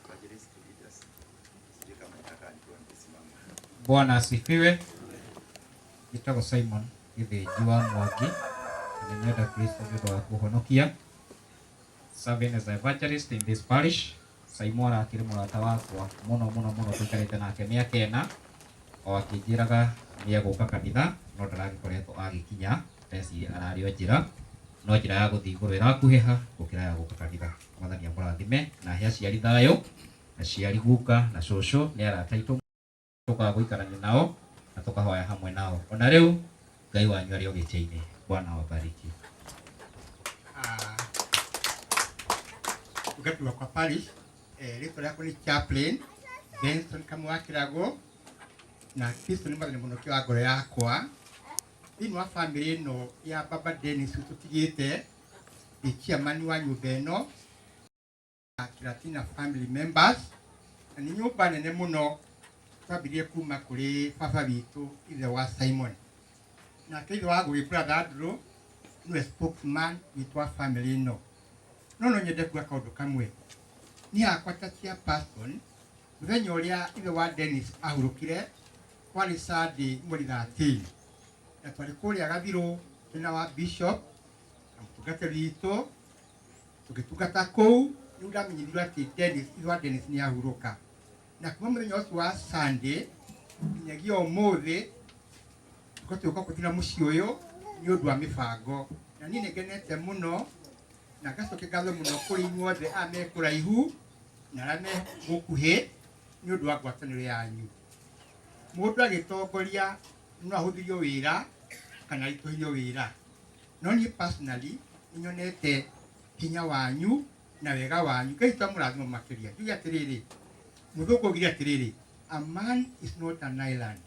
evangelist leaders. Sijui kama nitakaa nikiwa nimesimama. Bwana asifiwe. Njĩtagwo Simon Gĩthĩnji wa Mwangi, na nĩnyenda Kristo nĩ ũndũ wa kũhonokia. Serving as evangelist in this parish. Simon akĩrĩ mũrata wakwa mũno mũno mũno, tũikarĩte nake mĩaka 4. O akĩnjĩraga nĩ egũka kanitha no ndaragĩkoretwo agĩkinya, ndeciria ararĩ o njĩra, no njĩra ya gũthiĩ igũrũ ĩrakuhĩha gũkĩra ya gũka kanitha. Mwathani amũrathime na ahe aciari thayũ, aciari guka na cũcũ nĩ arata aitũ tũkaga gũikarania nao na tũkahoya hamwe nao. Ona rĩu Ngai wanyu arĩ o gĩtĩ-inĩ. Bwana awabariki. Mũtungatĩri wakwa parish, rĩtwa rĩakwa nĩ Chaplain Benson Kamau wa Kĩrago, na Kristo nĩ mwathani mũnokia wa ngoro yakwa. Thĩinĩ wa bamĩrĩ ĩno ya Baba Dennis tũtigĩte, ndĩ chairman wa nyũmba ĩno ya Kiratina family members, na nĩ nyũmba nene mũno. Twambirie kuma kũrĩ baba witũ ithe wa Simon, nake ithe wa Ngũgĩ brother Andrew nĩwe spokesman witũ wa family ĩno. No nyende kuga kaũndũ kamwe. Niĩ hakwa ta chairperson, mũthenya ũrĩa ithe wa Dennis ahurũkire kwarĩ Sunday mweri 13, na twarĩ kũrĩa Gathirũ twĩna wa bishop na mũtungatĩri witũ tũgĩtungata kũu. Nĩu ndamenyithirio atĩ Dennis, ithe wa Dennis nĩ ahurũka, na kuma mũthenya ũcio wa Sunday nginyagia ũmũthĩ tũgatuĩka kũthira mũciĩ ũyũ nĩ ũndũ wa mĩbango. Na niĩ nĩ ngenete mũno na ngacokia ngatho mũno kũrĩ inyuothe aya me kũraihu na arĩa me gũkuhĩ nĩ ũndũ wa ngwatanĩro yanyu. Mũndũ agĩtongoria no ahũthĩrio wĩra kana aritũhĩrio wĩra, no niĩ personally nĩ nyonete hinya wanyu na wega wanyu. Ngai twamũrathimo makĩria. Njuge atĩrĩrĩ, mũthũngũ augire atĩrĩrĩ, a man is not an island.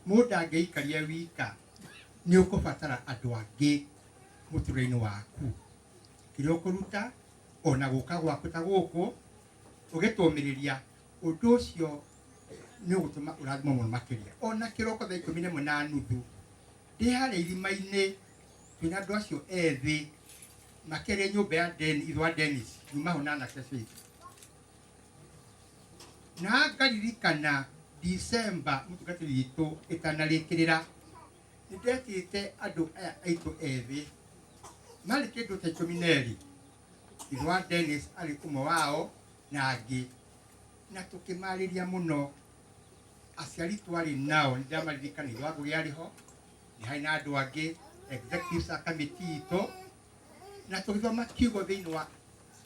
Mũndũ angĩikaria wika nĩ ũkũbatara andũ angĩ mũtũrĩre-inĩ waku, kĩrĩa ũkũruta ona gũka gwaku ta gũkũ ũgĩtũmĩrĩria ũndũ ũcio nĩ ũgũtũma ũrathimwo mũno makĩria. Ona kĩroko thaa 11:30 ndĩ harĩa irima-inĩ twĩna andũ acio ethĩ makĩria nyũmba ya ithe wa Dennis nyuma ho na anake acio aitũ, na ngaririkana December mũtungatĩri witũ ĩtanarĩkĩrĩra nĩ ndetĩte andũ aya aitũ ethĩ marĩ kĩndũ ta 12, ithe wa Dennis arĩ ũmwe wao na angĩ, na tũkĩmarĩria mũno. Aciari twarĩ nao nĩ ndamaririkana, ithe wa Ngũgĩ arĩ ho, nĩ harĩ na andũ angĩ executives a committee itũ, na tũgĩthoma kiugo thĩinĩ wa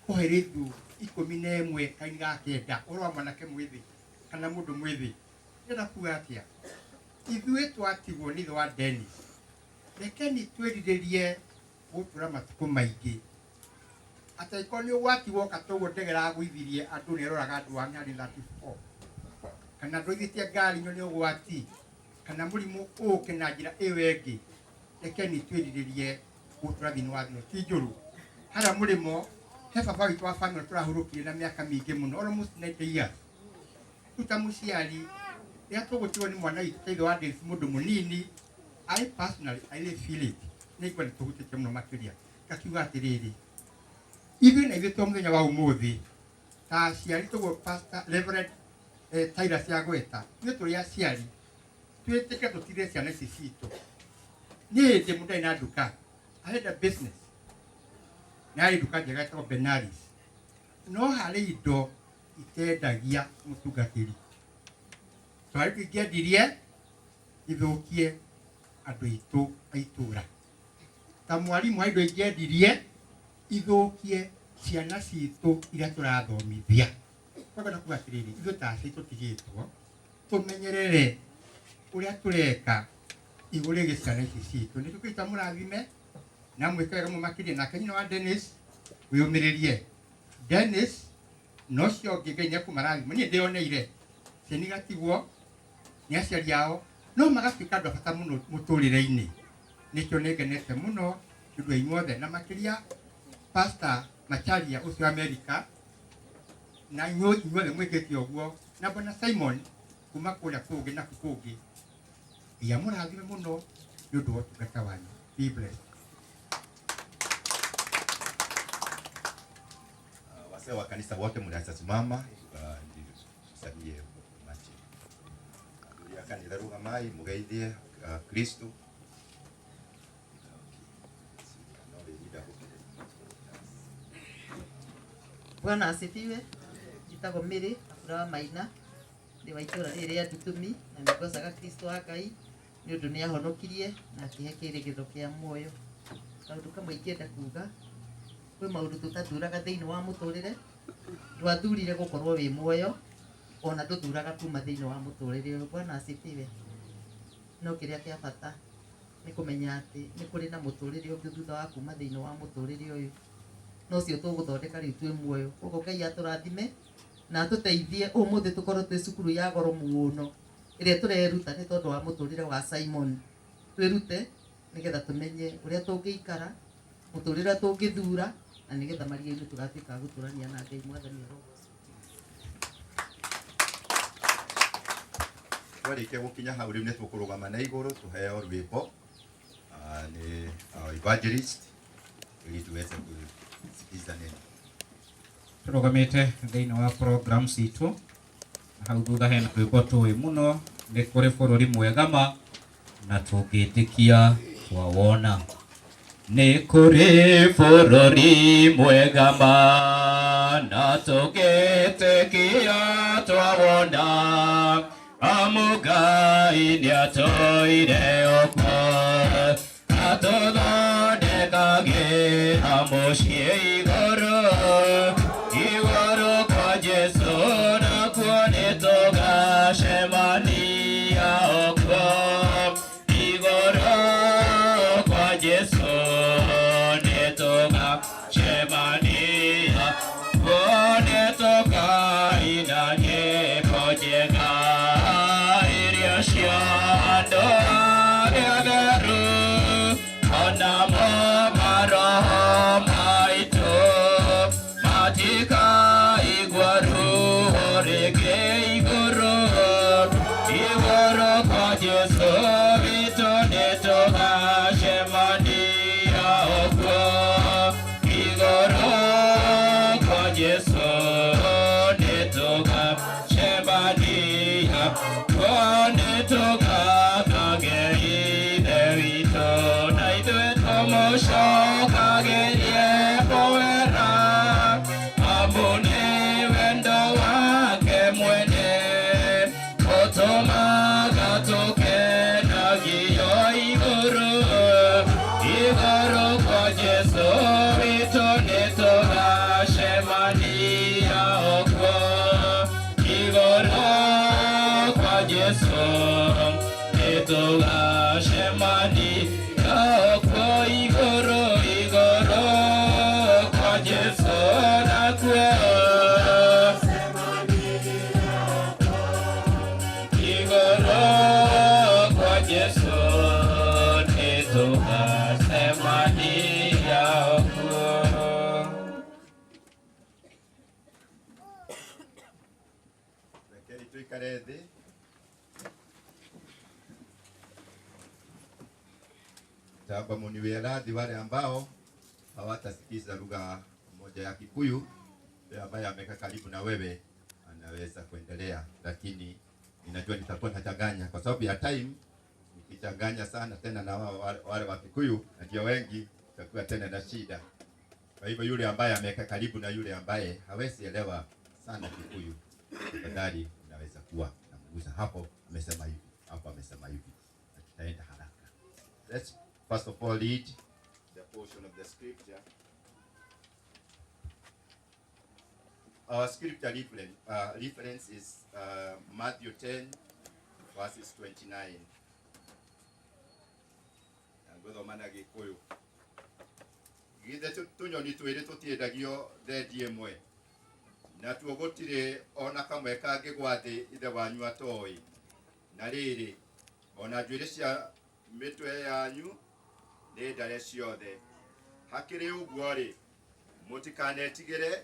Kohelethu 11 kaini ga 9, ũhoro wa mwanake mwĩthĩ kana mũndũ mwĩthĩ. Ndĩrenda kuga atĩa? Ithuĩ twatigwo nĩ ithe wa Dennis, rekeni twĩrirĩrie gũtũra matukũ maingĩ. Atangĩkorwo nĩ ũgwati woka toguo ndege ĩragũithirie andũ nĩ ĩroraga andũ 134, kana ndũithĩtie ngari ĩno nĩ ũgwati, kana mũrimũ ũke na njĩra ĩyo ĩngĩ, rekeni twĩrirĩrie gũtũra thĩinĩ wa thĩ ti njũru. Harĩa mũrĩmo he baba witũ wa family tũrahurũkire na mĩaka mĩingĩ mũno, almost 90 years. Rĩu ta mũciari rĩrĩa tũgũtigwo nĩ mwana witũ ta ithe wa Dennis mũndũ mũnini, I personally, I really feel it, nĩ ngwa nĩ tũhutĩtie mũno makĩria. Ngakiuga atĩrĩrĩ, ithuĩ na ithuĩ to mũthenya wa ũmũthĩ ta aciari tũguo Pastor Reverend Tyler Ciagweta, ithuĩ tũrĩ aciari twĩtĩke tũtigre ciana ici citũ. Niĩ hĩndĩ mũndũ arĩ na nduka, I had a business, na yarĩ nduka njega ĩtagwo Benaris, no harĩ indo itendagia mũtungatĩri, twarĩ tũingĩendirie ithũkie andũ aitũ a itũra. Ta mwarimũ harĩ indo ingĩendirie ithũkie ciana citũ iria tũrathomithia. Kwenda kuga atĩrĩrĩ, ithuĩ ta aciari tũtigĩtwo tũmenyerere ũrĩa tũreka igũrũ rĩgiĩ ciana ici citũ. Nĩ tũkĩita mũrathime na mwĩke wega mũno makĩria. Nake nyina wa Dennis wĩyũmĩrĩrie. Dennis na ũcio ũngĩ Ngai nĩekũmarathima. Niĩ ndĩyoneire ciana igatigwo nĩ aciari ao no magatuĩka andũ a bata mũno mũtũrĩre-inĩ. Nĩkĩo nĩngenete mũno nĩ ũndũ wa inyuothe, na makĩria Pastor Macharia ũcio wa Amerika, na inyuothe mwĩkĩte ũguo, na Bwana Simon kuma kũrĩa kũngĩ na kũngĩ. Ngai amũrathime mũno nĩ ũndũ wa ũtungata wanyu. Be blessed. Wazee wa kanisa wote mnaweza simama, tusalie machi. Athuri a kanitha rugamai mugeithie Kristo. Bwana asifiwe. Njĩtagwo Mary Abura wa Maina, Ndĩ wa itũra rĩrĩ rĩa Ndutumi na nĩ ngocaga Kristo wa Ngai nĩ ũndũ nĩ ahonokirie na akĩhe kĩĩrĩgĩrĩro kĩa muoyo. Kaũndũ kamwe ingĩenda kuga, kwĩ maũndũ tũtathuraga thĩinĩ wa mũtũrĩre, ndwathurire gũkorwo wĩ muoyo ona ndũthuraga kuma thĩinĩ wa mũtũrĩre ũyũ. Bwana asifiwe. No kĩrĩa kĩa bata nĩ kũmenya atĩ nĩ kũrĩ na mũtũrĩre ũngĩ thutha wa kuma thĩinĩ wa mũtũrĩre ũyũ, no ũcio tũgũthondeka rĩu twĩ muoyo. Koguo Ngai atũrathime na atũteithie ũmũthĩ tũkorwo twĩ cukuru ya goro mũno ĩrĩa tũreruta nĩ tondũ wa mũtũrĩre wa Simon. Twĩrute nĩgetha tũmenye ũrĩa tũngĩikara, mũtũrĩre tũngĩthura, na nĩgetha maria-inĩ tũgatuĩka a gũtũrania na Ngai. Mwathani arogocwo. Twarĩkia gũkinya hau rĩu nĩ tũkũrũgama na igũrũ tũheo rwĩmbo nĩ our evangelist ili tuweze kusikiza neno. Tũrũgamĩte thĩinĩ wa program citũ hau thutha hena rwĩmbo tũĩ mũno, nĩ kũrĩ bũrũri mwega ma na tũngĩtĩkia twawona. Nĩ kũrĩ bũrũri mwega ma na tũngĩtĩkia twawona, amu Ngai nĩatũire ũkuo atũthondekagĩra mũciĩ igũrũ, igũrũ kwa Jesũ nakuo nĩtũgacemania ũkuo, igũrũ kwa Jesũ nĩtũgacemania kuo, nĩtũkaina nyĩmbo njega iria cia andũ arĩa atheru, onamo maroho maitũ matikaigua ruo rĩngĩ igũrũ, igũrũ kwa Jesũ witũ nĩtũgacemania ũkuo, igũrũ kwa Jesũ nĩtũgacemania kuo, nĩtũgathage Ithe witũ na ithuĩ tũmũcokagĩrie mũhera, amu nĩ wendo wake mwene ũtũmaga tũkenagio igũrũ, igũrũ kwa Jesũ witũ nĩtũgacemania ũkuo, igũrũ kwa Jesũ nĩtũgacemania ũkuo, igũrũ, igũrũ kwa Jesũ nakuo, igũrũ kwa Jesũ nĩtũgacemania ũkuo. Rekei tũikare thĩ. Tamba muniwie radhi wale ambao hawatasikiza lugha moja ya Kikuyu, yule ambaye amekaa karibu na wewe anaweza kuendelea, lakini ninajua nitakuwa nachanganya kwa sababu ya time. Nikichanganya sana tena na wale wa Kikuyu, najua wengi tutakuwa tena na shida. Kwa hivyo yule ambaye amekaa karibu na yule ambaye hawezi elewa sana Kikuyu, tafadhali unaweza kuwa namgusa hapo, amesema hivi, hapo amesema hivi, na tutaenda haraka. Let's first of all read the portion of the scripture. Our scripture reference is Matthew 10 verses 29. Ngũthoma na Gĩkũyũ. Githĩ tũnyoni twĩrĩ tũtiendagio thendi ĩmwe, natuo gũtirĩ ona kamwe kangĩgwa thĩ ithe wanyu atoĩ. Na rĩrĩ, ona njuĩrĩ cia mĩtwe yanyu nĩ ndare ciothe. Hakĩrĩ ũguo-rĩ, mũtikanetigĩre,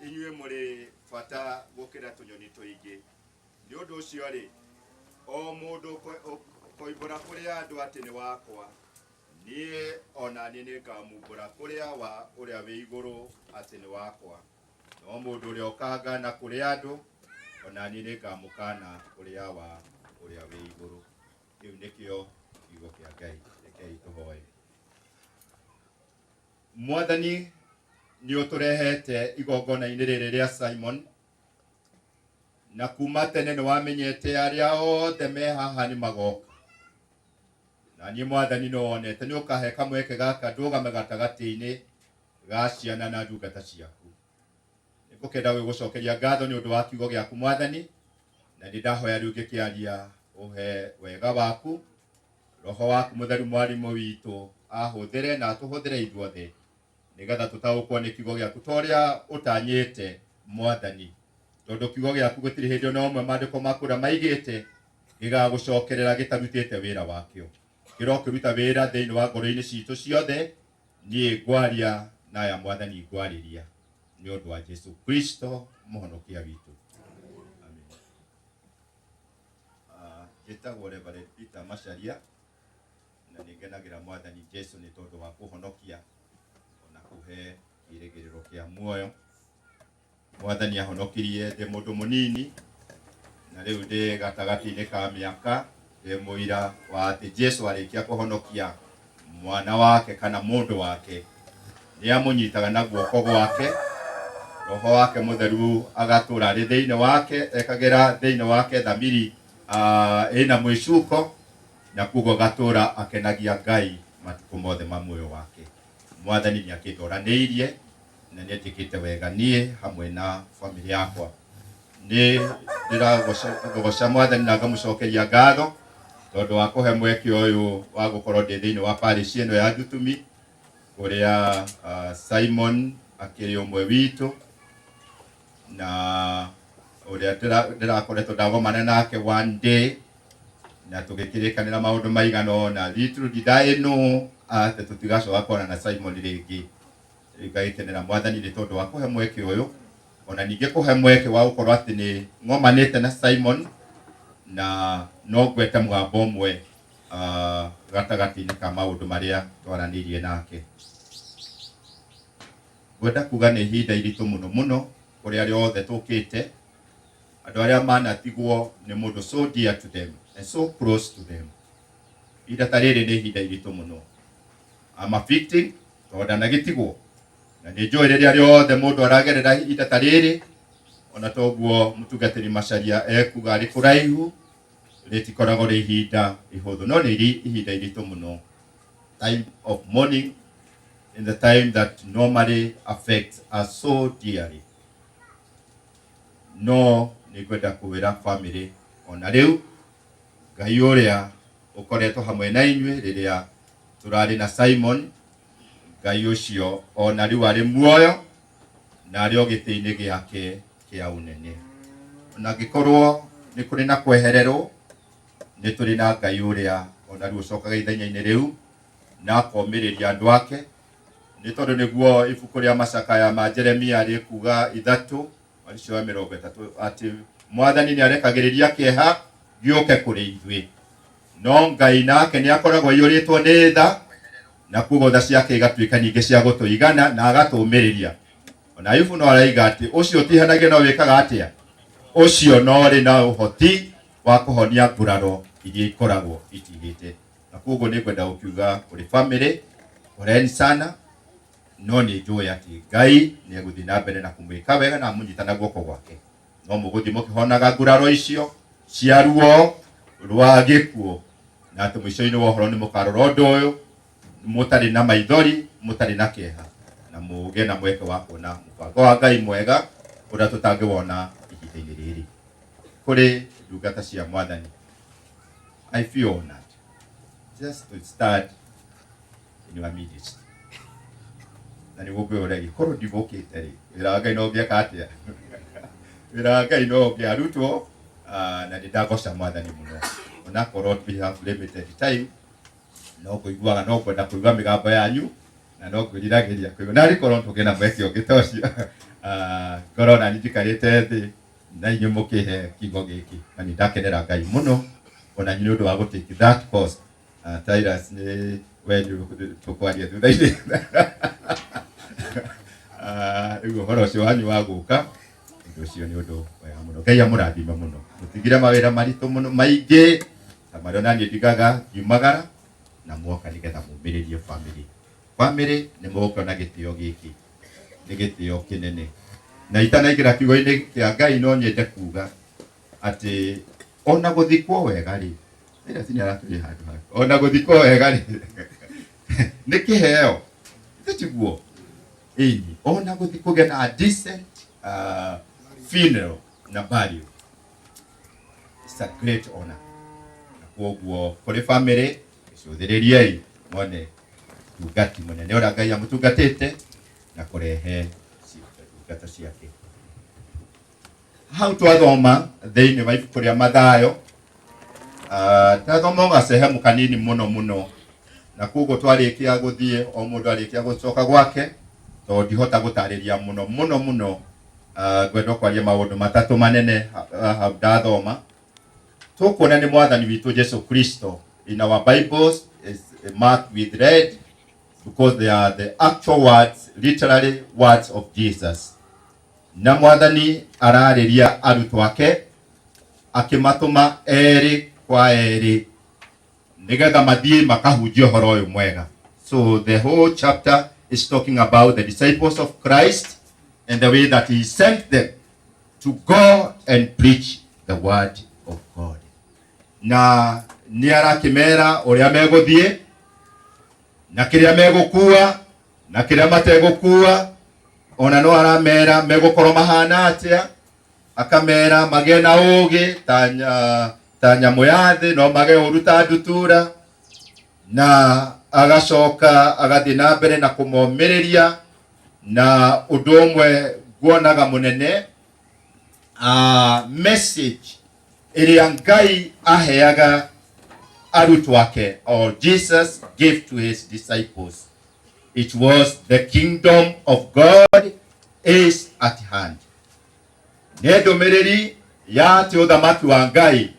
inyuĩ mũrĩ bata gũkĩra tũnyoni tũingĩ. Nĩ ũndũ ũcio-rĩ, o mũndũ ũkoimbũra kũrĩ andũ atĩ nĩ wakwa, niĩ ona niĩ nĩngamumbũra kũrĩ Awa ũrĩa wĩ igũrũ atĩ nĩ wakwa. No mũndũ ũrĩa ũkangana kũrĩ andũ, ona niĩ nĩngamũkana kũrĩ Awa ũrĩa wĩ igũrũ. Kĩu nĩkĩo kiugo kĩa Ngai. Rekei tũhoe. Mwathani, nĩ ũtũrehete igongona-inĩ rĩrĩ rĩa Simon Na kuma tene nĩ wamenyete arĩa othe me haha nĩ magoka. Na niĩ Mwathani nĩ wonete nĩ ũkahe kamweke gaka ndũgame gatagatĩ-inĩ ga ciana na ndungata ciaku. Nĩngũkenda gũgũcokeria ngatho nĩ ũndũ wa kiugo gĩaku Mwathani, na nĩ ndahoya rĩu ngĩkĩaria ũhe wega waku, roho waku mũtheru mwarimũ witũ ahũthĩre na atũhũthĩre ithuothe nĩgetha tũtaũkwo nĩ kiugo gĩaku ta ũrĩa ũtanyĩte Mwathani, tondũ kiugo gĩaku gũtirĩ hĩndĩ ona ũmwe maandĩko maku ũrĩa maigĩte gĩgagũcokerera gĩtarutĩte wĩra wakĩo. Kĩrokĩruta wĩra thĩinĩ wa ngoro-inĩ citũ ciothe. Niĩ ngwaria na aya Mwathani ngwarĩria nĩ ũndũ wa Jesu Kristo mũhonokia witũ. Amen. Njĩtagwo Reverend Peter Macharia na nĩ ngenagĩra Mwathani Jesu nĩ tondũ wa kũhonokia ona kũhe kĩĩrĩgĩrĩro kĩa muoyo. Mwathani ahonokirie ndĩ mũndũ mũnini na rĩu ndĩ gatagatĩ-inĩ ka mĩaka, ndĩ mũira wa atĩ Jesu arĩkia kũhonokia mwana wake kana mũndũ wake nĩ amũnyitaga na guoko gwake, roho wake mũtheru agatũra arĩ thĩinĩ wake, ekagĩra thĩinĩ wake thamiri ĩna mwĩcuko, na koguo agatũra akenagia Ngai matukũ mothe ma muoyo wake. Mwathani nĩ akĩndoranĩirie na nĩ anjĩkĩte wega niĩ hamwe na bamĩrĩ yakwa. Nĩ ndĩragoca Mwathani na ngamũcokeria ngatho tondũ wa kũhe mweke ũyũ wa gũkorwo ndĩ thĩinĩ wa parish ĩno ya Njutumi, kũrĩa Simon akĩrĩ ũmwe witũ na ũrĩa ndĩrakoretwo ndagomana nake one day na tũgĩkĩrĩkanĩra maũndũ maigana ũna. Little did I know atĩ tũtigacoka kuonana na Simon rĩngĩ. Ngagĩkenera Mwathani nĩ tondũ wa kũhe mweke ũyũ, ona ningĩ kũhe mweke wa gũkorwo atĩ nĩ ng'omanĩte na Simon na no ngwete mũgambo ũmwe gatagatĩ-inĩ ka maũndũ marĩa twaranĩirie nake. Ngwenda kuga nĩ ihinda iritũ mũno mũno kũrĩ arĩa othe tũkĩte, andũ arĩa manatigwo nĩ mũndũ so dear to them and so close to them. Ihinda ta rĩrĩ nĩ ihinda iritũ mũno. I'm a victim tondũ ndanagĩtigwo, na nĩ njũĩ rĩrĩa rĩothe mũndũ aragerera ihinda ta rĩrĩ, ona toguo mũtungatĩri Macharia ekuga arĩ kũraihu, rĩtikoragwo rĩ ihinda ihũthũ, no nĩ ihinda iritũ mũno. Time of mourning in the time that normally affects us so dearly. No nĩ ngwenda kwĩra family ona rĩu Ngai ũrĩa ũkoretwo hamwe na inyuĩ rĩrĩa tũrarĩ na Simon, Ngai ũcio ona rĩu arĩ muoyo na arĩ o gĩtĩ-inĩ gĩake kĩa ũnene. Ona angĩkorwo nĩ kũrĩ na kwehererwo, nĩ tũrĩ na Ngai ũrĩa ona rĩu ũcokaga ithenya-inĩ rĩu na akomĩrĩria andũ ake, nĩ tondũ nĩguo ibuku rĩa macakaya ma Jeremia rĩkuga 3 mwario wa 30 atĩ Mwathani nĩ arekagĩrĩria kĩeha gĩũke kũrĩ ithuĩ, no Ngai nake nĩ akoragwo aiyũrĩtwo nĩ tha, na koguo tha ciake igatuĩka nyingĩ cia gũtũigana na agatũmĩrĩria. Ona Ayubu no araiga atĩ ũcio ũtihanagia no wĩkaga atĩa, ũcio no ũrĩ na ũhoti wa kũhonia nguraro iria ikoragwo itihĩte. Na koguo nĩ ngwenda gũkiuga kũrĩ family, poleni sana, no nĩ njũĩ atĩ Ngai nĩ egũthiĩ na mbere na kũmwĩka wega na amũnyita na guoko gwake. No mũgũthiĩ mũkĩhonaga nguraro icio cia ruo rwa gĩkuũ, na atĩ mũico-inĩ wa ũhoro nĩ mũkarora ũndũ ũyũ mũtarĩ na maithori, mũtarĩ na kĩeha, na mũgĩe na mweke wa kuona mũbango wa Ngai mwega ũrĩa tũtangĩwona ihinda-inĩ rĩrĩ. Kũrĩ ndungata cia Mwathani, I feel honored just to start in your midst. Na nĩguo ngwĩyũragia, korwo ndigũkĩte rĩ, wĩra wa Ngai no ũngĩeka atĩa? Wĩra wa Ngai no ũngĩarutwo, na nĩ ndagoca Mwathani mũno. Onakorwo we have limited time, no ngũiguaga no ngwenda kũigua mĩgambo yanyu, na no ngwĩriragĩria kũigua. Na arĩ korwo tũngĩ na mweke ũngĩ ta ũcio, ngorwo nani njikarĩte thĩ na inyuĩ mũkĩhe kiugo gĩkĩ, na nĩ ndakenera Ngai mũno ona inyuĩ nĩ ũndũ wa gũ take that course. Tyrus nĩ we tũkwaria thutha-inĩ. Rĩu ũhoro ũcio wanyu wa gũka, ũndũ ũcio nĩ ũndũ mwega mũno. Ngai amũrathime mũno. Mũtigire mawĩra maritũ mũno maingĩ ta marĩa ona niĩ ndigaga ngiumagara, na mwoka nĩgetha mũmĩrĩrie family. Family nĩ mũgũkĩona gĩtĩo gĩkĩ, nĩ gĩtĩo kĩnene. Na itanaingĩra kiugo-inĩ kĩa Ngai no nyende kuga Atĩ ona gũthikwo wega rĩ, Silas nĩ aratũrĩ handũ hake, ona gũthikwo wega rĩ nĩ kĩheo, githĩ tiguo? Ĩni, ona gũthi kũgĩa na a decent funeral na burial, it's a great honor. Na kwoguo kũrĩ family, gĩcũthĩrĩriei mwone tungati mũnene ũrĩa Ngai amũtungatĩte na kũrehe ndungata ciake. Hau twathoma thĩinĩ wa ibuku rĩa Mathayo, tathoma o gacehemu kanini mũno mũno, na koguo twarĩkia gũthiĩ o mũndũ arĩkia gũcoka gwake, tondũ ndihota gũtarĩria mũno mũno mũno. Ngwenda kwaria maũndũ matatũ manene hau ndathoma. Tũkuona nĩ mwathani witũ Jesu Kristo. In our Bibles is marked with red because they are the actual words, literally words of Jesus. Na mwathani ararĩria arutwo ake akĩmatũma erĩ kwa erĩ nĩgetha mathiĩ makahunjie ũhoro ũyũ mwega. So the whole chapter is talking about the disciples of Christ and the way that he sent them to go and preach the word of God. Na nĩ arakĩmera ũrĩa megũthiĩ na kĩrĩa megũkua na kĩrĩa mategũkua, ona no aramera megũkorwo mahana atĩa, akamera magĩe na ũũgĩ ta nyamũ ya thĩ, no mage ũũru ta ndutura, na agacoka agathiĩ na mbere na kũmomĩrĩria. Na ũndũ ũmwe nguonaga mũnene, message ĩrĩa Ngai aheaga arutwo ake, or Jesus gave to his disciples, it was the kingdom of God is at hand. Nĩ ndũmĩrĩri ya atĩ ũthamaki wa Ngai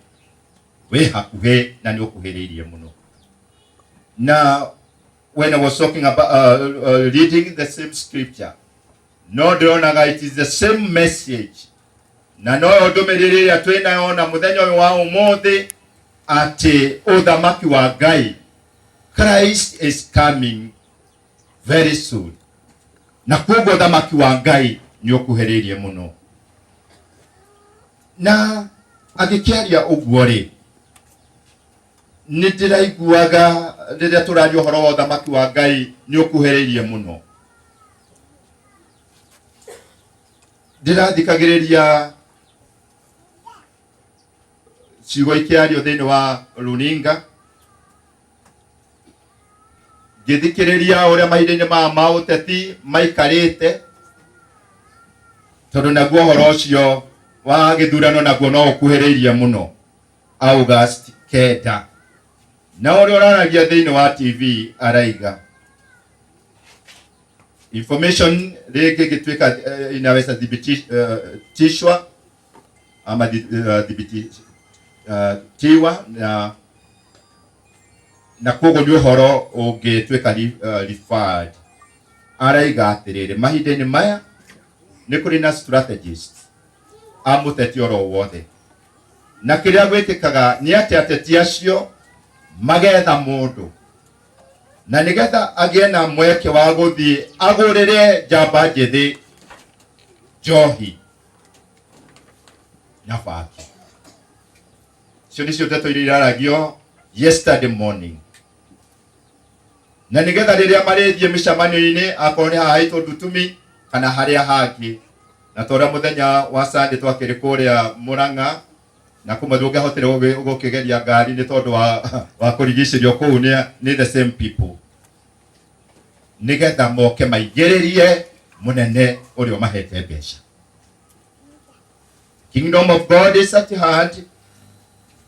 wĩ hakuhĩ na nĩ ũkuhĩrĩirie mũno. Na when I was talking about reading the same scripture, no ndĩronaga it is the same message, na noyo ndũmĩrĩri ĩrĩa twĩnayo na mũthenya ũyũ wa ũmũthĩ, atĩ ũthamaki wa Ngai, Christ is coming very soon, na koguo ũthamaki wa Ngai nĩ ũkuhĩrĩirie mũno. Na agĩkĩaria ũguo rĩ, nĩ ndĩraiguaga rĩrĩa tũraria ũhoro wa ũthamaki wa Ngai nĩ ũkuhĩrĩirie mũno, ndĩrathikagĩrĩria ciugo ikĩario thĩinĩ wa runinga, ngĩthikĩrĩria ũrĩa mahinda-inĩ maya ma ũteti maikarĩte, tondũ naguo ũhoro ũcio wa gĩthurano naguo no ũkuhĩrĩirie mũno, August 9. Na ũrĩa ũraragia thĩinĩ wa TV araiga information rĩngĩ ĩgĩtuĩka inaweza thibitishwa ama thibitiwa, na koguo nĩ ũhoro ũngĩtuĩka referred. Araiga atĩrĩrĩ, mahinda-inĩ maya nĩ kũrĩ na strategists a mũteti oro wothe, na kĩrĩa gwĩkĩkaga nĩ atĩ ateti acio magetha mũndũ na nĩgetha agĩe na mweke wa gũthiĩ agũrĩre njamba njĩthĩ njohi na baki. Icio nĩcio ndeto iria iraragio yesterday morning, na nĩgetha rĩrĩa marĩthiĩ mĩcemanio-inĩ, akorwo nĩ haha haitũ Ndutumi kana harĩa hangĩ, na torĩa mũthenya wa Sunday twakĩrĩ kũrĩa Murang'a, na kũmwe ndũngĩahotire gũkĩgeria ngari nĩ tondũ wa kũrigicĩrio kũu nĩ the same people, nĩgetha moke maigĩrĩrie mũnene ũrĩa ũmahete mbeca. Kingdom of God is at hand,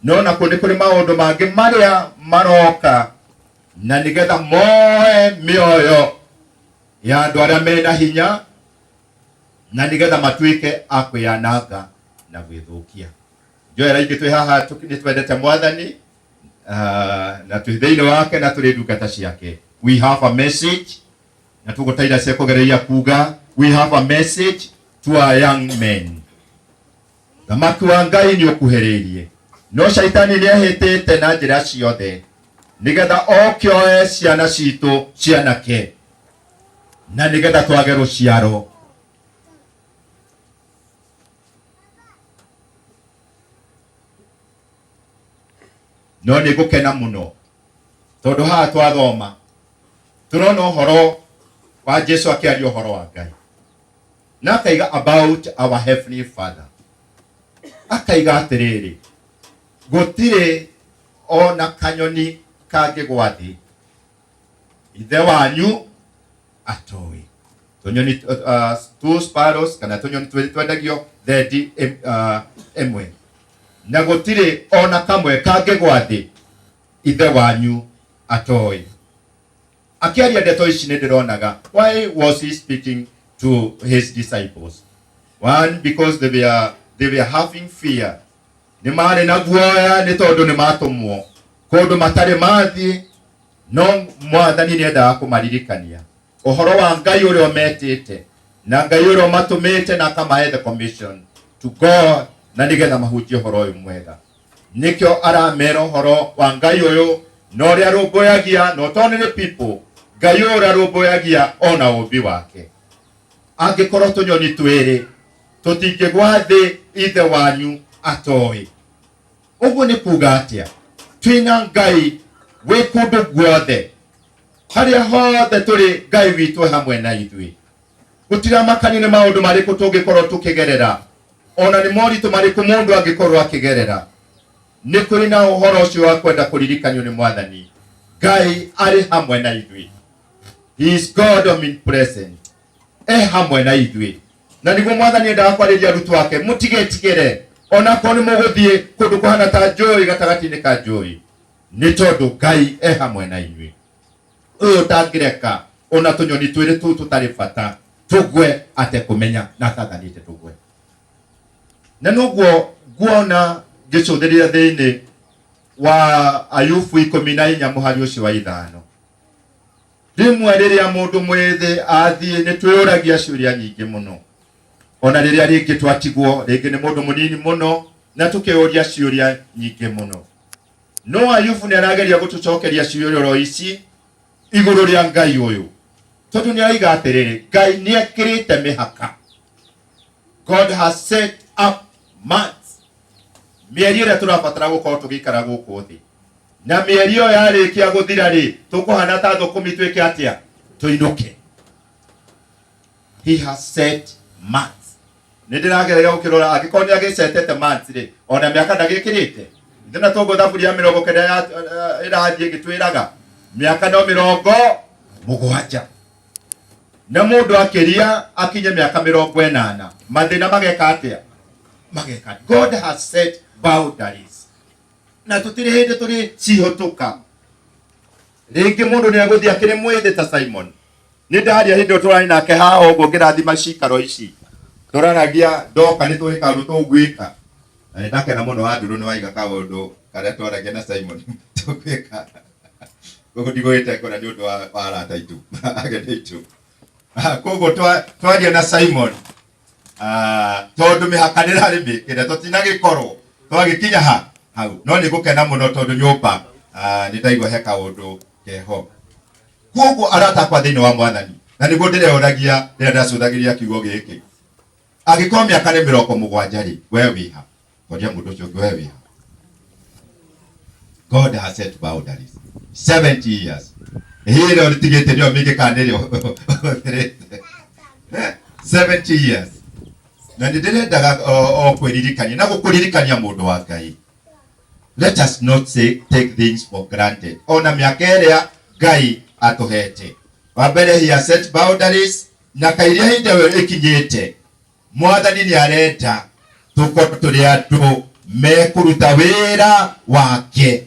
no nakuo nĩ kũrĩ maũndũ mangĩ marĩa maroka, na nĩgetha moe mĩoyo ya andũ arĩa mena hinya, na nĩgetha matuĩke a kwĩyananga na gwĩthũkia. Njoera ingĩ twĩ haha nĩ twendete mwathani, na twĩ thĩinĩ wake na tũrĩ ndungata ciake. We have a message, na tũgũtaira cia kũgereria kuga we have a message to our young men. Thamaki wa Ngai nĩ ũkuhĩrĩirie, no caitani nĩ ehĩtĩte na njĩra ciothe nĩgetha oke oe ciana citũ cianake, na nĩgetha twage rũciaro. No nĩ ngũkena mũno tondũ haha twathoma tũrona ũhoro wa Jesu akĩaria ũhoro wa Ngai na akaiga about our heavenly father, akaiga atĩrĩrĩ, gũtirĩ ona kanyoni kangĩgwa thĩ ithe wanyu atoĩ. Tũnyoni two sparrows kana tũnyoni twĩrĩ twendagio thendi ĩmwe, na gũtirĩ ona kamwe kangĩgwa thĩ ithe wanyu atoĩ. Akĩaria ndeto ici nĩ ndĩronaga, why was he speaking to his disciples? One, because they were having fear. Nĩ marĩ na guoya nĩ tondũ nĩ matũmwo kũndũ matarĩ mathiĩ, no Mwathani nĩ endaga kũmaririkania ũhoro wa Ngai ũrĩa ũmetĩte na Ngai ũrĩa ũmatũmĩte na akamahe the commission to go, na nĩgetha mahunjie ũhoro ũyũ mwega. Nĩkĩo aramera ũhoro wa Ngai ũyũ na ũrĩa arũmbũyagia not only people, Ngai ũyũ ũrĩa arũmbũyagia ona ũmbi wake. Angĩkorwo tũnyoni twĩrĩ tũtingĩgwa thĩ ithe wanyu atoĩ, ũguo nĩ kuga atĩa? Twĩna Ngai wĩ kũndũ guothe, harĩa hothe tũrĩ Ngai witũ e hamwe na ithuĩ. Gũtiramakania nĩ maũndũ marĩkũ tũngĩkorwo tũkĩgerera, ona nĩ moritũ marĩkũ mũndũ angĩkorwo akĩgerera, nĩ kũrĩ na ũhoro ũcio wa kwenda kũririkanio nĩ Mwathani. Ngai arĩ hamwe na ithuĩ. He is God omnipresent, e hamwe na ithuĩ. Na nĩguo Mwathani endaga kwarĩria arutwo ake, mũtigetigĩre onakorwo nĩ mũgũthiĩ kũndũ kũhana ta njũĩ, gatagatĩ-inĩ ka njũĩ, nĩ tondũ Ngai e hamwe na inyuĩ, ũyũ ũtangĩreka ona tũnyoni twĩrĩ tũu tũtarĩ bata tũgwe atekũmenya na atathanĩte tũgwe. Na noguo nguona ngĩcũthĩrĩria thĩinĩ wa Ayubu 14 mũhari ũcio wa 5. Rĩmwe rĩrĩa mũndũ mwĩthĩ athiĩ, nĩ twĩyũragia ciũria nyingĩ mũno, ona rĩrĩa rĩngĩ twatigwo rĩngĩ nĩ mũndũ mũnini mũno, na tũkĩũria ciũria nyingĩ mũno. No Ayubu nĩ arageria gũtũcokeria ciũria oro ici igũrũ rĩa Ngai ũyũ, tondũ nĩ araiga atĩrĩrĩ, Ngai nĩ ekĩrĩte mĩhaka. God has set up months, mĩeri ĩrĩa tũrabatara gũkorwo tũgĩikara gũkũ thĩ, na mĩeri ĩyo yarĩkia gũthira rĩ, tũkũhana ta thũkũmi, twĩke atĩa? Tũinũke. He has set months. Nĩ ndĩragereria gũkĩrora, angĩkorwo nĩ agĩcetete months rĩ, ona mĩaka ndagĩkĩrĩte ithe na tũguo thaburi ya 90 ĩrathiĩ ĩgĩtwĩraga mĩaka no 70, na mũndũ akĩria akinye mĩaka 80, mathĩna mageka atĩa? Mageka. God has set boundaries na tũtirĩ hĩndĩ tũrĩ cihũtũka. Rĩngĩ mũndũ nĩ agũthiĩ akĩrĩ mwĩthĩ ta Simon. Nĩ ndaria hĩndĩ ĩyo tũrarĩ nake haha ũguo ngĩrathima cikaro ici, tũraragia ndoka nĩ tũĩ kaũndũ tũgwĩka, na nĩ ndakena mũno. Andrew, nĩ waiga kaũndũ karĩa twaragia na Simon tũgwĩka, koguo ndigũgĩtengũra nĩ ũndũ wa arata aitũ, ageni aitũ. Koguo twaria na Simon, tondũ mĩhaka nĩ ĩrarĩ mĩkĩre, tũtinagĩkorwo twagĩkinya ha hau, no nĩ ngũkena mũno tondũ nyũmba nĩ ndaigua he kaũndũ keho. Koguo arata akwa thĩinĩ wa Mwathani, na nĩguo ndĩreũragia rĩrĩa ndacũthagĩria kiugo gĩkĩ, angĩkorwo mĩaka nĩ 70 rĩ, we wĩha? Toria mũndũ ũcio ũngĩ, we wĩha? God has set boundaries, 70 years ĩrĩa ũtigĩte nĩyo mĩingĩ kana nĩrĩo ũhũthĩrĩte 70 years. Na nĩ ndĩrendaga o kwĩririkania na gũkũririkania, mũndũ wa Ngai, let us not say, take things for granted, ona mĩaka ĩrĩa Ngai atũhete. Wa mbere, he has set boundaries, na kairia hĩndĩ ĩyo ĩkinyĩte, Mwathani nĩ arenda tũkorwo tũrĩ andũ mekũruta wĩra wake,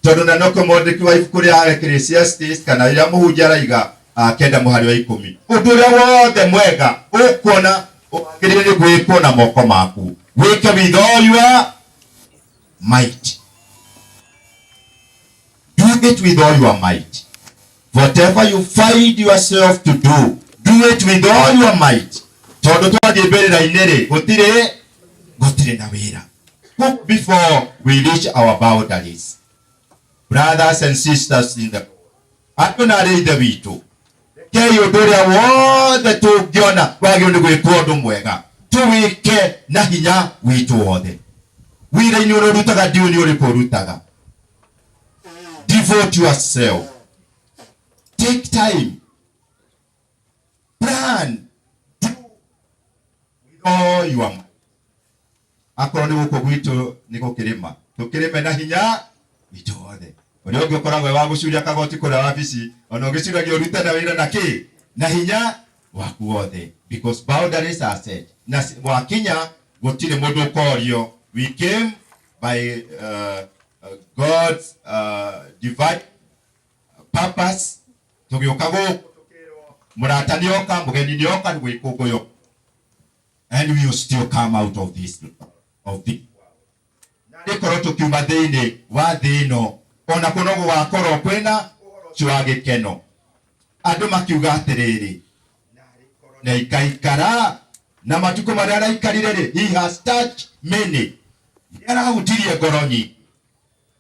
tondũ na nokĩo mwandĩki wa ibuku rĩa Ecclesiastes kana rĩrĩa mũhunjia araiga 9 mũhari wa 10, ũndũ ũrĩa wothe mwega ũkuona wagĩrĩire nĩ gwĩkwo na moko maku, wĩke with all your might. Do it with all your might. Whatever you find yourself to do, do it with all your might, tondũ twathiĩ mbĩrĩra-inĩ rĩ, gũtirĩ na wĩra. Before we reach our boundaries, brothers and sisters in the andũ na arĩ ithe witũ, rekei ũndũ ũrĩa wothe tũngĩona wagĩrĩirwo nĩ gwĩkwo, ũndũ mwega, tũwĩke na hinya witũ wothe. Wĩra-inĩ ũrĩa ũrutaga, ndiũĩ nĩ ũrĩkũ ũrutaga. Devote yourself. Take time. Plan. Do with all your might. Akorwo nĩ gũkũ gwitũ nĩ gũkĩrĩma, tũkĩrĩme na hinya witũ wothe. Ũrĩa ũngĩ ũkoragwo wĩ wa gũcuria kagoti kũrĩa wabici, ona ũgĩcuragia ũrute na wĩra na kĩ? Na hinya waku wothe. Because boundaries are set. Na wakinya gũtirĩ mũndũ ũkorio. We came by God's divine purpose. Tũgĩũka gũkũ mũrata nĩoka, mũgeni nĩoka, nĩ gwĩkũngũywo. And we will still come out of this of the rĩkorwo tũkiuma thĩinĩ wa thĩ ĩno ona kũno gũgakorwo kwĩna ũhoro wa gĩkeno. Andũ makiuga atĩrĩrĩ, na ikaikara na matukũ marĩa araikarire rĩ, he has touched many. Nĩ arahutirie ngoro nyingĩ.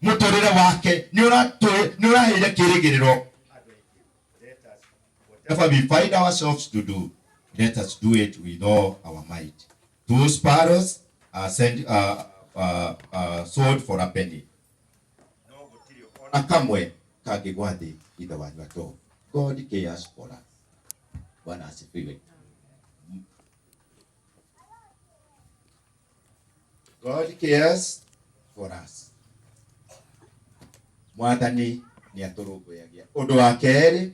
Mũtũrĩre wake nĩ ũraheire kĩrĩgĩrĩro. Whatever we find ourselves to do, let us do it with all our might. Two sparrows are sent, sold for a penny. Na kamwe kangĩgwa thĩ ithe wanyu atoĩ. God cares for us. Bwana asifiwe. God cares for us. Mwathani nĩ atũrũmbũyagia. Ũndũ wa kerĩ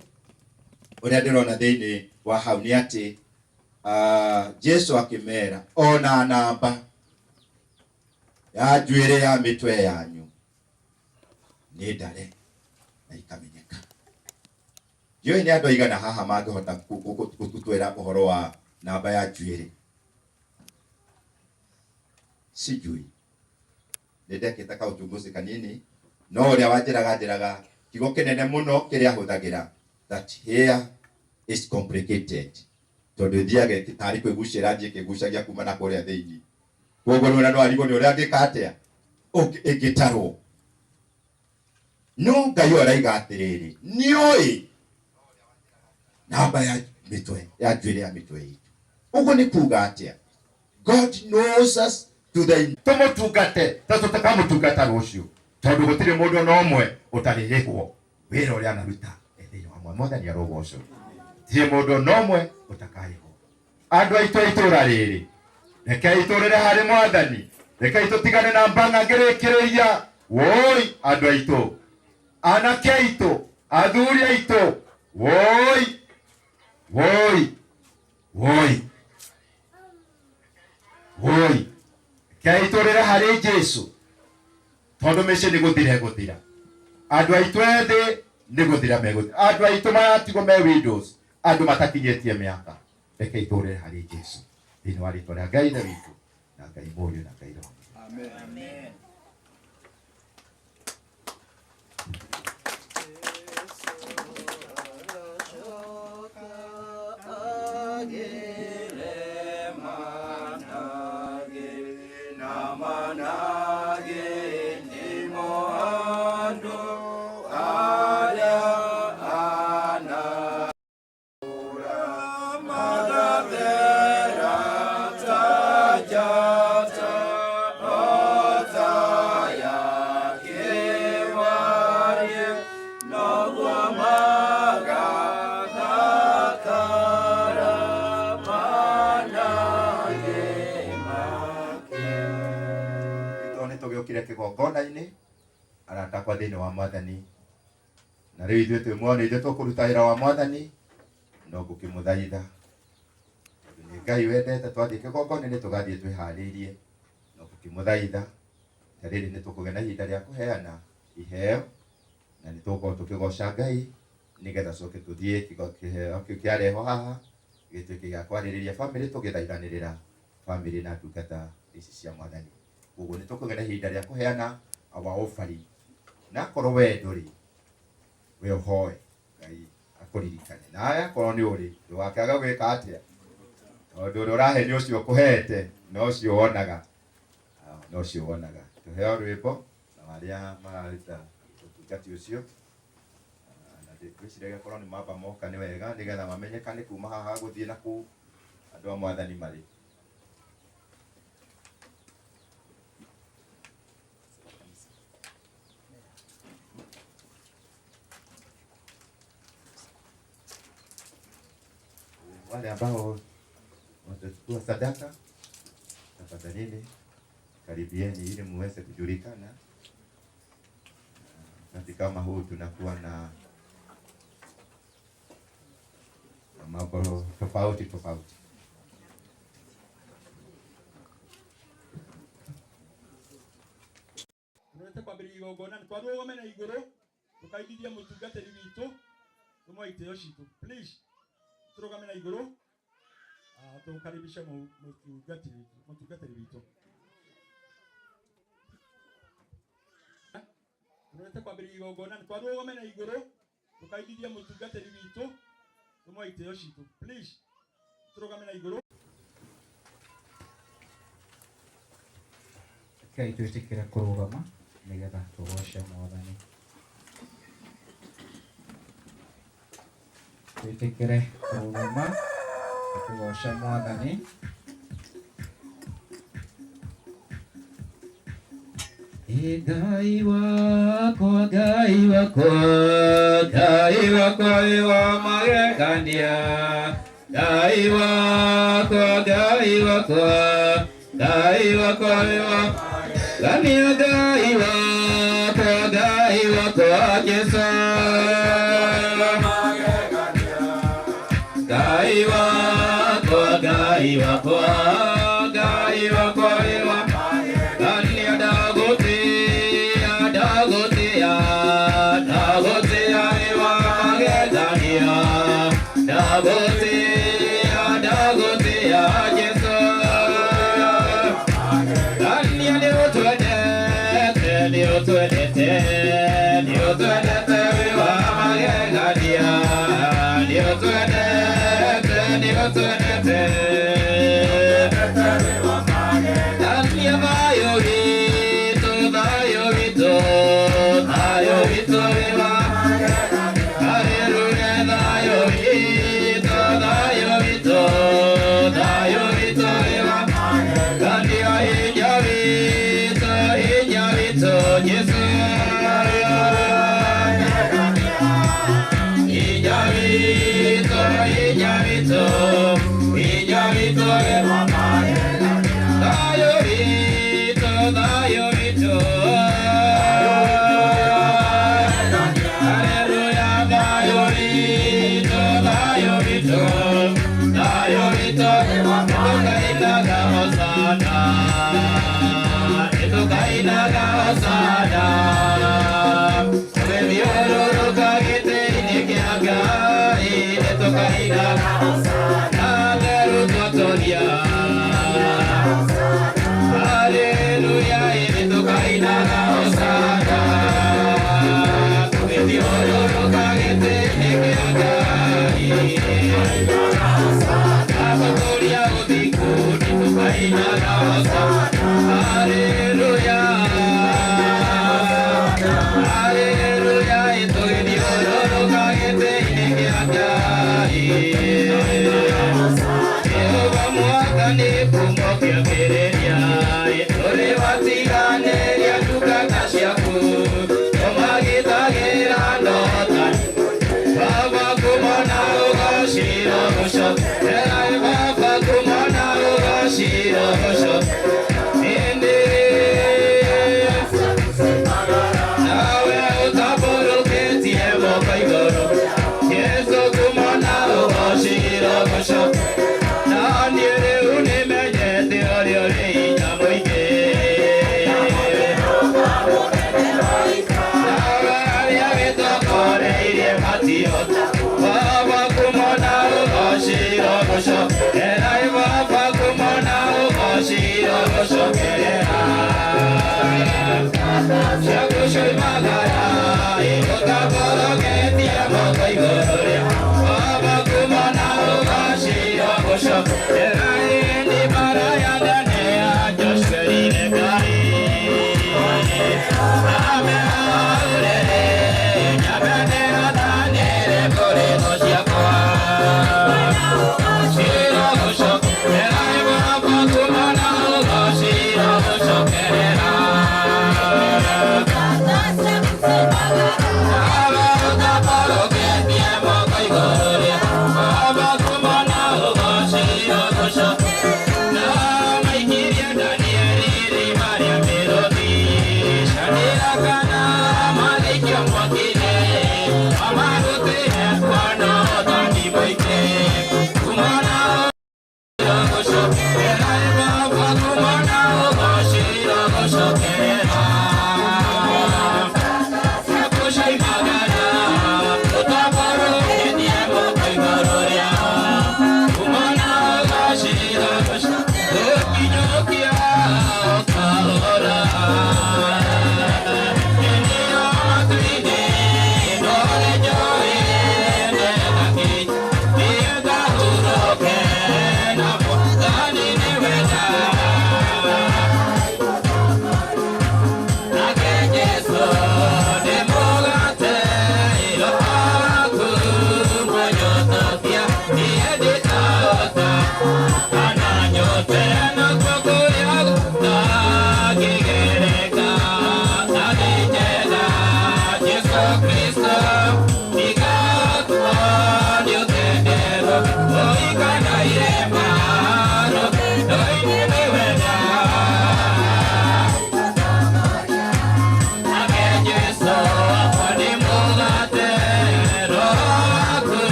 ũrĩa ndĩrona thĩinĩ wa hau nĩ atĩ Jesu akĩmera ona namba ya njuĩrĩ ya mĩtwe yanyu nĩ ndare na ikamenyeka. Ndiũĩ nĩ andũ aigana haha mangĩhota gũtwĩra ũhoro wa namba ya njuĩrĩ. Sijui. Nĩ ndekĩte kaũchunguzi kanini, no ũrĩa wanjĩraga njĩraga kiugo kĩnene mũno kĩrĩa ahũthagĩra, that hair is complicated. Tondũ ĩthiaga tarĩ kwĩgucĩra thiĩ ĩkĩgucagia kuma na kũrĩa thĩinĩ. Koguo nĩwona no arigwo nĩ ũrĩa angĩka atĩa ĩngĩtarwo. No Ngai ũyũ araiga atĩrĩrĩ, nĩoĩ namba ya mĩtwe ya njuĩrĩ ya mĩtwe itũ. Ũguo nĩ kuga atĩa? God knows us to the tũmũtungate ta tũtakamũtungata rũciũ, tondũ gũtirĩ mũndũ ona ũmwe ũtarĩrĩhwo wĩra ũrĩa anaruta thĩinĩ wa Mwathani arogocwo. Gũtirĩ mũndũ ona ũmwe ũtakarĩhwo. Andũ aitũ a itũũra rĩrĩ, rekei tũrĩre harĩ Mwathani, rekei tũtigane na mbanga ngĩrĩkĩrĩria. Woi andũ aitũ, anake aitũ, athuri aitũ, woi woi woi woi, rekei tũrĩre harĩ Jesu, tondũ mĩciĩ nĩ gũthira ĩgũthira. Andũ aitũ ethĩ nĩ gũthira megũthira. Andũ aitũ maratigwo me widows, andũ matakinyĩtie mĩaka. Rekei tũrĩre harĩ Jesu thĩinĩ wa rĩtwa rĩa Ngai Ithe witũ na Ngai Mũriũ na Ngai Roho. Amen. Amen. Kĩgongona-inĩ arata akwa thĩinĩ wa Mwathani, na rĩu ithuĩ twĩ muoyo nĩ ithuĩ tũkũruta wĩra wa Mwathani, no ngũkĩmũthaitha tondũ nĩ Ngai wendete twathiĩ kĩgongona-inĩ tũgathiĩ twĩharĩirie, no ngũkĩmũthaitha ta rĩrĩ nĩ tũkũgĩa na ihinda rĩa kũheana iheo na nĩ tũgũkorwo tũkĩgoca Ngai nĩgetha coke tũthiĩ kĩheo kĩu kĩarehwo haha gĩtuĩke gĩa kwarĩrĩria bamĩrĩ tũgĩthaithanĩrĩra bamĩrĩ na ndungata ici cia Mwathani. Koguo nĩ tũkũgĩa na ihinda rĩa kũheana our offering, na akorwo we ndũrĩ, we ũhoe Ngai akũririkane, nawe akorwo nĩ ũrĩ ndũgakĩage gwĩka atĩa, tondũ ũrĩa ũrahe nĩ ũcio ũkũhete, no ũcio wonaga, no ũcio wonaga. Tũheo rwĩmbo na arĩa mararuta ũtungati ũcio, na ngwĩciria akorwo nĩ mamba moka nĩ wega nĩgetha mamenyekane kuma haha gũthiĩ na kũu andũ a Mwathani marĩ. Wale ambao watachukua sadaka, tafadhalini karibieni ili muweze kujulikana. Wakati kama huu tunakuwa na mambo tofauti tofauti. Turete kwambĩrĩria igongona nĩ twarũgame na igũrũ tũkaigithia mũtungatĩri witũ tũmwe itĩo citũ. Please tũrũgame na igũrũ tũkaribishe mũtungatĩri witũ. Turete kwambĩrĩria igongona nĩ twarũgame na igũrũ tũkaigithia mũtungatĩri witũ tũmwe itĩo citũ. Please tũrũgame na igũrũ. Rekei twĩtĩkĩre kũrũgama nĩgetha tũgoce Mwathani. Twĩtĩkĩre kũrũgama tũgoce Mwathani. Ngai wakwa, Ngai wakwa, Ngai wakwa wĩ wa magegania. Ngai wakwa, Ngai wakwa, Ngai wakwa wĩ wa magegania. Ngai wakwa, Ngai wakwa, Jesũ. Ngai wakwa, Ngai wakwa, Ngai wakwa wĩ wa magegania. Ndagũtĩĩa, ndagũtĩĩa, ndagũtĩĩa wĩ wa magegania. Ndagũtĩĩa, ndagũtĩĩa, Jesũ. Ngania nĩũtwendete, nĩũtwendete, nĩũtwendete wĩ wa magegania. Nĩũtwendete, nĩũtwendete. Ngania thayũ witũ, thayũ witũ, thayũ witũ wĩ wa Haleluya, thayũ witũ, thayũ witũ, thayũ witũ wĩ wa magegania. Hinya witũ, hinya witũ, Jesũ. Hinya witũ, hinya witũ, hinya witũ wĩ wa magegania. Thayũ witũ, thayũ witũ. Haleluya, thayũ witũ, thayũ witũ, thayũ witũ. Nĩtũkainaga hosana, nĩtũkainaga hosana. Tũgĩthiũrũrũka gĩtĩ-inĩ kĩa Ngai, nĩtũkainaga hosana. Theru twatoria. Haleluya, nĩtũkainaga hosana. Tũgĩthiũrũrũka gĩtĩ-inĩ kĩa Ngai. Twatoria ũthingu, nĩtũkainaga hosana. Haleluya, haleluya, tũgĩthiũrũrũka gĩtĩ-inĩ kĩa Ngai. Jehova Mwathani kuuma kĩambĩrĩria, tũrĩ watiganĩria ndungata ciaku, ũmagitagĩra ndotani. Baba kumona ũgacĩra ũcio, erai Baba kumona ũgacĩra ũcio. Ĩndĩ nawe ũtambũrũkĩtie moko igũrũ, Jesũ kumona ũgacĩra ũcio. Na niĩ rĩu nĩmenyete ũrĩa ũrĩ hinya mũingĩ. Nawe arĩa wĩtongoreirie matiota. Baba kumona ũgacĩra ũcio, erai Baba kumona ũgacĩra ũcokerera. Ciaku cioimagara, ũtambũrũkĩtie moko igũrũ rĩa Baba kumona ũgacĩra ũcio, erai nĩ mara ya nene ya Joshua erire Ngai. Ameaurere, nyambe nĩrathanĩre kũrĩ thũ ciakwa. Cira ũcio, erai Baba kumona ũgacĩra ũcokerera. Baba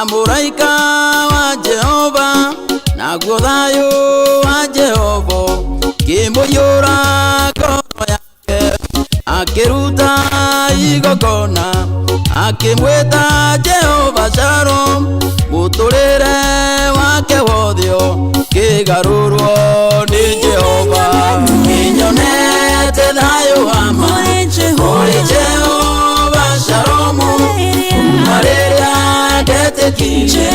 Mũraika wa Jehova naguo thayũ wa Jehova kĩmũiyũra ngoro yake akĩruta igongona akĩmwĩta Jehova Shalom mũtũrĩre wake wothe kĩgarũrwo nĩ Jehova nĩnyonete thayũ wa ma kũrĩ Jehova Shalom kuma rĩrĩa ndetĩkirie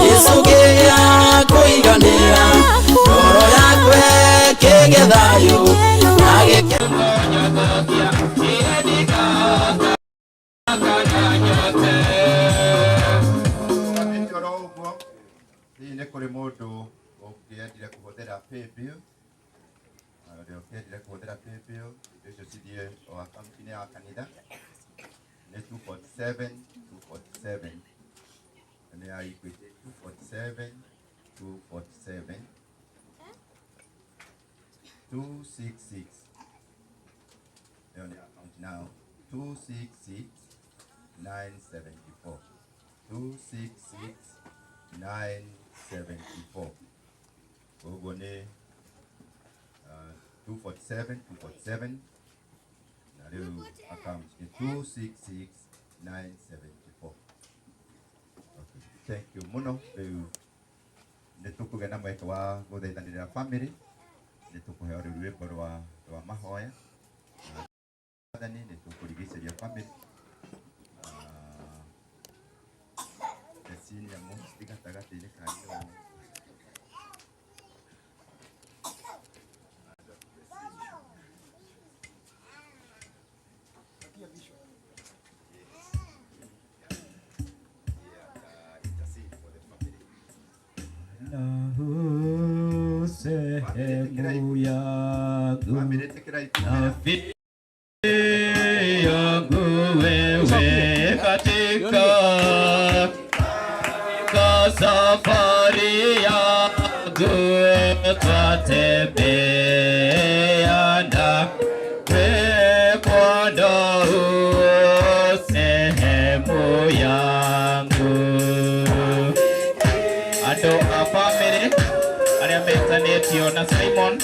Jesũ kĩgĩa kũiganĩra ngoro yakwa ĩkĩgĩa thayũ na gĩkeno. Oro ũguo hihi nĩ kũrĩ mũndũ ũngĩendire kũhũthĩra paybill ũrĩa ũngĩendire kũhũthĩra paybill indo icio cithiĩ o akaunti-inĩ ya kanitha nĩ 247 247 nĩ ya Equity 247 247 266 ĩyo nĩ account now 266 974 266 974 koguo nĩ 247 247 na rĩu account nĩ 266 974. Okay, thank you mũno. Rĩu nĩ tũkũgĩa na mweke wa gũthaithanĩrĩra family nĩ tũkũheo rĩu rwĩmbo rwa mahoya Mwathani nĩ tũkũrigicĩria family the senior most gatagatĩ-inĩ kanyu. Sehemu yangu nafsi yangu wewe katika safari yangu twatembea na wewe sehemu yangu. Andũ a family arĩa metanĩtio na Simon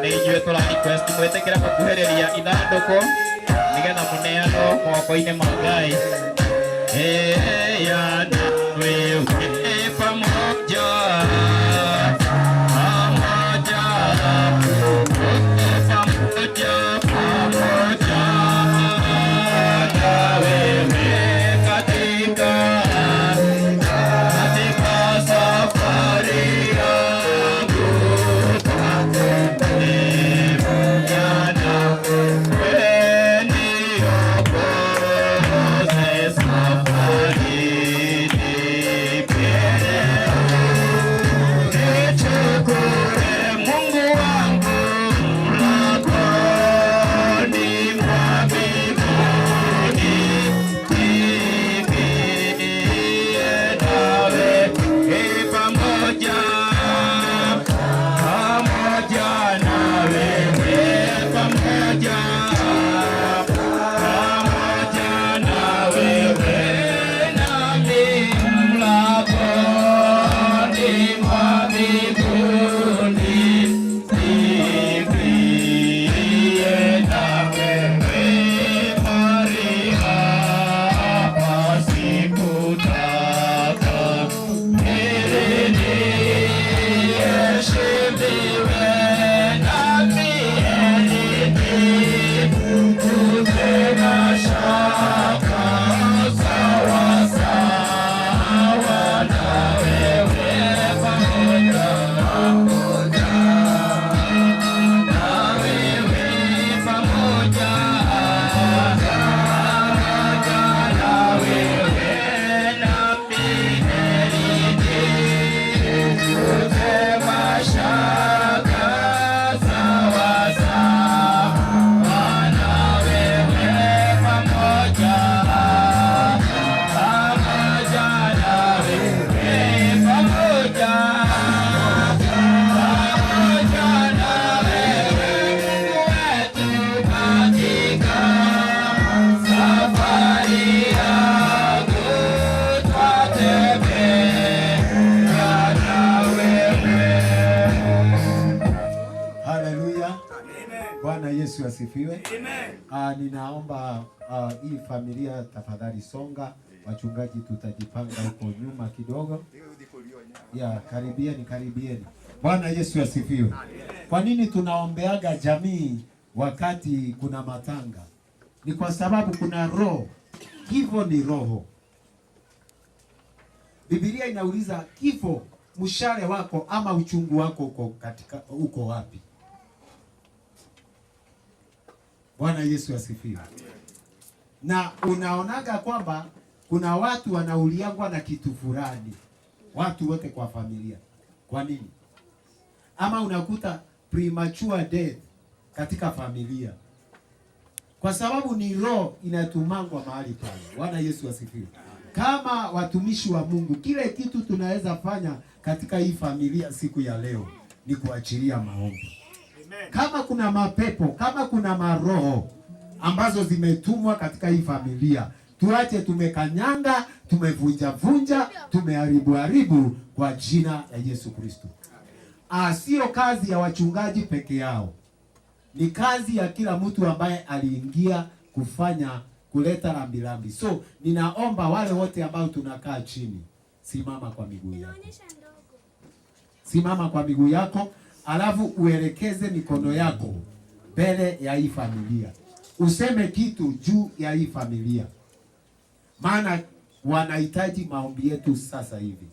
nĩ inyuĩ tũra request mwĩtĩkĩre gũkuhĩrĩria ithandũkũ nĩgetha mũneanwo moko-inĩ ma Ngai. Heana wewe pamoja pamoja pamoja pamoja na wewe katika katika safari yangu twatembea wewe niongoze safarini. Yesu asifiwe. Amen. Ninaomba hii familia tafadhali songa, wachungaji tutajipanga huko nyuma kidogo. Ya, karibieni, karibieni. Bwana Yesu asifiwe. Kwa nini tunaombeaga jamii wakati kuna matanga? Ni kwa sababu kuna roho. Kifo ni roho. Biblia inauliza kifo, mshale wako ama uchungu wako uko katika uko wapi? Bwana Yesu asifiwe. Na unaonaga kwamba kuna watu wanauliangwa na kitu fulani, watu wote kwa familia. Kwa nini? Ama unakuta premature death katika familia, kwa sababu ni roho inatumangwa mahali pale. Bwana Yesu asifiwe. Kama watumishi wa Mungu, kile kitu tunaweza fanya katika hii familia siku ya leo ni kuachilia maombi. Kama kuna mapepo, kama kuna maroho ambazo zimetumwa katika hii familia, tuache tumekanyanga, tumevunja vunja, tumeharibu haribu kwa jina la Yesu Kristo. Sio kazi ya wachungaji peke yao, ni kazi ya kila mtu ambaye aliingia kufanya kuleta rambirambi. So ninaomba wale wote ambao tunakaa chini, simama kwa miguu yako, simama kwa miguu yako, alafu uelekeze mikono yako mbele ya hii familia, useme kitu juu ya hii familia, maana wanahitaji maombi yetu sasa hivi,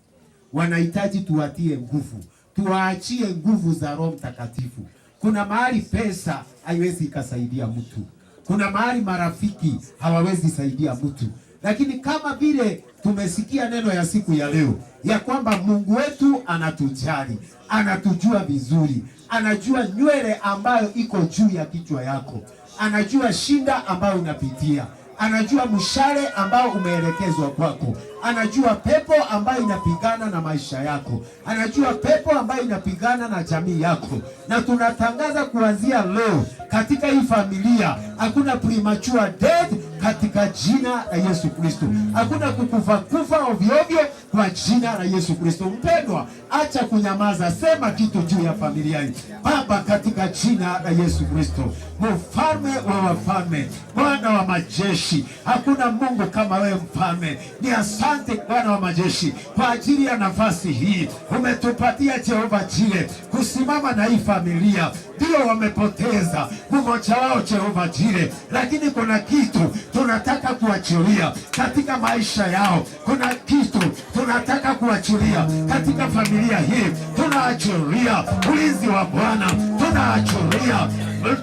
wanahitaji tuwatie nguvu, tuwaachie nguvu za Roho Mtakatifu. Kuna mahali pesa haiwezi ikasaidia mtu, kuna mahali marafiki hawawezi saidia mtu, lakini kama vile tumesikia neno ya siku ya leo ya kwamba Mungu wetu anatujali, anatujua vizuri, anajua nywele ambayo iko juu ya kichwa yako, anajua shinda ambayo unapitia, anajua mshale ambao umeelekezwa kwako, anajua pepo ambayo inapigana na maisha yako, anajua pepo ambayo inapigana na jamii yako. Na tunatangaza kuanzia leo katika hii familia hakuna premature death katika jina la Yesu Kristo, hakuna kukufa kufa ovyo ovyo kwa jina la Yesu Kristo. Mpendwa, acha kunyamaza, sema kitu juu ya familia hii. Baba, katika jina la Yesu Kristo, mfalme wa wafalme, Bwana wa majeshi, hakuna Mungu kama wewe mfalme. Ni asante Bwana wa majeshi kwa ajili ya nafasi hii umetupatia Jehova Jire kusimama na hii familia. Ndio wamepoteza mmoja wao Jehova Jire, lakini kuna kitu tunataka kuachilia katika maisha yao, kuna kitu tunataka kuachilia katika familia hii. Tunaachilia ulinzi wa Bwana, tunaachilia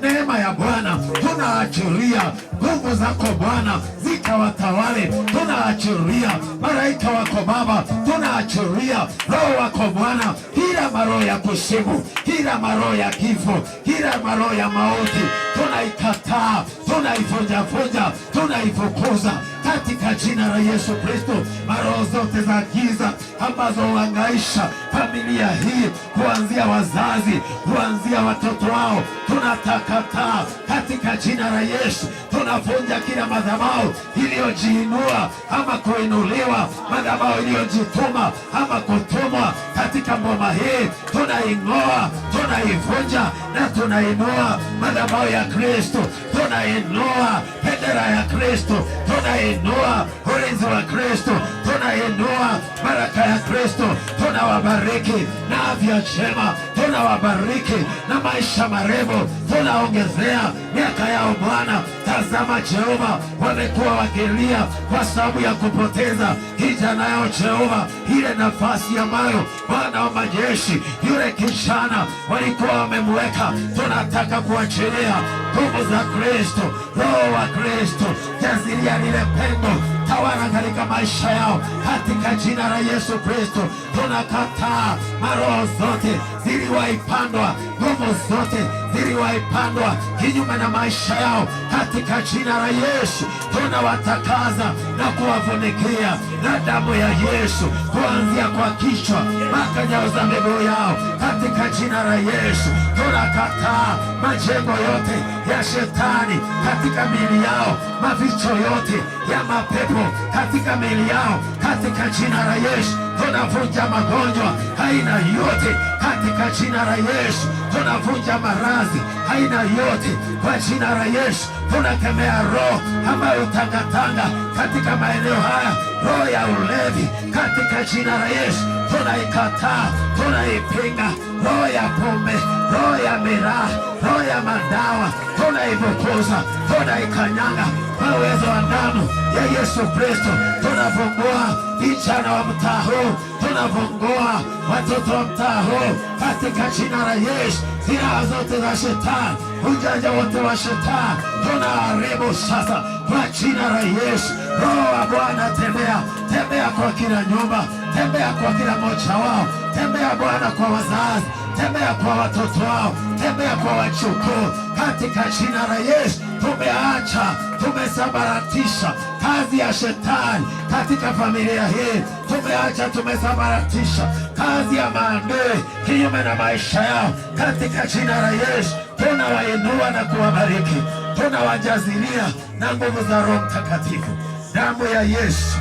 neema ya Bwana, tunaachilia nguvu zako Bwana zikawatawale, tunaachilia malaika wako Baba, tunaachilia roho wako Bwana, kila maroho ya kusimu, kila maroho ya kifo, kila maroho ya mauti tunaikataa, tunaivunjavunja, tunaifukuza katika jina la Yesu Kristo. Maroho zote za giza ambazo huhangaisha familia hii, kuanzia wazazi, kuanzia watoto wao, tunatakataa katika jina la Yesu. Tunavunja kila madhabahu iliyojiinua ama kuinuliwa, madhabahu iliyojituma ama kutumwa katika ngoma hii, tunaing'oa, tunaivunja na tunainua madhabahu ya Kristo, tunainua bendera ya Kristo, tunainua ulinzi wa Kristo, tunainua baraka ya Kristo, tunawabariki na afya njema, tunawabariki na maisha marefu, tunaongezea miaka yao Bwana. Tazama Jehova, wamekuwa wakilia kwa sababu ya kupoteza kijana yao Jehova, ile nafasi ambayo Bwana wa majeshi yule kijana walikuwa wamemweka, tunataka kuachilia nguvu za Kristo, Roho wa Kristo, jazilia lile pengo, tawala katika maisha yao katika jina la Yesu Kristo. Tunakataa maroho zote ziliwaipandwa, nguvu zote ziliwaipandwa kinyume na maisha yao katika jina la Yesu. Tunawatakaza na kuwafunikia na damu ya Yesu, kuanzia kwa kichwa mpaka nyayo za miguu yao, katika jina la Yesu. Tunakataa majengo yote ya shetani katika miili yao, maficho yote ya mapepo katika miili yao, katika jina la Yesu. Tunavunja magonjwa aina yote katika jina la Yesu. Tunavunja maradhi aina yote kwa jina la Yesu. Tunakemea roho ambayo tangatanga katika maeneo haya, roho ya ulevi katika jina la Yesu tunaikataa, tunaipinga. Roho ya pombe, roho ya miraa, roho ya madawa tunaifukuza, tunaikanyanga kwa uwezo wa damu ya Yesu Kristo. Tunafungua vijana wa mtaa huu, tunafungua watoto wa mtaa huu katika jina la Yesu. Silaha zote za shetani, ujanja wote wa shetani tunaharibu sasa kwa jina la Yesu. Roho wa Bwana tembea, tembea kwa kila nyumba, tembea kwa kila mmoja wao, tembea Bwana kwa wazazi, tembea kwa watoto wao, tembea kwa wachukuu katika jina la Yesu. Tumeacha, tumesambaratisha kazi ya shetani katika familia hii. Tumeacha, tumesambaratisha kazi ya maadui kinyume na maisha yao katika jina la Yesu. Tunawainua na kuwabariki, tunawajazilia na nguvu za Roho Mtakatifu. Damu ya Yesu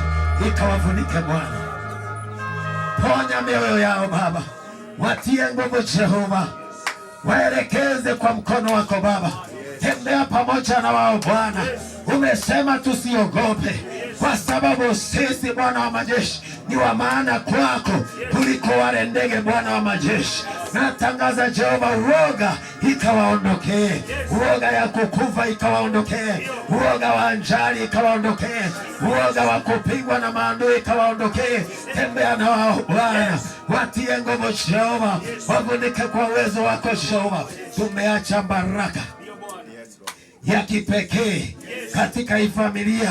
ikawafunike Bwana, ponya mioyo yao Baba, watie nguvu Jehova, waelekeze kwa mkono wako Baba, tembea pamoja na wao Bwana. Umesema tusiogope, kwa sababu sisi Bwana wa majeshi ni wa maana kwako kuliko wale ndege. Bwana wa majeshi, natangaza Jehova, uoga ikawaondokee, uoga ya kukufa ikawaondokee, uoga wa njali ikawaondokee, uoga wa kupigwa na maadui ikawaondokee. Tembea na wao Bwana, watie nguvu Jehova, wafunike kwa uwezo wako Jehova. Tumeacha baraka ya kipekee katika hii familia.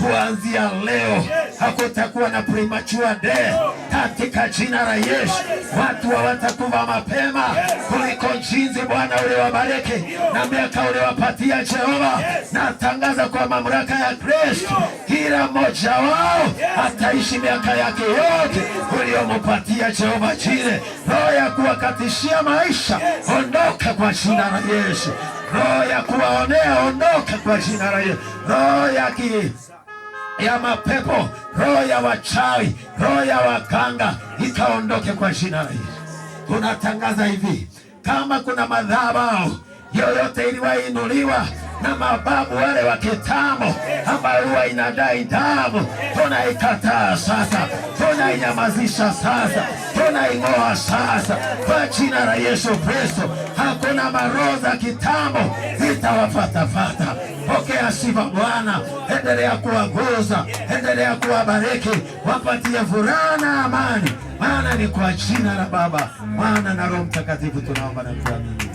Kuanzia leo hakutakuwa na premature death katika jina la Yesu. Watu hawatakufa mapema kuliko jinsi Bwana uliwabariki na miaka uliwapatia Jehova. Natangaza kwa mamlaka ya Kristo, kila mmoja wao ataishi miaka yake yote uliyompatia Jehova jile. Roho ya kuwakatishia maisha, ondoka kwa jina la Yesu. Roho ya kuwaonea, ondoka kwa jina la Yesu. Roho ya mapepo, roho ya wachawi, roho ya waganga ikaondoke kwa jina la Yesu. Tunatangaza hivi, kama kuna madhabahu yoyote iliwainuliwa na mababu wale wa kitambo ambayo huwa inadai damu, tunaikataa sasa, tunainyamazisha sasa, tunaing'oa sasa kwa jina la Yesu Kristo. Hakuna maroho za kitambo zitawafatafata. Pokea sifa Bwana, endelea kuwaguza, endelea kuwabariki, wapatie furaha na amani, maana ni kwa jina la Baba, Mwana na Roho Mtakatifu tunaomba na kuamini.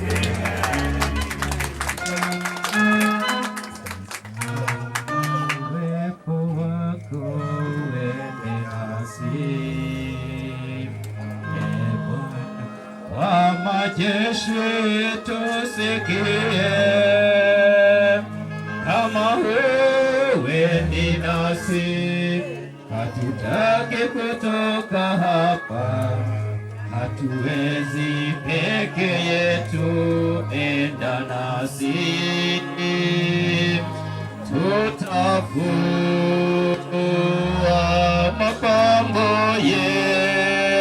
Uwepo wako uende nasi, e Bwana wa majeshi, tusikie kama wewe ni nasi, hatutaki kutoka hapa, hatuwezi peke yetu, enda nasi tutafua mapambo yetu,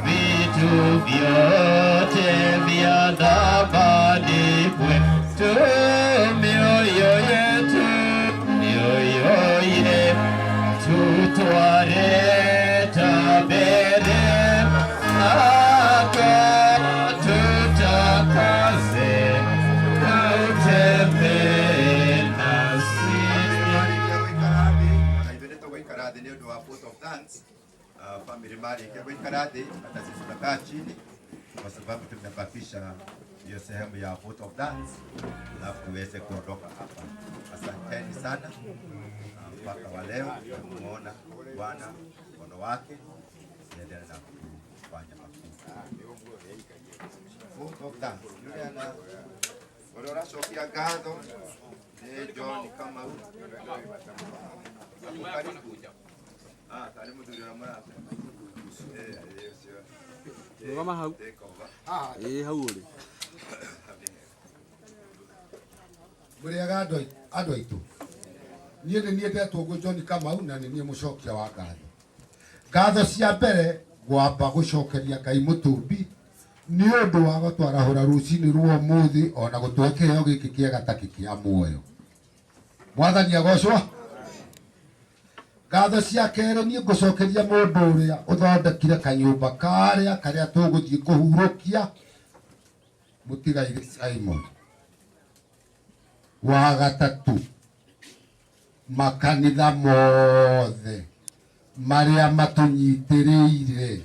vitu vyote vya thamani kwetu, mioyo yetu, mioyo yetu twaleta mbele zako, tutakaze na utembee nasi. Na ithuĩ nĩtũgũikara thĩ nĩ ũndũ wa vote of thanks. Family marĩkia gũikara thĩ, hata sisi tutakaa chini kwa sababu tumebakisha hiyo sehemu ya vote of thanks, alafu tuweze kuondoka hapa. Asanteni sana mpaka wa leo tumemuona Bwana mkono wake endelea na kufanya makuu. Vote of thanks. Yule ana ũrĩa ũracokia ngatho nĩ Nĩ John Kamau. Ah, tarĩ mũthuri ũrĩa mũrata. Eh, ũcio. Rũgama hau. Take over. Ĩĩ hau ũrĩ. Mũrĩega andũ aitũ. Niĩ nĩ niĩ ndetwo ũguo John Kamau na nĩ niĩ mũcokia wa ngatho. Ngatho cia mbere ngwamba gũcokeria Ngai mũtũmbi nĩ ũndũ wa gũtwarahũra rũcinĩ rwa ũmũthĩ ona gũtũhe kĩheo gĩkĩ kĩega ta kĩa muoyo. Mwathani agocwo. Ngatho cia kerĩ niĩ ngũcokeria mũndũ ũrĩa ũthondekire kanyũmba karĩa karĩa tũgũthiĩ kũhurũkia mũtigairĩ Simon. Wa gatatũ, makanitha mothe marĩa matũnyitĩrĩire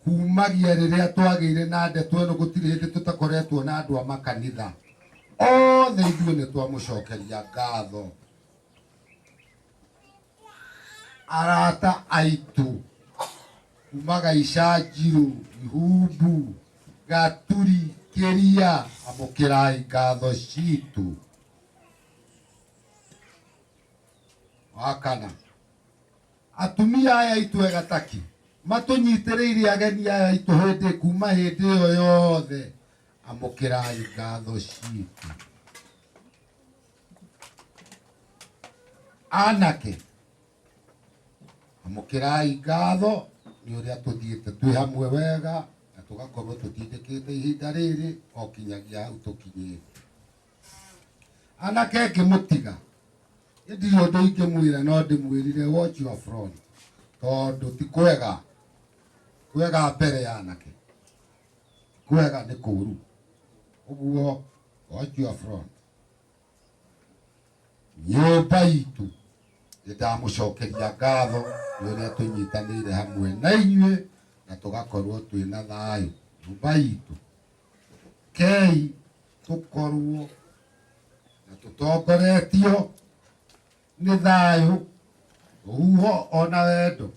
kumagia rĩrĩa twagĩire na ndeto ĩno gũtirĩ hĩndĩ tũtakoretwo na andũ a makanitha othe, ithuĩ nĩ twamũcokeria ngatho. Arata aitũ kumaga Icanjirũ, Ihumbu, Gaturi, Kĩria, amũkĩrai ngatho citũ. Wa kana, atumia aya aitũ egataki matũnyitĩrĩire ageni aya aitũ hĩndĩ kuma hĩndĩ ĩyo yothe, amũkĩrai ngatho citũ. Anake, amũkĩrai ngatho nĩ ũrĩa tũthiĩte twĩ hamwe wega na tũgakorwo tũtindĩkĩte ihinda rĩrĩ o kinyagia hau tũkinyĩte. Anake ngĩmũtiga, ndirĩ ũndũ ingĩmwĩra no ndĩmwĩrire watch your front, tondũ ti kwega kwega mbere ya anake, kwega nĩ kũũru. Ũguo watch your front. Nyũmba itũ nĩndamũcokeria ngatho nĩ ũrĩa tũnyitanĩire hamwe na inyuĩ na tũgakorwo twĩna thayũ. Nyũmba itũ kei tũkorwo na tũtongoretio nĩ thayũ, rũhuho ona wendo,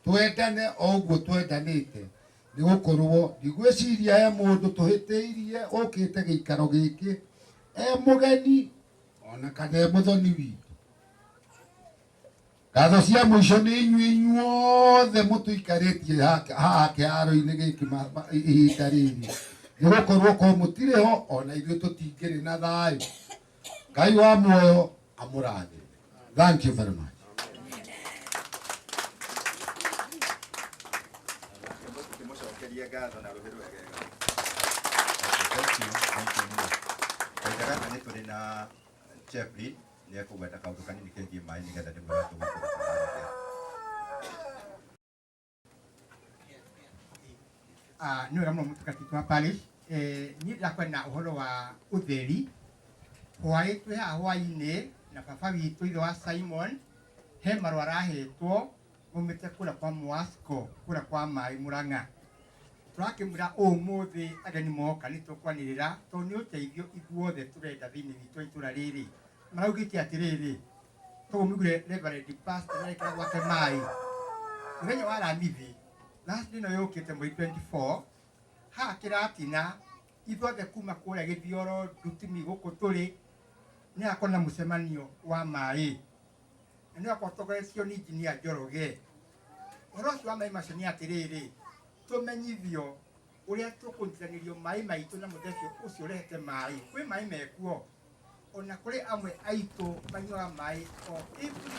twendane o ũguo twendanĩte, nĩ gũkorwo ndigwĩciria he mũndũ tũhĩtĩirie ũkĩte gĩikaro gĩkĩ e mũgeni ona kana e mũthoni witũ. Ngatho cia mũico nĩ inyuĩ inyuothe mũtũikarĩtie haha kĩharo-inĩ gĩkĩ ihinda rĩrĩ, nĩ gũkorwo ko mũtirĩ ho ona ithuĩ tũtingĩrĩ na thayũ. Ngai wa muoyo amũrathime. Thank you very much. Tũkĩmũcokeria ngatho na rũhĩ rwegega. Thank you, thank you mũno. Kahinda gaka nĩ tũrĩ na chaplain, nĩ ekũgweta kaũndũ kanini kegiĩ maĩ nĩgetha ndĩmwĩre tũgũkorwo tũkĩarĩria. Nĩ wega mũno mũtungatĩri wa parish. Niĩ ndĩrakwenda ũhoro wa ũtheri hwaĩ twĩ haha hwaĩ-inĩ na baba witũ ithe wa Simon, he marũa arahetwo maumĩte kũrĩa kwa Mwasco, kũrĩa kwa maĩ Mũrang'a. Tũrakĩmwĩra ũmũthĩ ageni moka nĩ tũkwanĩrĩra tondũ nĩ ũteithio ithuothe tũrenda thĩinĩ witũ wa itũra rĩrĩ. Maraugĩte atĩrĩrĩ, toguo mũiguire Reverend Pastor nĩarekĩra gwake maĩ mũthenya wa Aramithi last ĩno yũkĩte mweri 24 haha kĩratina ithuothe kuma kũrĩa Gĩthioro Ndutimi gũkũ tũrĩ nĩ hakorwo na mũcemanio wa maĩ na nĩ wakorwo ũtongoretio nĩ injinia Njoroge. Ũhoro ũcio wa maĩ macio nĩ atĩrĩrĩ, tũmenyithio ũrĩa tũkũnyitithanĩrio maĩ maitũ na mũthenya ũcio ũrehete maĩ. Kwĩ maĩ mekuo ona kũrĩ amwe aitũ manyuaga maĩ o every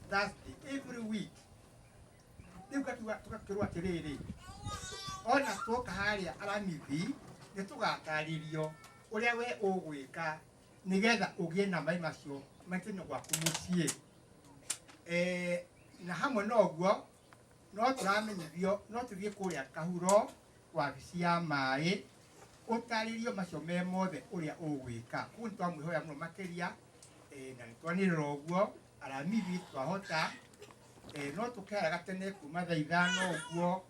Thursday, every week. Rĩu tũgakĩrwo atĩrĩrĩ, ona tuoka harĩa Aramithi nĩ tũgatarĩrio ũrĩa we ũgwĩka nĩgetha ũgĩe na maĩ macio maitũ gwaku mũciĩ. Na hamwe na ũguo no tũramenyithio no tũthiĩ kũrĩa Kahuro wabici ya maĩ ũtarĩrio macio me mothe ũrĩa ũgwĩka. Koguo nĩ twamwĩhoya mũno makĩria, na nĩ twanĩrĩra ũguo Aramithi twahota, no tũkeheraga tene kuma thaa 5 ũguo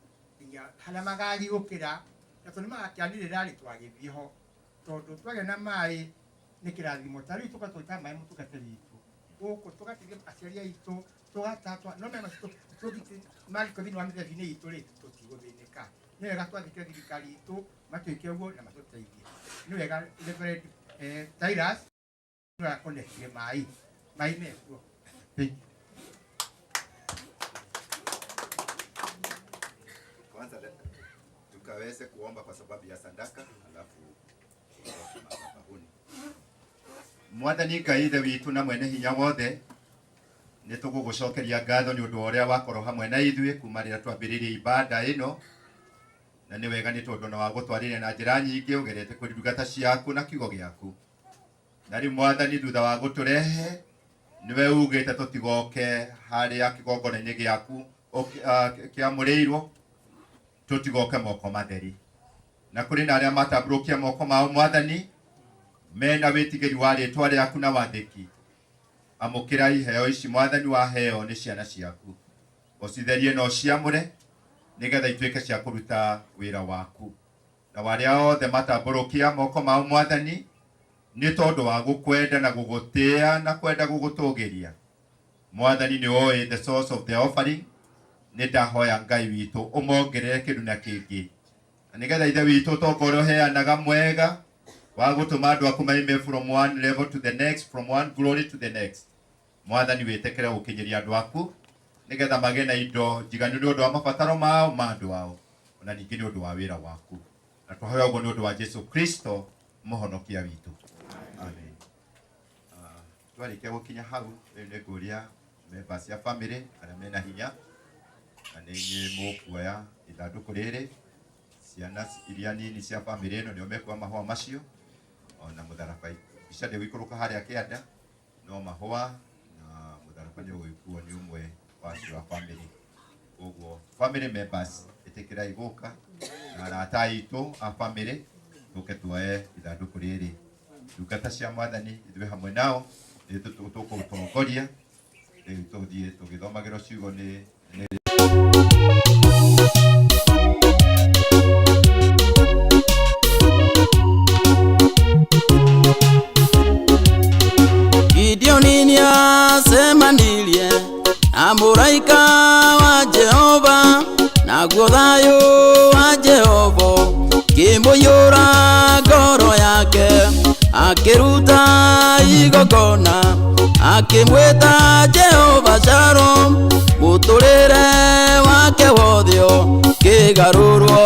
nginya harĩa magagĩũkĩra, na tondũ nĩmagakĩanĩrĩra rĩ twagĩthiĩ ho, tondũ twagĩa na maĩ nĩ kĩrathimo. Ta rĩu tũgatwĩta maĩ mũtungatĩri witũ gũkũ, tũgateithia aciari aitũ, tũgatatwa no maĩ macio mangĩkorwo thĩinĩ wa mĩberethi-inĩ itũ rĩ tũtigũthĩnĩka. Nĩ wega twathĩkĩre thirikari itũ matwĩke ũguo na matũteithie. Nĩ wega Reverend Titus. Nĩwe maĩ maĩ mekuo. Thank you. Kwanza tukaweze kuomba kwa sababu ya sadaka, alafu tuondoke madhabahuni. Mwathani Ngai Ithe witũ na mwene hinya wothe, nĩ tũgũgũcokeria ngatho nĩ ũndũ wa ũrĩa wakorwo hamwe na ithuĩ kuma rĩrĩa twambĩrĩirie ibada ĩno, na nĩ wega nĩ tondũ na wagũtwarĩre na njĩra nyingĩ ũgerete kũrĩ ndungata ciaku na kiugo gĩaku. Na rĩu Mwathani, thutha wa gũtũrehe nĩwe ugĩte tũtigoke harĩa kĩgongona-inĩ gĩaku kĩamũrĩirwo, tũtigoke moko matheri. Na kũrĩ na arĩa matambũrũkia moko mao Mwathani, mena wĩtigĩri wa rĩtwa rĩaku na wathĩki, amũkĩra iheo ici Mwathani waheo nĩ ciana ciaku, ũcitherie na ũciamũre nĩgetha ituĩke cia kũruta wĩra waku. Na arĩa othe matambũrũkia moko mao Mwathani, nĩ tondũ wa gũkwenda na gũgũtĩĩa na kwenda gũgũtũgĩria, Mwathani nĩ ũĩ the source of the offering, nĩ ndahoya Ngai witũ ũmongerere kĩndũ na kĩngĩ, na nĩgetha Ithe witũ ũtonga ũrĩa ũheanaga mwega wa gũtũma andũ aku maime from one level to the next, from one glory to the next, Mwathani wĩtĩkĩre gũkinyĩria andũ aku nĩgetha magĩe na indo njiganu nĩ ũndũ wa mabataro mao ma andũ ao, ona ningĩ nĩ ũndũ wa wĩra waku. Na twahoya ũguo nĩ ũndũ wa Jesu Kristo mũhonokia witũ, amen. Twarĩkia gũkinya hau rĩu nĩ ngũria members cia family arĩa mena hinya, na nĩ inyuĩ mũkuoya ithandũkũ rĩrĩ. Ciana iria nini cia family ĩno nĩo mekuoya mahũa macio ona mũtharaba. Mbica ndĩgũikũrũka harĩa kĩanda, no mahũa na mũtharaba nĩ ũgũikuo nĩ ũmwe wa acio a family. Koguo family members, ĩtĩkĩrai gũka na arata aitũ a family, tũke tuoye ithandũkũ rĩrĩ. Ndungata cia Mwathani ithuĩ hamwe nao nĩ tũkũtongoria rĩu tũthiĩ tũgĩthomagĩrwo ciugo nĩ Gideoni nĩacemanirie na mũraika wa Jehova, naguo thayũ wa Jehova ũkĩmũiyũra ngoro yake, akĩruta igongona akĩmwĩta Jehova Shalom, mũtũrĩre wake wothe ũkĩgarũrwo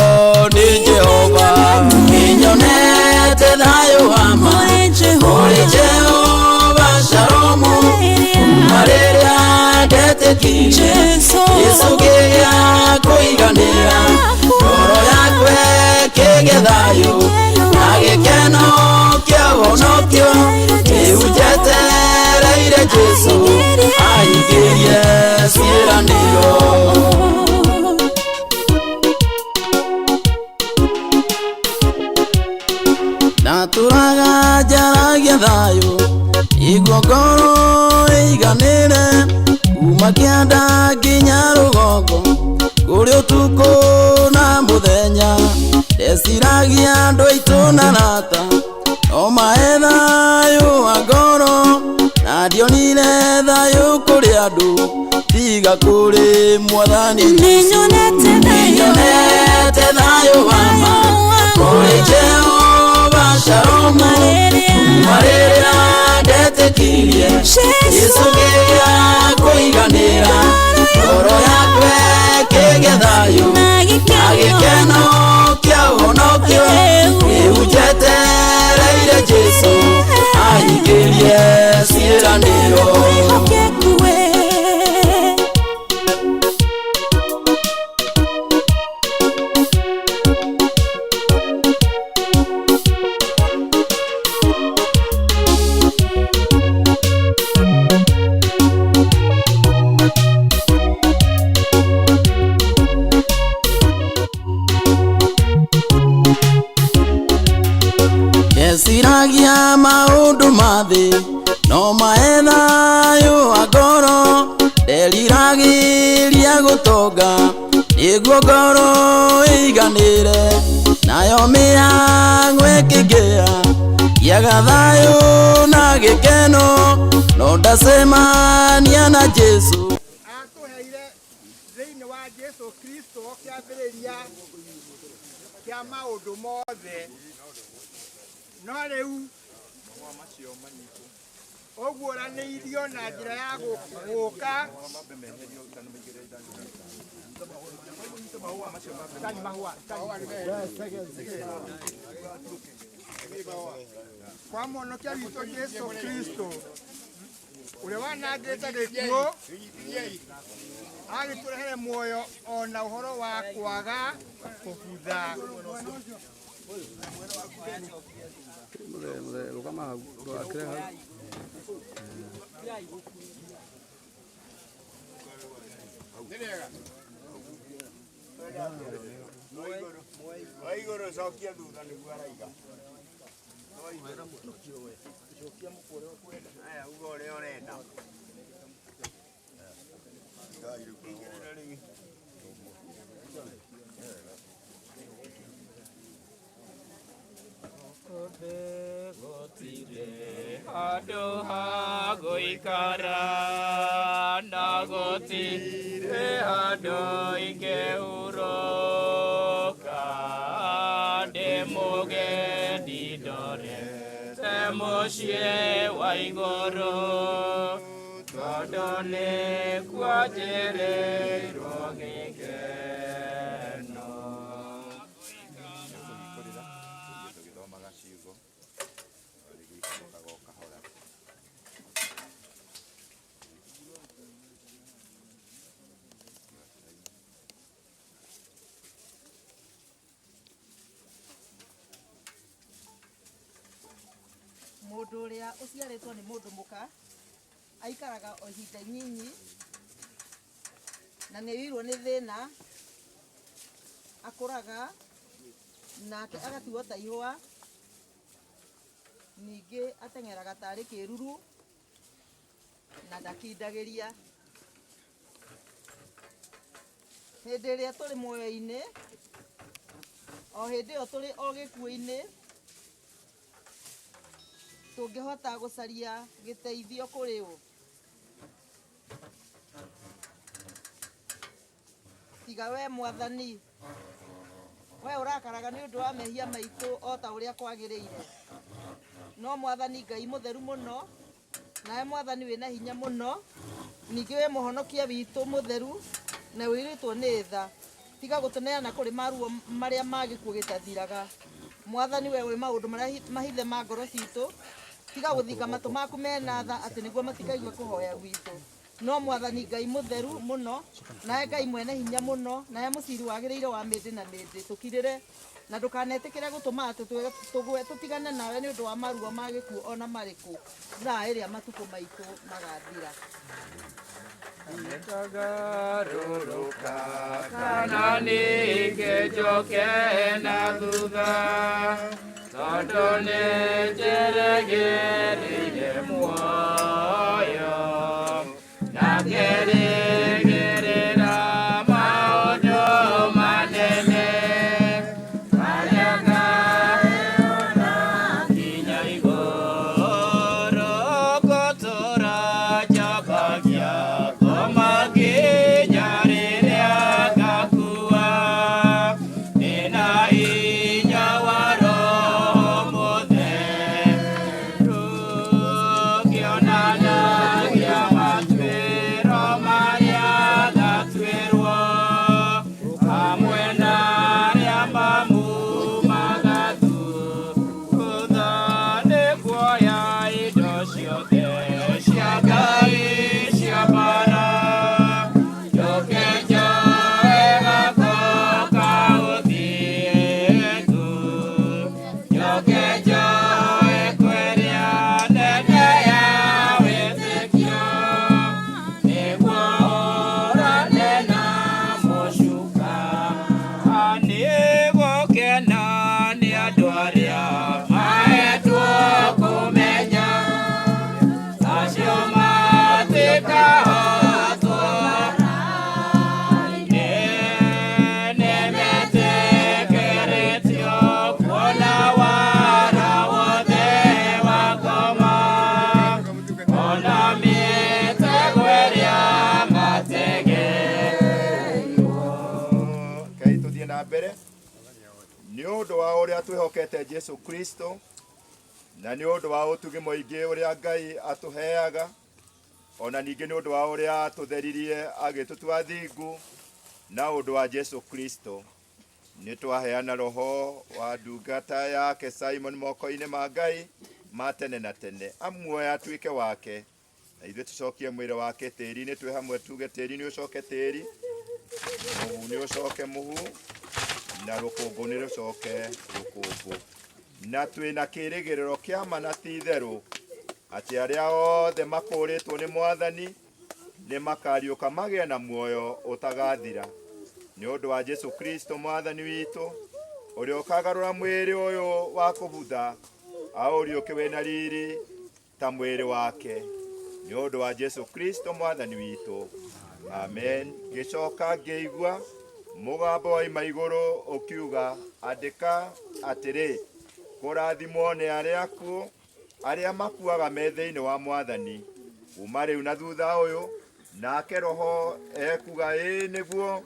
nĩ Jehova. Nĩnyonete thayũ wa ma kũrĩ Jehova Shalom, kuma rĩrĩa ndetĩkirie Jesũ kĩgĩa kũiganĩra, ngoro yakwa ĩkĩgĩa thayũ na gĩkeno kĩa ũhonokio, rĩu njetereire Jesũ ahingĩrie ciĩranĩro. Ndatũraga njaragia thayũ nĩguo ngoro ĩiganĩre, kuma kĩanda nginya rũgongo, kũrĩ ũtukũ na mũthenya, ndeciragia andũ aitũ na arata no mahe thayũ wa ngoro, na ndionire thayũ kũrĩ andũ tiga kũrĩ Mwathani. Nĩnyonete thayũ wa ma kũrĩ Jehova Shalom, kuma rĩrĩa ndetĩkirie Jesũ kĩgĩa kũiganĩra, ngoro yakwa ĩkĩgĩa thayũ na gĩkeno kĩa ũhonokio, rĩu njetereire Jesũ ahingĩrie ciĩranĩro. Ndeciragia maũndũ ma thĩ no mahe thayũ wa ngoro, nderiragĩria gũtonga nĩguo ngoro ĩiganĩre, nayo mĩhang'o ĩkĩngĩa ngĩaga thayũ na gĩkeno, no ndacemania na Jesũ. Atũheire thĩinĩ wa Jesu Kristo kĩambĩrĩria kĩa maũndũ mothe, no rĩu Mahũa macio manyitwo. Ũguũranĩirio na njĩra ya gũka kwa mũhonokia witũ Jesũ Kristo ũrĩa wanangĩte gĩkuũ agĩtũrehere muoyo ona ũhoro wa kwaga kũbutha. Muthe muthe rũgama hau ndũgakĩre hau. Wa igũrũ cokia thutha nĩguo araiga. Aya, uga ũrĩa ũrenda. Handũ ha gũikara na gũtirĩ handũ ingĩhurũka, ndĩ mũgendi ndorete mũciĩ wa igũrũ, tondũ nĩkuo njĩrĩirwo gĩkeno. Kũhingũrĩra tũthiĩ tũgĩthomaga ciugo rĩgĩikũrũkaga o kahora. Mũndũ ũrĩa ũciarĩtwo nĩ mũndũ mũka aikaraga o ihinda inyinyi na nĩ aiyũirwo nĩ thĩna, akũraga nake agatuo ta ihũa, ningĩ ateng'eraga tarĩ kĩruru na ndakindagĩria. Hĩndĩ ĩrĩa tũrĩ muoyo-inĩ, o hĩndĩ ĩyo tũrĩ o gĩkuũ-inĩ, tũngĩhota gũcaria gĩteithio kũrĩ ũ? Tiga we Mwathani, we ũrakaraga nĩ ũndũ wa mehia maitũ o ta ũrĩa kwagĩrĩire. No Mwathani Ngai mũtheru mũno, nawe Mwathani wĩna hinya mũno, ningĩ wĩ mũhonokia witũ mũtheru na ũiyũrĩtwo nĩ tha, tiga gũtũneana kũrĩ maruo marĩa ma gĩkuũ gĩtathiraga. Mwathani we wĩ maũndũ marĩa mahithe ma ngoro citũ, tiga gũthinga matũ maku mena tha atĩ nĩguo matikaigua kũhoya gwitũ. No Mwathani Ngai mũtheru mũno, nawe Ngai mwene hinya mũno, nawe mũciri wagĩrĩire wa mĩndĩ na mĩndĩ, tũkirĩre na ndũkanetĩkĩre gũtũma atĩ tũgwe tũtigane nawe nĩ ũndũ wa maruo ma gĩkuũ ona marĩkũ, thaa ĩrĩa matukũ maitũ magathira. Nĩngagarũrũka kana ningĩ njoke na thutha, tondũ nĩnjĩrĩgĩrĩire muoyo na ngerĩgĩrĩra maũndũ manene marĩa ngaona nginya igũrũ. Ngũtũũra njambagia ngoma nginya rĩrĩa ngakua, ndĩna hinya wa Roho Mũtheru, ngĩonanagia matuĩro marĩa ngatuĩrwo hamwe na arĩa mamumaga thutha nĩ kuoya indo ciothe cia Ngai cia mbaara, njoke njoe gako ka ũthingu, njoke njoe kwĩrĩa nene ya wĩtĩkio, nĩguo hũrane na mũcukani. Gũkena nĩ andũ arĩa mahetwo kũmenya, acio matikahotwo nĩmetĩkĩrĩtio kuona wara wothe wa ngoma, ona mĩtego ĩrĩa mategeirwo. Ngai tũthiĩ na mbere nĩ ũndũ wa ũrĩa twĩhokete Jesu Kristo Na nĩ ũndũ wa ũtugi mũingĩ ũrĩa Ngai atũheaga, ona ningĩ nĩ ũndũ wa ũrĩa atũtheririe agĩtũtua thingu na ũndũ wa Jesu Kristo, nĩ twaheana roho wa ndungata yake Simon moko-inĩ ma Ngai ma tene na tene, amuoya atuĩke wake, na ithuĩ tũcokie mwĩrĩ wake tĩri-inĩ, twĩ hamwe tuge tĩri nĩ ũcoke tĩri, mũhu nĩ ũcoke mũhu, na rũkũngũ nĩ rũcoke rũkũngũ. Na twĩna kĩĩrĩgĩrĩro kĩa ma na ti itherũ atĩ arĩa othe makũũrĩtwo nĩ Mwathani nĩ makariũka magĩe na muoyo ũtagathira, nĩ ũndũ wa Jesu Kristo Mwathani witũ, ũrĩa ũkagarũra mwĩrĩ ũyũ wa kũbutha aũriũke wĩna riri ta mwĩrĩ wake, nĩ ũndũ wa Jesu Kristo Mwathani witũ. Amen. Ngĩcoka ngĩigua mũgambo waima igũrũ ũkiuga, andĩka atĩrĩ, kũrathimwo nĩ arĩa akuũ arĩa makuaga me thĩinĩ wa Mwathani kuma rĩu na thutha ũyũ. Nake Roho ekuga, ĩĩ nĩguo,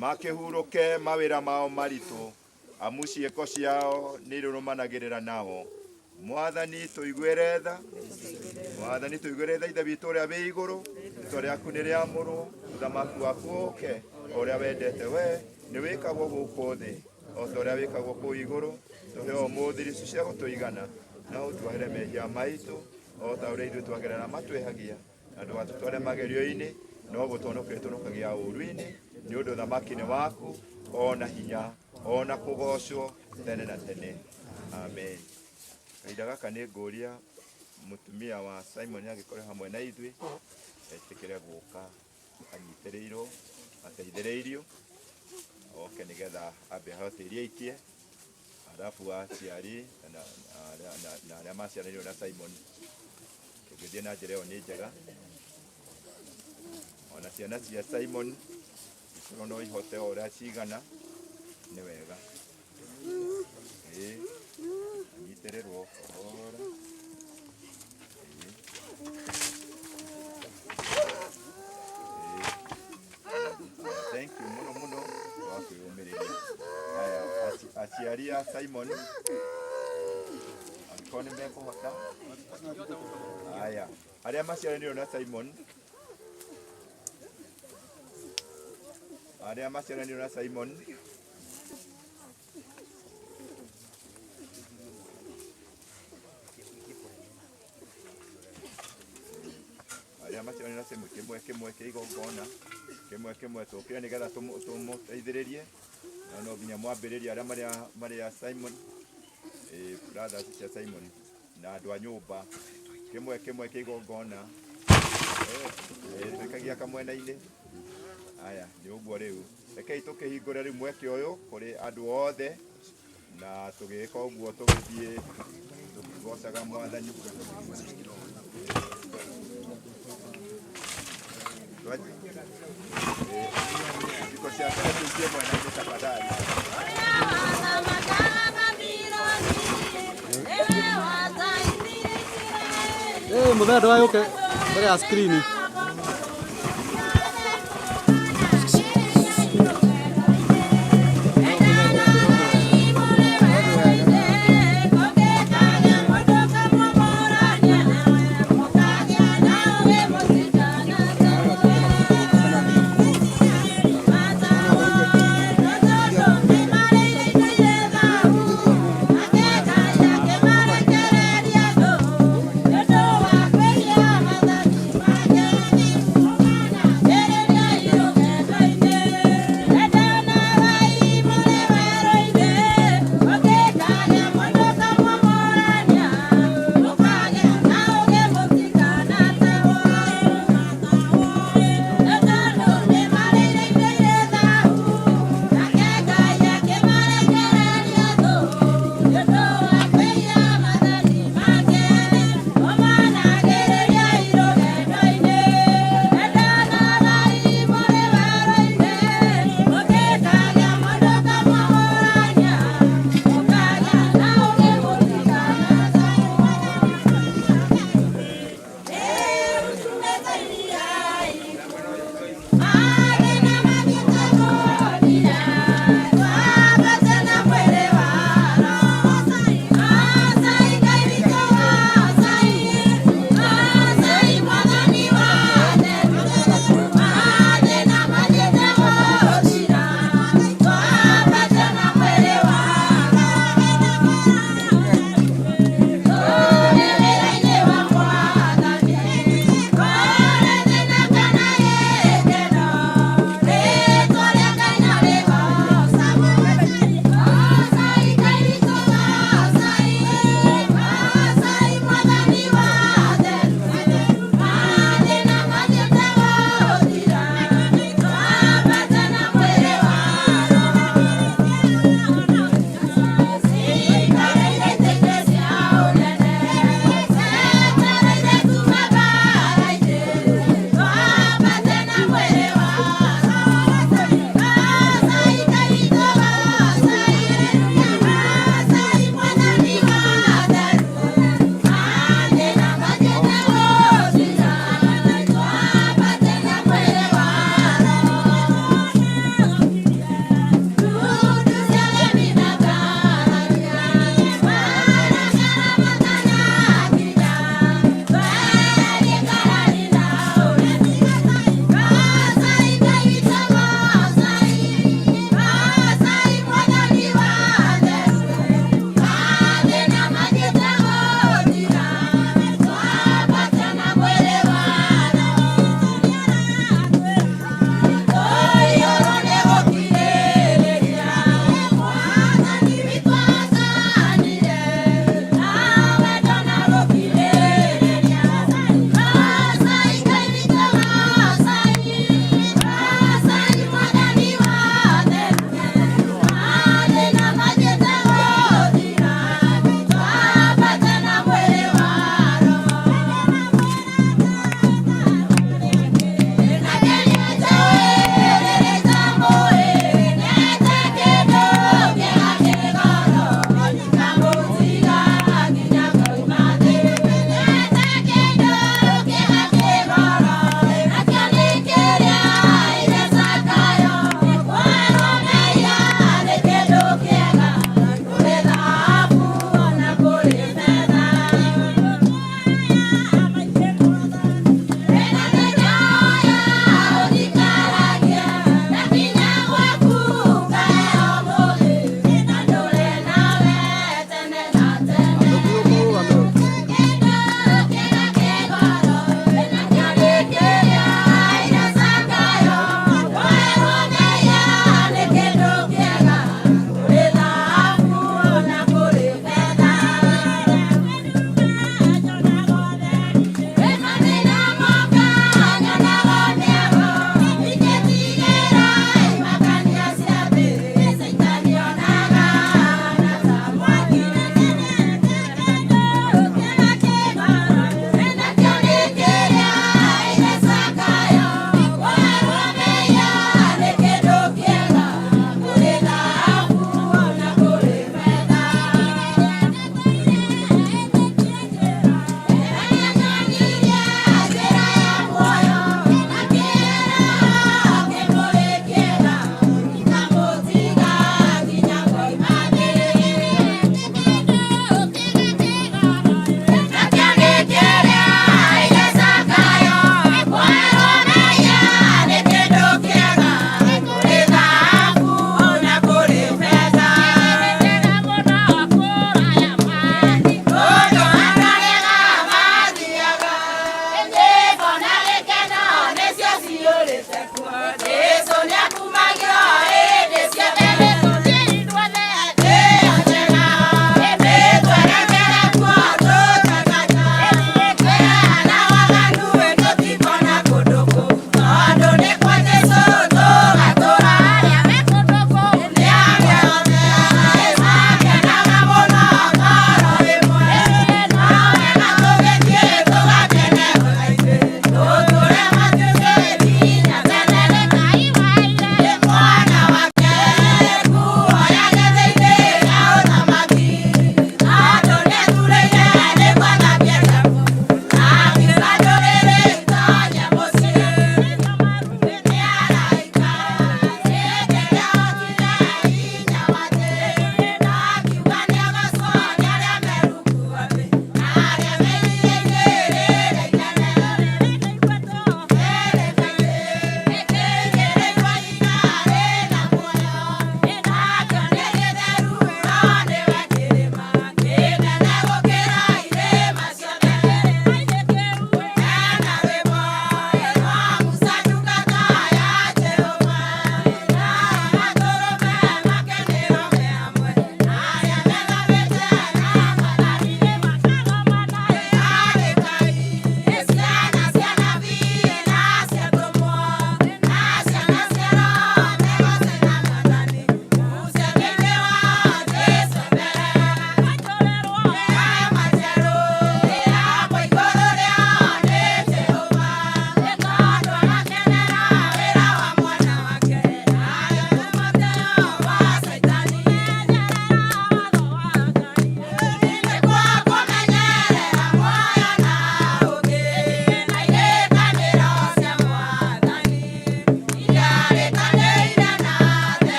makĩhurũke mawĩra mao maritũ, amu ciĩko ciao nĩirũrũmanagĩrĩra nao. Mwathani tũiguĩre tha, Mwathani tũiguĩre tha. Ithe witũ ũrĩa wĩ igũrũ, rĩtwa rĩaku nĩ rĩamũrwo, ũthamaki waku ũke, o ũrĩa wendete we nĩ wĩkagwo gũkũ thĩ o ta ũrĩa wĩkagwo kũu igũrũ. Tũhe ũmũthĩ irio cia gũtũigana, na ũtuohere mehia maitũ o ta ũrĩa ithuĩ twagerera matwĩhagia, na ndũgatũtware magerio-inĩ, no gũtũhonokia tũhonokagia ũũru-inĩ, nĩ ũndũ ũthamaki nĩ waku, ona hinya, ona kũgocwo tene na tene. Amen. Kahinda gaka nĩ ngũria mũtumia wa Simon agĩkorwo hamwe na ithuĩ, etĩkĩre gũka anyitĩrĩirwo, ateithĩrĩirio, oke nĩgetha ambe aheo tĩri aikie, arabu aciari na arĩa maciaranĩirwo na Simon tũngĩthiĩ na njĩra ĩyo nĩ njega. Ona ciana cia Simon ikorwo no ihote o ũrĩa cigana nĩ wega. Ĩĩ, anyitĩrĩrwo kahora. Ĩĩ. Ĩĩ. Thank you mũno mũno wa kwĩyũmĩrĩria. Haya, aciari a Simon angĩkorwo nĩ mekũhota. Haya, arĩa maciaranĩirwo na Simon, arĩa maciaranĩirwo na Simon, arĩa maciaranĩirwo na Simon, kĩmwe kĩmwe kĩa igongona, kĩmwe kĩmwe tũkĩre nĩgetha tũmũteithĩrĩrie, na no nginya mwambĩrĩrie arĩa marĩ a Simon, brothers cia Simon na andũ a nyũmba, kĩmwe kĩmwe kĩa igongona, twĩkagia kamwena-inĩ. Aya, nĩ ũguo rĩu rekei tũkĩhingũre rĩu mweke ũyũ kũrĩ andũ othe, na tũgĩka ũguo tũgĩthiĩ tũkĩgocaga Mwathani. Iko cia mbere tũikie mwena-inĩ tafadhali. Mũthee ndũgagĩũke mbere ya screen.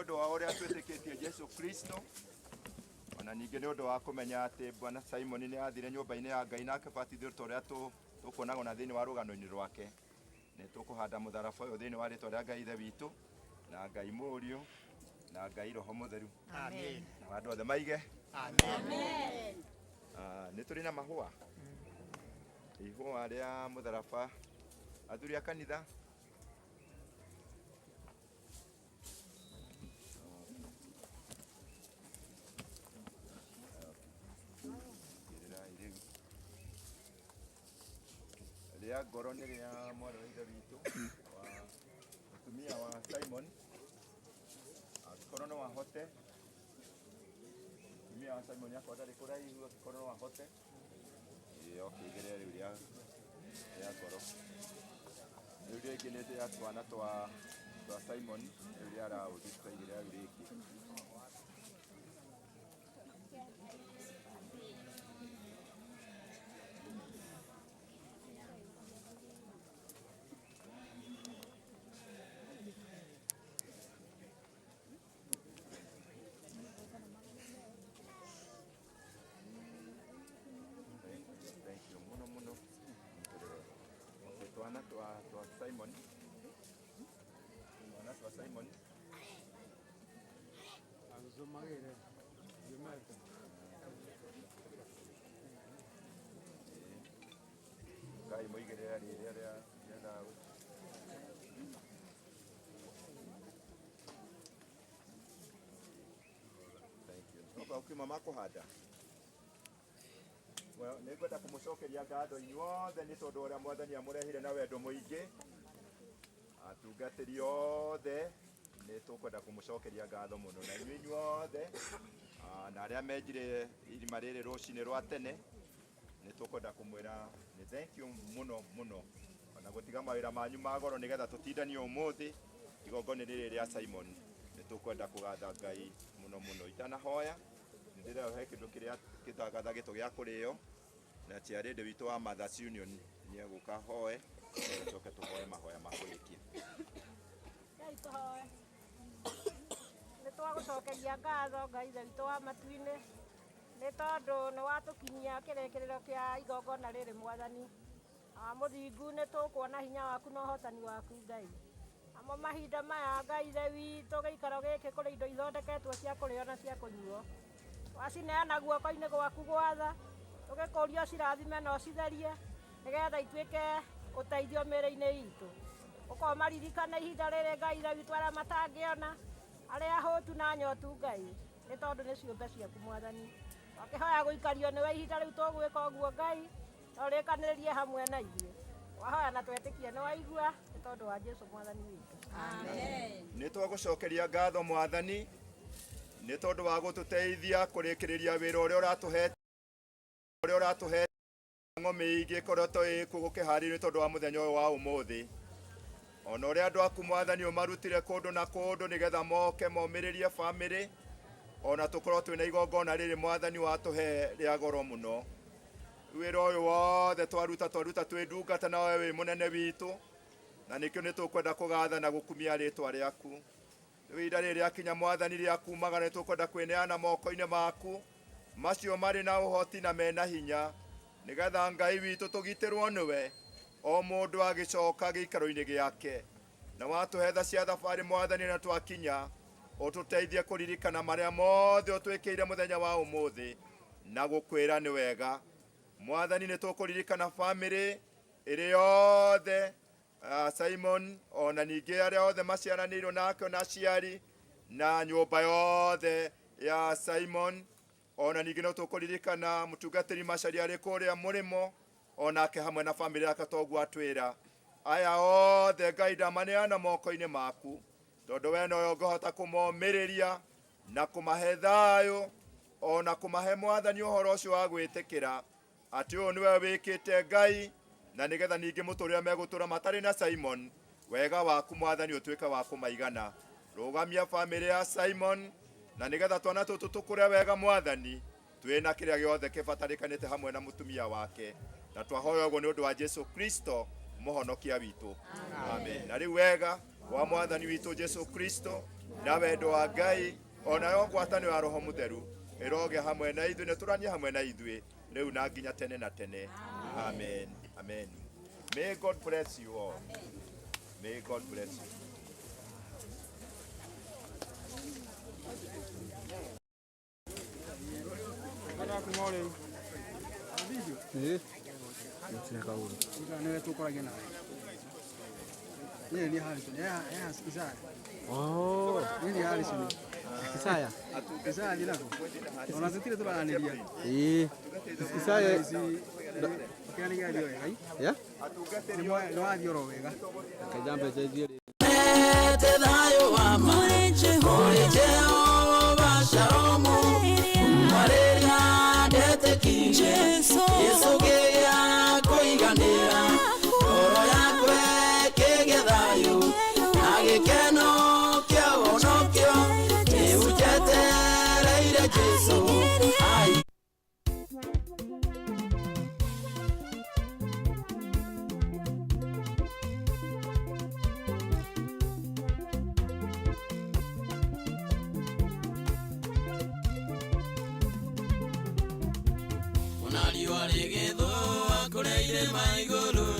ũndũ wa ũrĩa twĩtĩkĩtie Jesu Kristo, ona ningĩ nĩ ũndũ wa kũmenya atĩ Bwana Simon nĩ athire nyũmba-inĩ ya Ngai na akĩbatithio ta ũrĩa tũkuonaga ona thĩinĩ wa rũgano-inĩ rwake. Nĩ tũkũhanda mũtharaba ũyũ thĩinĩ wa rĩtwa rĩa Ngai Ithe witũ na Ngai Mũriũ na Ngai Roho Mũtheru. Amen. Na andũ othe maige Amen. Nĩ tũrĩ na mahũa, ihũa rĩa mũtharaba. Athuri a kanitha, igĩrĩrai rĩu rĩa ngoro nĩ rĩa mwarĩ wa ithe witũ wa mũtumia wa Simon. Angĩkorwo no ahote, mũtumia wa Simon akorwo ndarĩ kũraihu, angĩkorwo no ahote, ĩĩ okĩigĩrĩre rĩu rĩa ngoro. Rĩu rĩngĩ nĩ rĩa twana twa Simon, rĩu rĩa raũndi tũkaigĩrĩra rĩu rĩngĩ. Thank you muno muno. Okay, twana twa Simon. Twana twa Simon. Ngai mũigĩrĩra rĩrĩa rĩa thaũ. Thank you. Oka ũkiuma makũhanda. Well, nĩ ngwenda kũmũcokeria ngatho inyuothe nĩ tondũ ũrĩa mwathani amũrehire na wendo mũingĩ. Atungatĩri othe nĩ tũkwenda kũmũcokeria ngatho mũno, na inyuĩ inyuothe na arĩa menjire irima rĩrĩ rũcinĩ rwa tene, nĩ tũkwenda kũmwĩra nĩ thank you mũno mũno, ona gũtiga mawĩra manyu ma goro nĩgetha tũtindanie ũmũthĩ igongona rĩrĩ rĩa Simon. Nĩ tũkwenda kũgatha Ngai mũno mũno. Itanahoya nĩ ndĩrehe kĩndũ kĩrĩa gĩtangathagĩtwo gĩa kũrĩo, na chairlady witũ wa Mothers Union nĩ egũka hoe, tũcoke tũhoe mahoya ma kũrĩkia. Ngai tũhoe. Nĩ twagũcokeria ngatho Ngai Ithe witũ wa matu-inĩ nĩ tondũ nĩ watũkinyia kĩrĩkĩrĩro kĩa igongona rĩrĩ mwathani. Mũthingu nĩ tũkuona hinya waku na ũhotani waku Ngai. Amo mahinda maya Ngai Ithe witũ gĩikaro gĩkĩ kũrĩ indo ithondeketwo cia kũrĩo na cia kũnyuo. Wacineana guoko-inĩ gwaku gwatha, tũgĩkũria ũcirathime na ũcitherie nĩgetha ituĩke ũteithio mĩĩrĩ-inĩ itũ. Ũkorwo maririkana ihinda rĩrĩ Ngai Ithe witũ arĩa matangĩona, arĩa ahũtu na nyotu Ngai, nĩ tondũ nĩ ciũmbe ciaku mwathani. Twakĩhoya gũikario nĩwe ihinda rĩu tũgwĩka ũguo Ngai, na ũrĩkanĩrĩrie hamwe na ithuĩ. Wahoya na twetĩkia nĩ waigua, nĩ tondũ wa Jesũ mwathani witũ. Amen. Nĩ twagũcokeria ngatho mwathani nĩ tondũ wa gũtũteithia kũrĩkĩrĩria wĩra ũrĩa ũratũhe ng'o mĩingĩ ĩkoretwo ĩkuo gũkĩharĩrio nĩ tondũ wa mũthenya ũyũ wa ũmũthĩ. Ona ũrĩa andũ aku mwathani ũmarutire kũndũ na kũndũ nĩgetha moke momĩrĩrie bamĩrĩ, ona tũkorwo twĩna igongona rĩrĩ mwathani watũhe rĩa goro mũno. Wĩra ũyũ wothe twaruta twĩ ndungata na we wĩ mũnene witũ, na nĩkĩo nĩ tũkwenda kũgatha na gũkumia rĩtwa rĩaku. Rĩu ihinda rĩrĩ rĩakinya mwathani rĩa kumagara, nĩ tũkwenda kwĩneana moko-inĩ maku macio marĩ na ũhoti na mena hinya, nĩgetha Ngai witũ tũgitĩrwo nĩwe, o mũndũ agĩcoka gĩikaro-inĩ gĩake. Na watũhe tha cia thabarĩ mwathani, na twakinya ũtũteithie kũririkana marĩa mothe ũtwĩkĩire mũthenya wa ũmũthĩ na gũkwĩra nĩ wega. Mwathani nĩ tũkũririkana bamĩrĩ ĩrĩ yothe, Simon ona ningĩ arĩa othe maciaranĩirwo nake na aciari na nyũmba yothe ya Simon. Ona ningĩ no tũkũririkana mũtungatĩri Macharia arĩ kũrĩa mũrĩmo, onake hamwe na bamĩrĩ yake toguo atwĩra. Aya othe Ngai ndamaneana moko-inĩ maku, tondũ we nowe ũngĩhota kũmomĩrĩria na kũmahe thayũ, ona kũmahe mwathani ũhoro ũcio wa gwĩtĩkĩra atĩ ũyũ nĩwe wĩkĩte Ngai, na nĩgetha ningĩ mũtũrĩre megũtũra matarĩ na Simon, wega waku mwathani ũtuĩke wa kũmaigana. Rũgamia bamĩrĩ ya Simon, na nĩgetha twana tũtũ tũkũre wega mwathani, twĩna kĩrĩa gĩothe kĩbatarĩkanĩte hamwe na mũtumia wake, na twahoya ũguo nĩ ũndũ wa Jesu Kristo mũhonokia witũ. Amen. Na rĩu wega wa mwathani witũ Jesu Kristo Na wendo wa Ngai onayo ngwatanĩro ya Roho Mũtheru ĩrogĩa hamwe na ithuĩ na tũranie hamwe na ithuĩ rĩu na nginya tene na tene. Amen. Amen. May God bless you all. May God bless you. Oh. Isaya. Ĩĩ. Isaya. Yeah? Reke njambe njenjie rĩngĩ. Te thayũ wa ma kũrĩ Jehova Shalomu kuma rĩrĩa ndetĩkirie Jesũ kĩgĩa kũiganĩra ngoro yakwa ĩkĩgĩa thayũ na gĩkeno kĩa ũhonokio rĩu njetereire Jesũ ai. Ona riũa rĩgĩthũa kũrĩa irĩma igũrũ.